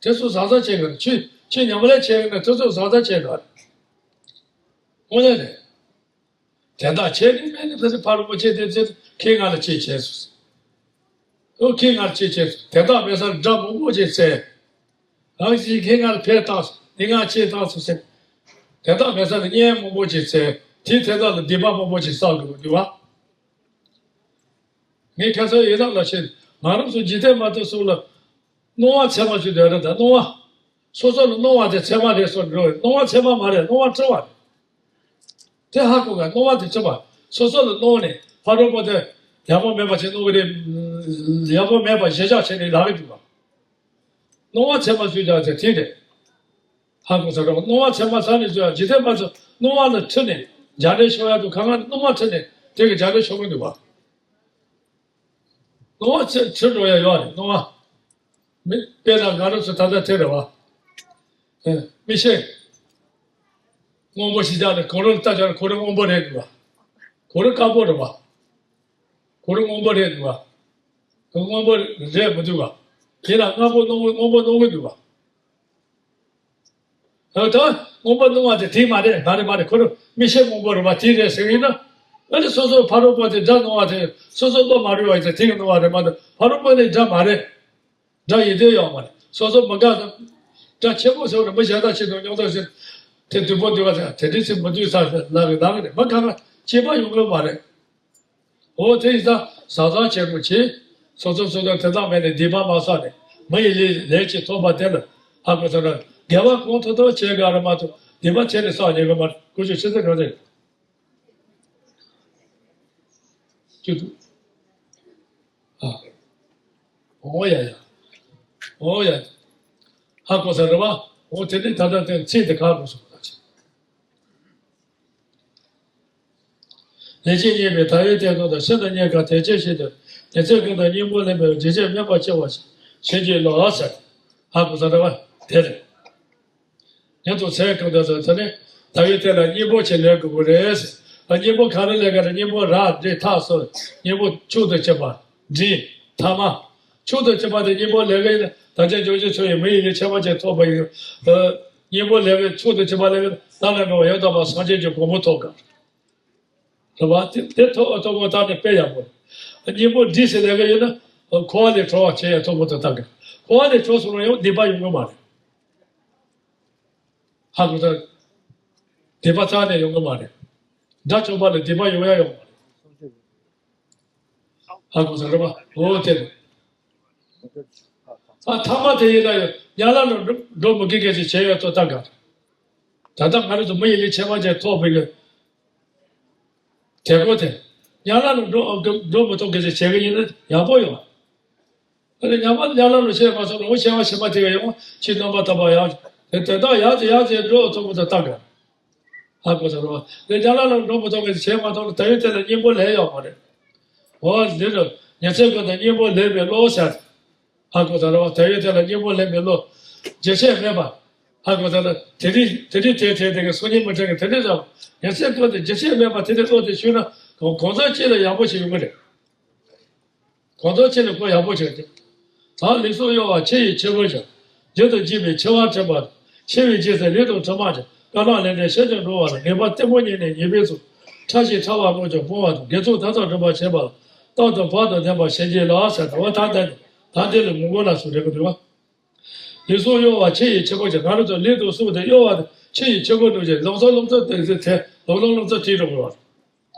དེ་ཚོ་བཟང་བཟང་བྱེད་དགོས་རེད། ཆོས་ཆོས་ཉམས་ལེན་བྱེད་ཡོད་ན་དེ་ཚོ་བཟང་བཟང་བྱེད་དགོས་རེད། དངོས་གནས་རེད། དེ་དག་བྱས་ནས་མེད་ནས་ཕ་ཕ་རོལ་པོ་ཆེ་དེ་ཚོས་ཁྱེད་ང་ལ་ཅིག་བྱས་སོང་། ཨོ་ཁྱེད་ང་ལ་ཅིག་བྱས་སོང་། དེ་དག་མེད་ས་ལ་སྒྲ་མང་པོ་ཅིག་བཙལ། རང་ཞིག་ཁྱེད་ང་ལ་ཕན་བཏགས་སོང་། འདི་ང་ཅིག་བཏགས་སོང་ཟེར། དེ་དག་མེད་ས་ལ་སྙན་མང་པོ་ཅིག་བཙལ། དེ་དེ་དག་ལ་སྡིག་པ་མང་པོ་ཅིག་བསགས་དགོས་འདུག་བ། ངས་ཁ་སང་ཡི་དམ་ལ་བཤད། ང་རང་ཚོ་འཇིག་རྟེན་མ་ཐོབ་སོང་ལ། སྣང་བ་ཚད་མ་ཞིག་འདོད་རེད་ད། སྣང་བ། སོ་སོ་ལ་སྣང་བ་དེ་ཚད་མ་རེད་སོགས་འགྲོ་བས། སྣང་བ་ཚད་མ་མ་རེད། སྣང་བ་སྤྲོས་པ་རེད། དེ་ཧ་གོ་ག་སྣང་བ་དེ་སྤྲོས་པ། སོ་སོ་ལ་སྣང་ནས་ཕ་རོལ་པོ་དེ་ཡག་པོ་མེད་པ་ཞིག་སྣང་གི་རེད། ཡག་པོ་མེད་པ་གཞིར་བཞག་བྱས་ནས་ལབ་ཀྱི་འདུག་ག་སྣང་བ་ཚད་མ་ཞིག་ཀྱང་དེ་དེ་རེད། ཧ་གོ་ས་རེད། སྣང་བ་ཚད་མ་ཚར་ནས་ཚུར་ཡང་འཇིག་རྟེན་པ་ཚོ་སྣང་བ་ལ་འཁྲུལ་ནས་འཇའ་རིས་ཤོར་ཡག་འདུག་ག་སྣང་བ་འཁྲུལ་ནས་དེ་གི་འཇའ་རིས་ཤོར་གི་འདུག་ག་སྣང་བ་ཚད་འཁྲུལ་འགྲོ་ཡག་ཡོད་རེད། སྣང་བ། མི་དཔེར་ན་ང་རང་ཚོ་ད་ལྟ་དེ་རེད་བ། ཨེ། མིག་ཤེལ་སྔོན་པོ་ཞིག་བཞག་ནས་ཁོ་རང་ལ་ལྟ་བྱས་ན་ཁོ་རང་སྔོན་པོ་རེད་འདུག་ག་ཁོ་རང་དཀར་པོ་རེད་བ། ཁོ་རང་སྔོན་པོ་རེད་འདུག་ག་སྔོན་པོ་རེད་མི་འདུག་ག་དེ་ལ་སྔོན་པོ་སྣང་བ་སྔོན་པོ་སྣང་གི་འདུག་ག་ཨ་ད་སྔོན་པོ་སྣང་བ་དེ་དེ་མ་རེད། མ་རེད་མ་རེད། ཁོ་རང་མིག་ཤེལ་སྔོན་པོ་རེད་བ། དེ་རེད་ཟེར་གི་ཡིན་ན། ཨ་ནི་སོ་སོ་ཕ་རོལ་པོ་དེ་སྒྲ་སྣང་བ་དེ་སོ་སོ་བློ་མ་རུལ་བ་ཡིན་ཙང་དེ་གི་སྣང་བ་རེད་མ་གཏོགས་ཕ་རོལ་པོ་ནི་སྒྲ་མ་རེད། སྒྲ་ཡིན་དོན་ཡོད་མ་རེད། སོ་སོ་མི་དགའ་ན། སྒྲ་ཆེན་པོ་ཟེར་བ་ནི་མི་གཞན་དག་ཆེད་དུ་རྙོག་དྲ་ཟེར། དེ་བདུན་པོ་འདུས་པ་དང་དེ་འདྲའི་ཚིག་མི་འདུས་ས་ལ་རེ་ལ་རེ་མི་གང་ག་སྐྱེས་པ་ཡོང་གི་མ་རེད། འོ་དེ་ཡིན་ཙང་བཟང་བཟང་བྱེད་དགོས་ཀྱི། སོ་སོ་སོ་སོ་དེ་དག་མེད་ནས་སྡིག་པ་མ་བསགས་ནས་མི་ཡི་ལས་ལས་ཀྱིས་ཐོབ་པ་དེ་ལ་ཧ་གོ་ཚར་ན་དགེ་བ་གང་ཐུབ་ཐུབ་བྱེད་དགོས་རེད་མ་གཏོགས་སྡིག་པ་ཆེ་ནས་བསགས་ཉེན་གི་མ་རེད། ཀུ་ཅོ་ཆེ་ཚེ་གང་ཚེ། ཅི་འདུག་ཨ། འོ་ཡ་ཡ། འོ་ཡ། ཧ་གོ་ས་རེད་བ། འོ་དེ་ནི་ད་ལྟ་དེ་ཚིག་དེ་ག་རུ་སོང་ད་ཅི། ལས་ཅན་རྙེད་པའི་དག་ཡོད་ལྟས་ཀུན་དང་ཤིན་ཏུ་རྙེད་དཀའ་དེ་ཅི་ཞིག་ཏུ་ཉི་ཚེ་ཀུན་ཏུ་སྙིང་པོ་ལེན་པའི་འཇིགས་བྱེད་དམན་པ་སྐྱེ་བ་ཞིག་བྱིན་གྱིས་རློབས་ཟེར། ཧ་གོ་ས་རེད་བ། དེ་རེད། ཉན་དུ་ཚེ་གང་དུ་ཟེར་ཚེ་ནི་ད་ཡོད་དེ་ལ་སྙིང་པོ་ཆེ་ལས་དགོས་ཀྱི་རེད། ད་སྙིང་པོ་ག་རེ་ལས་ཀ་རེད། སྙིང་པོ་ར་འདྲེ་ཐག་སོ་སྙིང་པོ་མཆོག་ཏུ་གྱུར་པ་འདྲེ་ཐ་མ་མཆོག་ཏུ་གྱུར་པ་དེ་སྙིང་པོ་ལས་ཀ་ཡིན་ན་ད་ཆ་འཇོག་རྒྱུ་ཚོ་ཡི་མི་ཡི་ལས་ཆེ་བ་ཅན་ཐོབ་པ་ཡིན། སྙིང་པོ་ལས་ཀ་མཆོག་ཏུ་གྱུར་པ་ལས་ཀ་ལ་ལ་འགྲོ་བ་ཡང་དག་པ་སངས་རྒྱས་ཀྱི་གོ་འཕང་ཐོབ་ག་རེད་བ། དེ་དེ་ཐོབ་ཐོབ་པ་ད་ནི་དཔེ་ཡག་པོ་རེད། སྙིང་པོ་འདྲེ་ཟེར་ལས་ཀ་ཡིན་ན་འཁོར་བ་ལས་གྲོལ་བ་བྱེད་ཡ་ཐོབ་པ་དང་ལྟ་གི། འཁོར་བ་ལས་གྲོལ་སོང་ན་ཡང་སྡིག་པ་ཡོང་གི་མ་རེད། ཧ་གོ་ད། སྡིག་པ་རྩ་ནས་ཡོང་གི་མ་རེད། དགྲ་བཅོམ་པ་ལ་སྡིག་པ་ཡོང་ཡ་ཡོང་མ་རེད། ཧ་གོ་ད་རེད་པ། འོ་དེ་རེད། ཨ་ཐ་མ་དེ་ཡིན་ན་ཡང་ཡར་ལ་ལ་འགྲོ་འགྲོ་མི་དགོས་མཁན་ཞིག་བྱས་ཡོད་ཐོག་ལྟ་ག་ད་ལྟ་ང་རང་ཚོ་མི་ཡི་ལས་ཆེ་བ་ཅན་ཐོབ་པའི་གི་དེ་གོ་དེ། ཡར་ལ་ལ་འགྲོ་འགྲོ་མི་ཐོབ་མཁན་ཞིག་བྱེད་གི་ཡིན་ན་ཡག་པོ་ཡོད། ཨ་ནི་ཉམས་པ་ཉམས་ལམ་ལ་བཤད་མ་སོང་ལ་འོ་བྱེ་བ་ཕྱི་མ་དེ་ག་ཡོང་ཕྱི་སྣང་བ་དག་པ་ཡང་དེ་དེ་དག་ཡང་དེ་ཡང་དེ་འགྲོ་ཐུབ་པ་དང་ལྟ་དགོས། ཧ་གོ་ས་རོ། དེ་ཉམས་ལམ་ལ་འགྲོ་མ་ཐུབ་མཁན་དེ་བྱེད་མ་ཐུབ་ལ་ད་ཡོད་དེ་ལ་སྙིང་པོ་ལེན་ཡོད་མ་རེད། འོ་འདི་རུ་ཉི་ཚེ་ཀུན་ཏུ་སྙིང་པོ་ལེན་པའི་བློ་ཟེར། ཧ་གོ་ས་རོ། ད་ཡོད་དེ་ལ་སྙིང་པོ་ལེན་པའི་བློ། རྒྱུན་ཆད་མེད་པ། ཧ་གོ་ས་རོ། དེ་རིང་དེ་རིང་དེ་དེ་དེ་གི་སང་ཉིན་མི་འཕྲད་གི་དེ་རིང་རང་ཉི་ཚེ་ཀུན་ཏུ་རྒྱུན་ཆད་མེད་པ་དེ་རིང་བློ་དེ་ཞུས་ན་གང་གང་ཟག་གཅིག་ལ་ཡག་པོ་ཞིག་ཡོང་གི་རེད། གང་ཟག་ཆེ་ལ་གོ་ཡག་པོ་བྱས་ཏེ། ད་ལུས་སྲོག་གཡོ་བ་ཆེ་ཡི་ཆེ་དགུ་ཀྱང་། རྒྱུན་དུ་འཇིག་པའི་འཆི་བ་འཕྲད་པ་དང་། འཆི་བའི་རྗེས་སུ་ལུས་དང་གྲིབ་མ་ཀྱང་། དཀར་ནག་ལས་འབྲས་ཤིན་ཏུ་འགྲོ་བ་ལ། ངེས་པར་གཏི་མུག་གཉིས་ནི་ཉེས་པའི་ཚོགས། ཕྲ་ཞིང་ཕྲ་བ་རྣམས་ཀྱང་སྤོང་བ་དང་། དགེ་ཚོགས་མཐའ་དག་སྒྲུབ་པར་བྱེད་པ་ལ། རྟག་ཏུ་བག་དང་ལྡན་པར་བྱིན་གྱིས་བརླབ་ཟེར་ད་བ་ད་ལྟ་ནི་ད་འདི་ལ་ངོ་རྒོལ་ལ་སོགས་རེད་གི་འདུག་བ། ལུས་སྲོག་གཡོ་བ་ཆེ་ཡི་ཆེ་དགུ་ཀྱང་། ང་རང་ཚོ་ལུས་དང་སྲོག་དེ་གཡོ་བ་དང་ཆེ་ཡི་ཆེ་དགུ་རྣམས་ཀྱང་ལམ་སང་ལམ་སང་དེ་དེ་དེ་ལམ་སང་ལམ་སང་བྲིས་འགྲོ་དགོས་བ།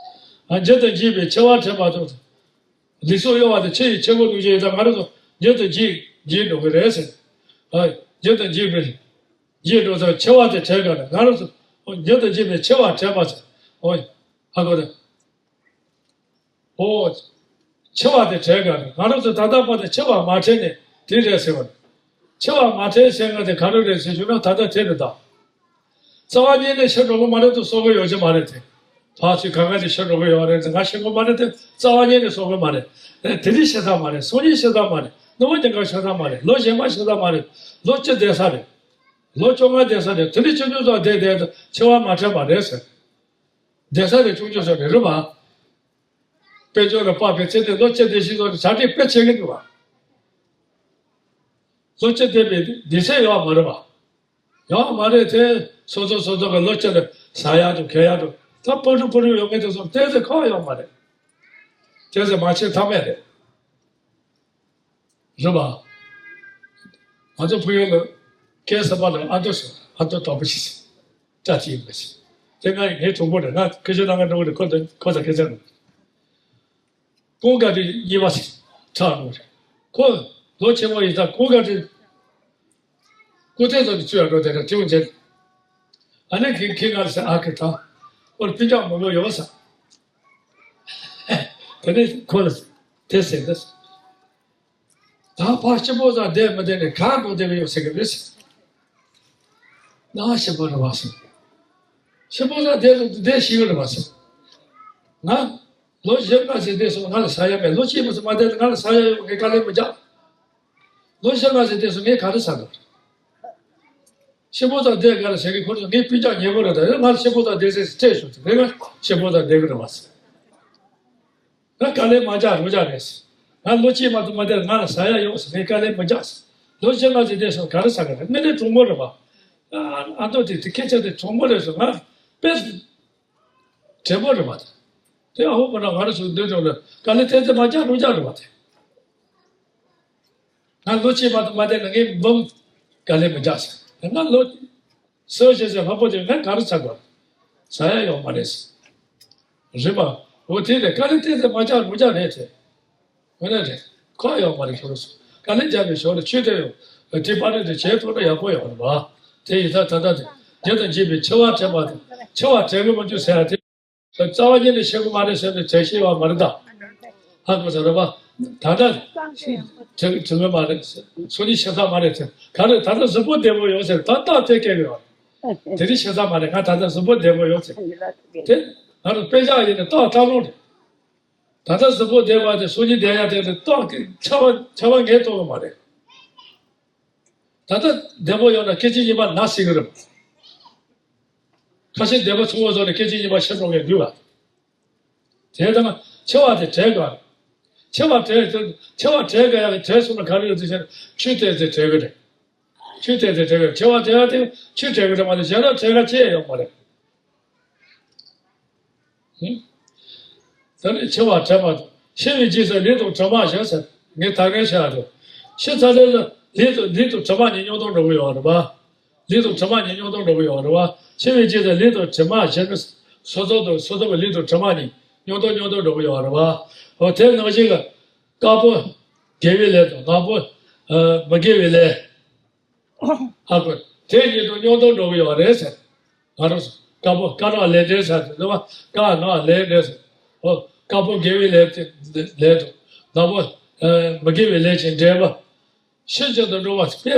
ཨ་རྒྱུན་དུ་འཇིག་པའི་འཆི་བ་འཕྲད་པ་དང་། ལུས་སྲོག་གཡོ་བ་དང་ཆེ་ཡི་ཆེ་དགུ་རྣམས་ཀྱང་ཡོད་ཙང་ང་རང་ཚོ་རྒྱུན་དུ་འཇིག་འཇིག་འགྲོ་གི་རེད་ཟེར། ཨ་རྒྱུན་དུ་འཇིག་པའི་འཇིག་འགྲོ་ཙང་འཆི་བ་དེ་འཕྲད་ག་ནས་ང་རང་ཚོ་རྒྱུན་དུ་འཇིག་པའི་འཆི་བ་འཕྲད་པ་ཟེར། ཨོ་ཧ་གོ་རེད། ཨོ། འཆི་བ་དེ་བྲལ་དགོས་རེད། ང་རང་ཚོ་ད་ལྟ་བར་དུ་འཆི་བ་མ་བྲལ་ནས་དེ་རེད་ཟེར་བ་རེད། འཆི་བ་མ་བྲལ་ཟེར་ང་དེ་ག་རེ་རེད་ཟེར་ཞུ་ན་ད་ལྟ་དེ་རེད་ད། རྩ་བ་ཉིད་ནས་ཤི་འགྲོ་གི་མ་རེད་དུ་གསོ་གི་ཡོད་ཀྱི་མ་རེད་དེ། ཕར་ཚུར་ག་ག་ནས་ཤི་འགྲོ་གི་ཡོད་རེད་དེ་ང་ཤི་གི་མ་རེད་དེ་རྩ་བ་ཉིད་ནས་གསོ་གི་མ་རེད། དེ་རིང་ཤི་ས་མ་རེད། སང་ཉིན་ཤི་ས་མ་རེད། ནངས་པ་ཉིན་གང་ཤི་ས་མ་རེད། ལོ་རྗེས་མ་ཤི་ས་མ་རེད། ལོ་གཅིག་བསྡད་ས་རེད། ལོ་བཅོ་ལྔ་བསྡད་ས་རེད། དེ་རིང་ཆུང་ཆུང་ཚོ་བསྡད་བསྡད་དུ་འཆི་བ་མ་བྲལ་བ་རེད་ཟེར། བསྡད་ས་རེད་ཆུང་ཆུང་ཚོ་རེད་རེད་བ། དཔལ་འབྱོར་ལ་དཔག་པའི་ཚེ་འདི་ལོ་གཅིག་བསྡད་ཤིང་ཚོ་གྲ་སྒྲིག་དཔེ་བྱེད་ཀྱི་འདུག་བ། ལོ་གཅིག་བསྡད་པའི་སྡོད་ས་ཡོད་མ་རེད་བ། ཡོད་མ་རེད་དེ། སོ་སོ་སོ་སོ་གི་ལོ་གཅིག་ལ་ཟ་ཡག་དང་གས་ཡག་དང་ད་སྤུ་གྲི་སྤུ་གྲི་ཡོད་མཁན་དེ་ཚོ་བལྟས་ཚེ་ཁག་ཡོད་མ་རེད། བལྟས་ཚེ་མ་བྱེད་ཐབས་མེད་རེད། རེད་བ། ང་ཚོ་ཕ་ཡུལ་ལ་སྐད་གསར་པ་ལ་ཨ་མདོ་ཟེར། ཨ་མདོ་དོག་པོ་ཞིག་ཟེར། སྐྲ་དེ་ཡིན་པ་ཞིག་དེ་ང་ངའི་གྲོགས་པོ་རེད། ང་ཁ་ཤས་ནང་ང་འགྲོ་གི་རེད། ཁོ་དང་ཁོ་དང་སྐད་ཆ་རེད། ཀུན་དགའ་བགྲེས་གཉིས་པ་ཞིག་ཁྲག་ལོ་རེད། ཁོ་ལོ་ཆེན་པོ་ཡིན་ཙང་ཀུན་དགའ་བགྲེས་སྐུ་རྟེན་ཚོ་ནས་བཙུགས་ཡ་འགྲོ་དེ་འདྲ་ཐེའུ་མཇལ། ཨ་ནི་ཁྱེད་ཁྱེད་ང་ལ་ཟེར་ཨ་ཁེ་ཐང་། ཁོ་ལ་སྤུན་ཀྱག་མང་པོ་ཡོད་ས། དེ་ནས་ཁོ་ལ་དེ་ཟེར་འདི། ད་ཕར་སྤྱི་པོ་ཚ་བསྡད་མི་བསྡད་ནས་གང་དུ་བསྡད་ཀྱི་ཡོད་ཟེར་གི་རེད་ཟེར། ན་སྤྱི་པོ་རེད་བ་ཟེར། སྤྱི་པོ་ཚ་བསྡད་རུང་བསྡད་ཤེས་ཀྱི་རེད་བ་ཟེར། ང་ལོ་བཞི་ལྔ་ཟིན་བསྡད་སོང་ང་ལ་ཟ་ཡ་མེད། ལོ་གཅིག་མ་ཟིན་མ་བསྡད་ང་ལ་ཟ་ཡ་ཡོད་ངས་དཀའ་ལས་མི་རྒྱག་ལོ་བཞི་ལྔ་ཟིན་བསྡད་སོང་ངས་ག་རེ་ཟ་དགོས། སྤྱི་པོ་ཚ་བསྡད་ག་རེ་ཟེར་གི་ཁོ་ཚོ་ངའི་སྤུན་ཀྱག་ཉེ་པོ་རེད། ད་ཡོད་ང་ལ་སྤྱི་པོ་ཚ་བསྡད་ཟེར་སྤྲད་ཤོག་ཟེར་ངས་ང་སྤྱི་པོ་ཚ་བསྡད་གི་རེད་བ་ཟེར། ང་དཀའ་ལས་མ་རྒྱག་རོགས་རྒྱག་རེད་ཟེར། ང་ལོ་གཅིག་མ་གཏོགས་མ་བསྡད་ང་ལ་ཟ་ཡ་ཡོད་ཟེར་ངས་དཀའ་ལས་མི་རྒྱག་ཟེར། ལོ་བཞི་ལྔ་ཟིན་བསྡད་སོང་ག་རེ་ཟ་གི་རེད། དངོས་གནས་གྲུང་མོ་རེད་བ། ཨ་མདོ་དེ་དེ་སྐད་ཆ་དེ་གྲུང་མོ་རེད་ཟེར། ང་དཔེ་དྲན་པོ་རེད་བ། དེ་ཨ་ཧོ་པ་ན་ང་རང་ཚོ་འདོད་ཀྱང་ལ་དཀའ་ལས་ཏན་ཏན་མ་རྒྱག་རོགས་རྒྱག་རེད་བ་དེ། ང་ལོ་གཅིག་མ་གཏོགས་མ་བསྡད་ན་ངའི་འབུམ་དཀའ་ལས་མི་རྒྱག་ཟེར། དེ་སྔ་ལོ་སོ་བྱས་ཟེར་ལྷག་པོ་དེ་ང་ག་རེ་ཚ་དགོས། ཟ་ཡ་ཡོད་མ་རེད། རེད་པ། འོ་དེ་ལས་དཀའ་ལས་དེ་ཚེ་མ་བཅག་མི་བཅག་རེད་དེ། དངོས་གནས་རེད། ཁོ་ཡོད་མ་རེད། ཁྱོད་རང་ཚོ་དཀའ་ལས་རྒྱབ་པའི་ཞོར་ལ་ཆོས་དེ་ཡོད། དེ་པར་རིས་དེ་བྱེད་ཐུབ་ན་ཡག་པོ་ཡོད་རེད་པ། དེ་ཡིན་ད་ད་ལྟ་དེ་རྒྱུ་དང་འབྲེལ་བའི་འཆི་བ་དྲན་པ་དང་འཆི་བ་དྲན་གི་མི་འདུག་ཟེར་ཡ་དེ། རྩ་བ་ཉིད་ནས་ཤེས་ཀྱི་མ་རེད་ཟེར་ནས་དྲན་ཤེས་པ་མ་རེད་ད། ཧ་གོ་ས་རེད་པ། ད་ལྟ་དྲན་དྲན་གི་མ་རེད། སང་ཉིན་ཤི་ས་མ་རེད་ཟེར། ག་རེ་ད་ལྟ་གཟུགས་པོ་བདེ་པོ་ཡོད་ཟེར་ད་ལྟ་དེ་སྐད་ཡོད། དེ་རིང་ཤི་ས་མ་རེད། ང་ད་ལྟ་གཟུགས་པོ་བདེ་པོ་ཡོད་ཟེར། དེ་ང་རང་དཔེ་ཆ་ཡིན་ནས་ཏག་ཏག་ལོང་རེད། ད་ལྟ་གཟུགས་པོ་བདེ་བ་དེ་སང་ཉིན་བདེ་ཡ་དེ་རེད། ཏོག་གི་ཆར་པ་ཆར་པ་ངས་གཏོང་གི་མ་རེད། ད་ལྟ་བདེ་པོ་ཡོད་ན་སྐད་ཅིག་ཉི་མ་ན་སྲིད་གི་རེད། ཁ་ཤས་བདེ་པོ་ཆུང་བ་ཚོ་ནི་སྐད་ཅིག་ཉི་མ་ཤི་འགྲོ་མཁན་འདུག་ལ། དེ་ལྟར་ན་འཆི་བ་དེ་བྲལ་དགོས། འཆི་བ་བྲལ་དེ་འཆི་བ་བྲལ་དགོས་ཡ་གི་བྲལ་སོང་ན་ག་རེ་ཡོད་ཟེར་ན་ཆོས་དེ་དེ་བྲལ་གི་རེད། ཆོས་དེ་དེ་བྲལ་གི་རེད། འཆི་བ་བྲལ་ཡ་དེ་ཆོས་བྲལ་གི་རེད་མ་གཏོགས་གཞན་དག་བྲལ་ཡ་ཅི་ཡང་ཡོད་མ་རེད། ཧུམ། ད་ནི་འཆི་བ་བྲལ་བ་དང་ཤི་བའི་རྗེས་སུ་ལུས་དང་གྲིབ་མ་བཞི་ཟེར། ངས་ད་གིན་བཤད་ཡ་དེ། ཤི་ཚར་རྗེས་ལ་ལུས་དང་ལུས་དང་གྲིབ་མ་གཉིས་མྱོང་སྟངས་འགྲོ་གི་ཡོད་རེད་པ། ལུས་དང་གྲིབ་མ་གཉིས་མྱོང་སྟངས་འགྲོ་གི་ཡོད་རེད་པ། ཤི་བའི་རྗེས་སུ་ལུས་དང་གྲིབ་མ་བཞི་ནི་སོ་སོ་དང་སོ་སོ་གི་ལུས་དང་གྲིབ་མ་གཉིས་མྱོང་སྟངས་མྱོང་སྟངས་འགྲོ་གི་ཡོད་རེད་པ། འོ་དེ་ནང་བཞིན་གྱི་དཀར་པོ་དགེ་བའི་ལས་དང་ནག་པོ་ཨ་མི་དགེ་བའི་ལས། ཧ་གོ། དེ་གཉིས་དང་མྱོང་སྟངས་འགྲོ་གི་ཡོད་རེད་ཟེར། ང་རང་ཚོ་དཀར་པོ་དཀར་ནག་ལས་འབྲས་ཟེར་དུས་ཙམ་པ་དཀར་ནག་ལས་འབྲས་ཟེར། ཨོ་དཀར་པོ་དགེ་བའི་ལས་དེ་ལས་དང་ནག་པོ་ཨ་མི་དགེ་བའི་ལས་ཀྱི་འབྲས་བུ། ཤིན་ཏུ་འགྲོ་བ་དཔེ།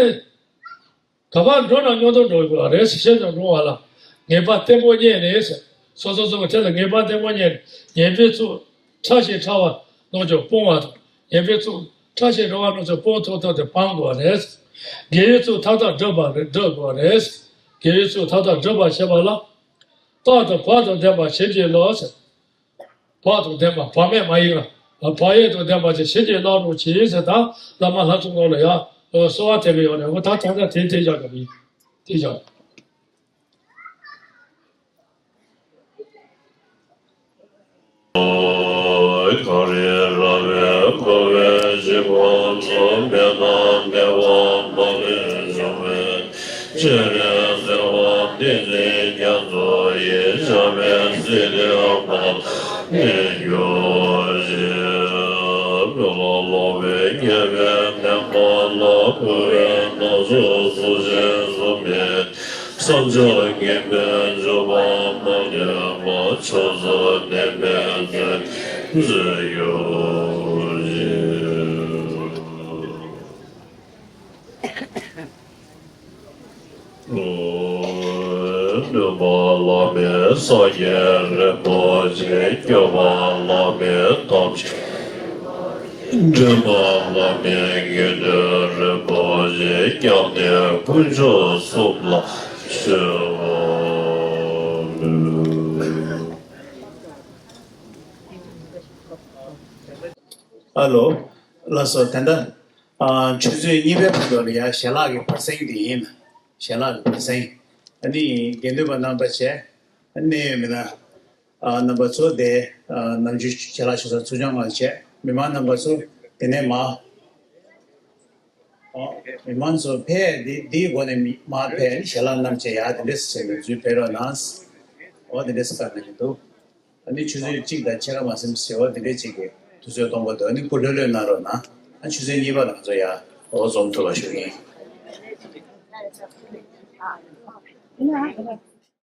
ག་པར་འགྲོ་ན་མྱོང་སྟངས་འགྲོ་གི་ཡོད་རེད་ཟེར། ཤིན་ཏུ་འགྲོ་བ་ལ་ངེས་པ་བརྟན་པོ་རྙེད་ནས་ཟེར། སོ་སོ་སོ་སོ་དེ་ལ་ངེས་པ་བརྟན་པོ་རྙེད་ནས་ངན་པའི་ཚོགས་ཕྲ་ཞིང་ཕྲ་བ་རྣམས་ཀྱང་སྤོང་བ་དང་། ངན་པའི་ཚོགས་ཕྲ་ཞིང་ཕྲ་བ་རྣམས་ཀྱང་སྤོང་ཐུབ་ཐབས་དེ་སྤང་དགོས་པ་རེད། དགེ་བའི་ཚོགས་མཐའ་དག་སྒྲུབ་པ་རེད། སྒྲུབ་དགོས་པ་རེད། དགེ་བའི་ཚོགས་མཐའ་དག་སྒྲུབ་པར་བྱེད་པ་ལ། རྟག་ཏུ་བག་དང་ལྡན་པ་བྱིན་གྱིས་རློབས་ཟེར། བག་དང་ལྡན་པ་བག་མེད་མ་ཡིན་ལ། བག་ཡོད་དང་ལྡན་པ་ཅིག་བྱིན་གྱིས་བརླབ་རོགས་གྱིས་ཟེར། ད་བླ་མ་ལྷ་ཚོགས་ནང་ལ་ཡ་གསོལ་བ་འདེབས་ཀྱི་ཡོད་རེད། འོ་ད་ད་ལྟ་དེ་དེ་བཞག་གི་མིན། དེ་བཞག་ག་རེ་ར་བའི་འཁོར་བའི་འཇིགས་པ་ཚོགས་མེད་ན་བདེ་བ་མ་ལུས་འབྱུང་བའི་སྤྱན་རས་གཟིགས་དབང་བསྟན་འཛིན་རྒྱ་མཚོ་ཡི་ཞབས་པད་སྲིད་མཐའི་བར་དུ་བརྟན་གྱུར་ཅིག། ལོ་ལོ་བའི་ཉེ་བའི་ནད་མ་ལ་འཁོར་བའི་སྣ་ཚོགས་སུ་ཞིག་གསུམ་པའི། བསམ་བྱ་ངན་པའི་འབྱོར་པ་མ་ངན་པ་ཕྱོགས་སུ་འདས་པའི་ཚེ་མཛད་གྱུར་ཅིག། སྟོན་པ་བླ་མེད་ས་སྐྱ་རིན་པོ་ཆེ། སྐྱོབ་པ་བླ་མེད་དམ་ཆོས། འདྲེན་པ་བླ་མེད་དགེ་འདུན་རིན་པོ་ཆེ། སྐྱབས་གནས་དཀོན་མཆོག་གསུམ་ལ་ཕྱག་འཚལ་ལོ། ཨ་ལོ། ལགས་སོ། ད་ལྟ་ཨ་ཆུ་ཚོད་གཉིས་པའི་བར་དུ་ལ་ཡ་ཞལ་ལག་གི་བར་གསེང་དེ་ཡིན། ཞལ་ལག་གི་བར་གསེང་། ཨ་ནི་དགེ་འདུན་པ་རྣམ་པ་བཅས་གནད་ཡོད་མི་སྣ་ཨ་རྣམ་པ་ཚོ་དེ་ཨ་ནམ་རྒྱུན་ཞལ་ལག་ཞུ་སར་ཚུར་སྦྱོང་གནང་བྱས། མི་མང་རྣམ་པ་ཚོ་དེ་ནས་མར། ཨོ། མི་མང་ཚོ་ཕེབས་འདི་འདིའི་སྒོ་ནས་མི་མར་ཕེབས་ཞལ་ལག་བསྣམས་བྱས་ཡར་དེ་འདྲས་བྱས་ནས་འཛུལ་ཕེབས་རོགས་གནང་། ཨོ་དེ་འདྲས་བཀའ་གནང་གི་འདུག། ཨ་ནི་ཆུ་ཚོད་གཅིག་དང་ཕྱེད་ཀ་མ་ཟིན་ཟེར་བ་དེ་འདྲས་ཅིག་གི་དུས་ཚོད་སྟོང་པ་འདུག། ཨ་ནི་སྐུ་ལྷོད་ལྷོད་གནང་རོགས་གནང་། ཨ་ཆུ་ཚོད་གཉིས་པ་ལ་ང་ཚོ་ཡར་ཨོ་འཛོམས་ཐུབ་པ་ཞུ་གི་ཡིན།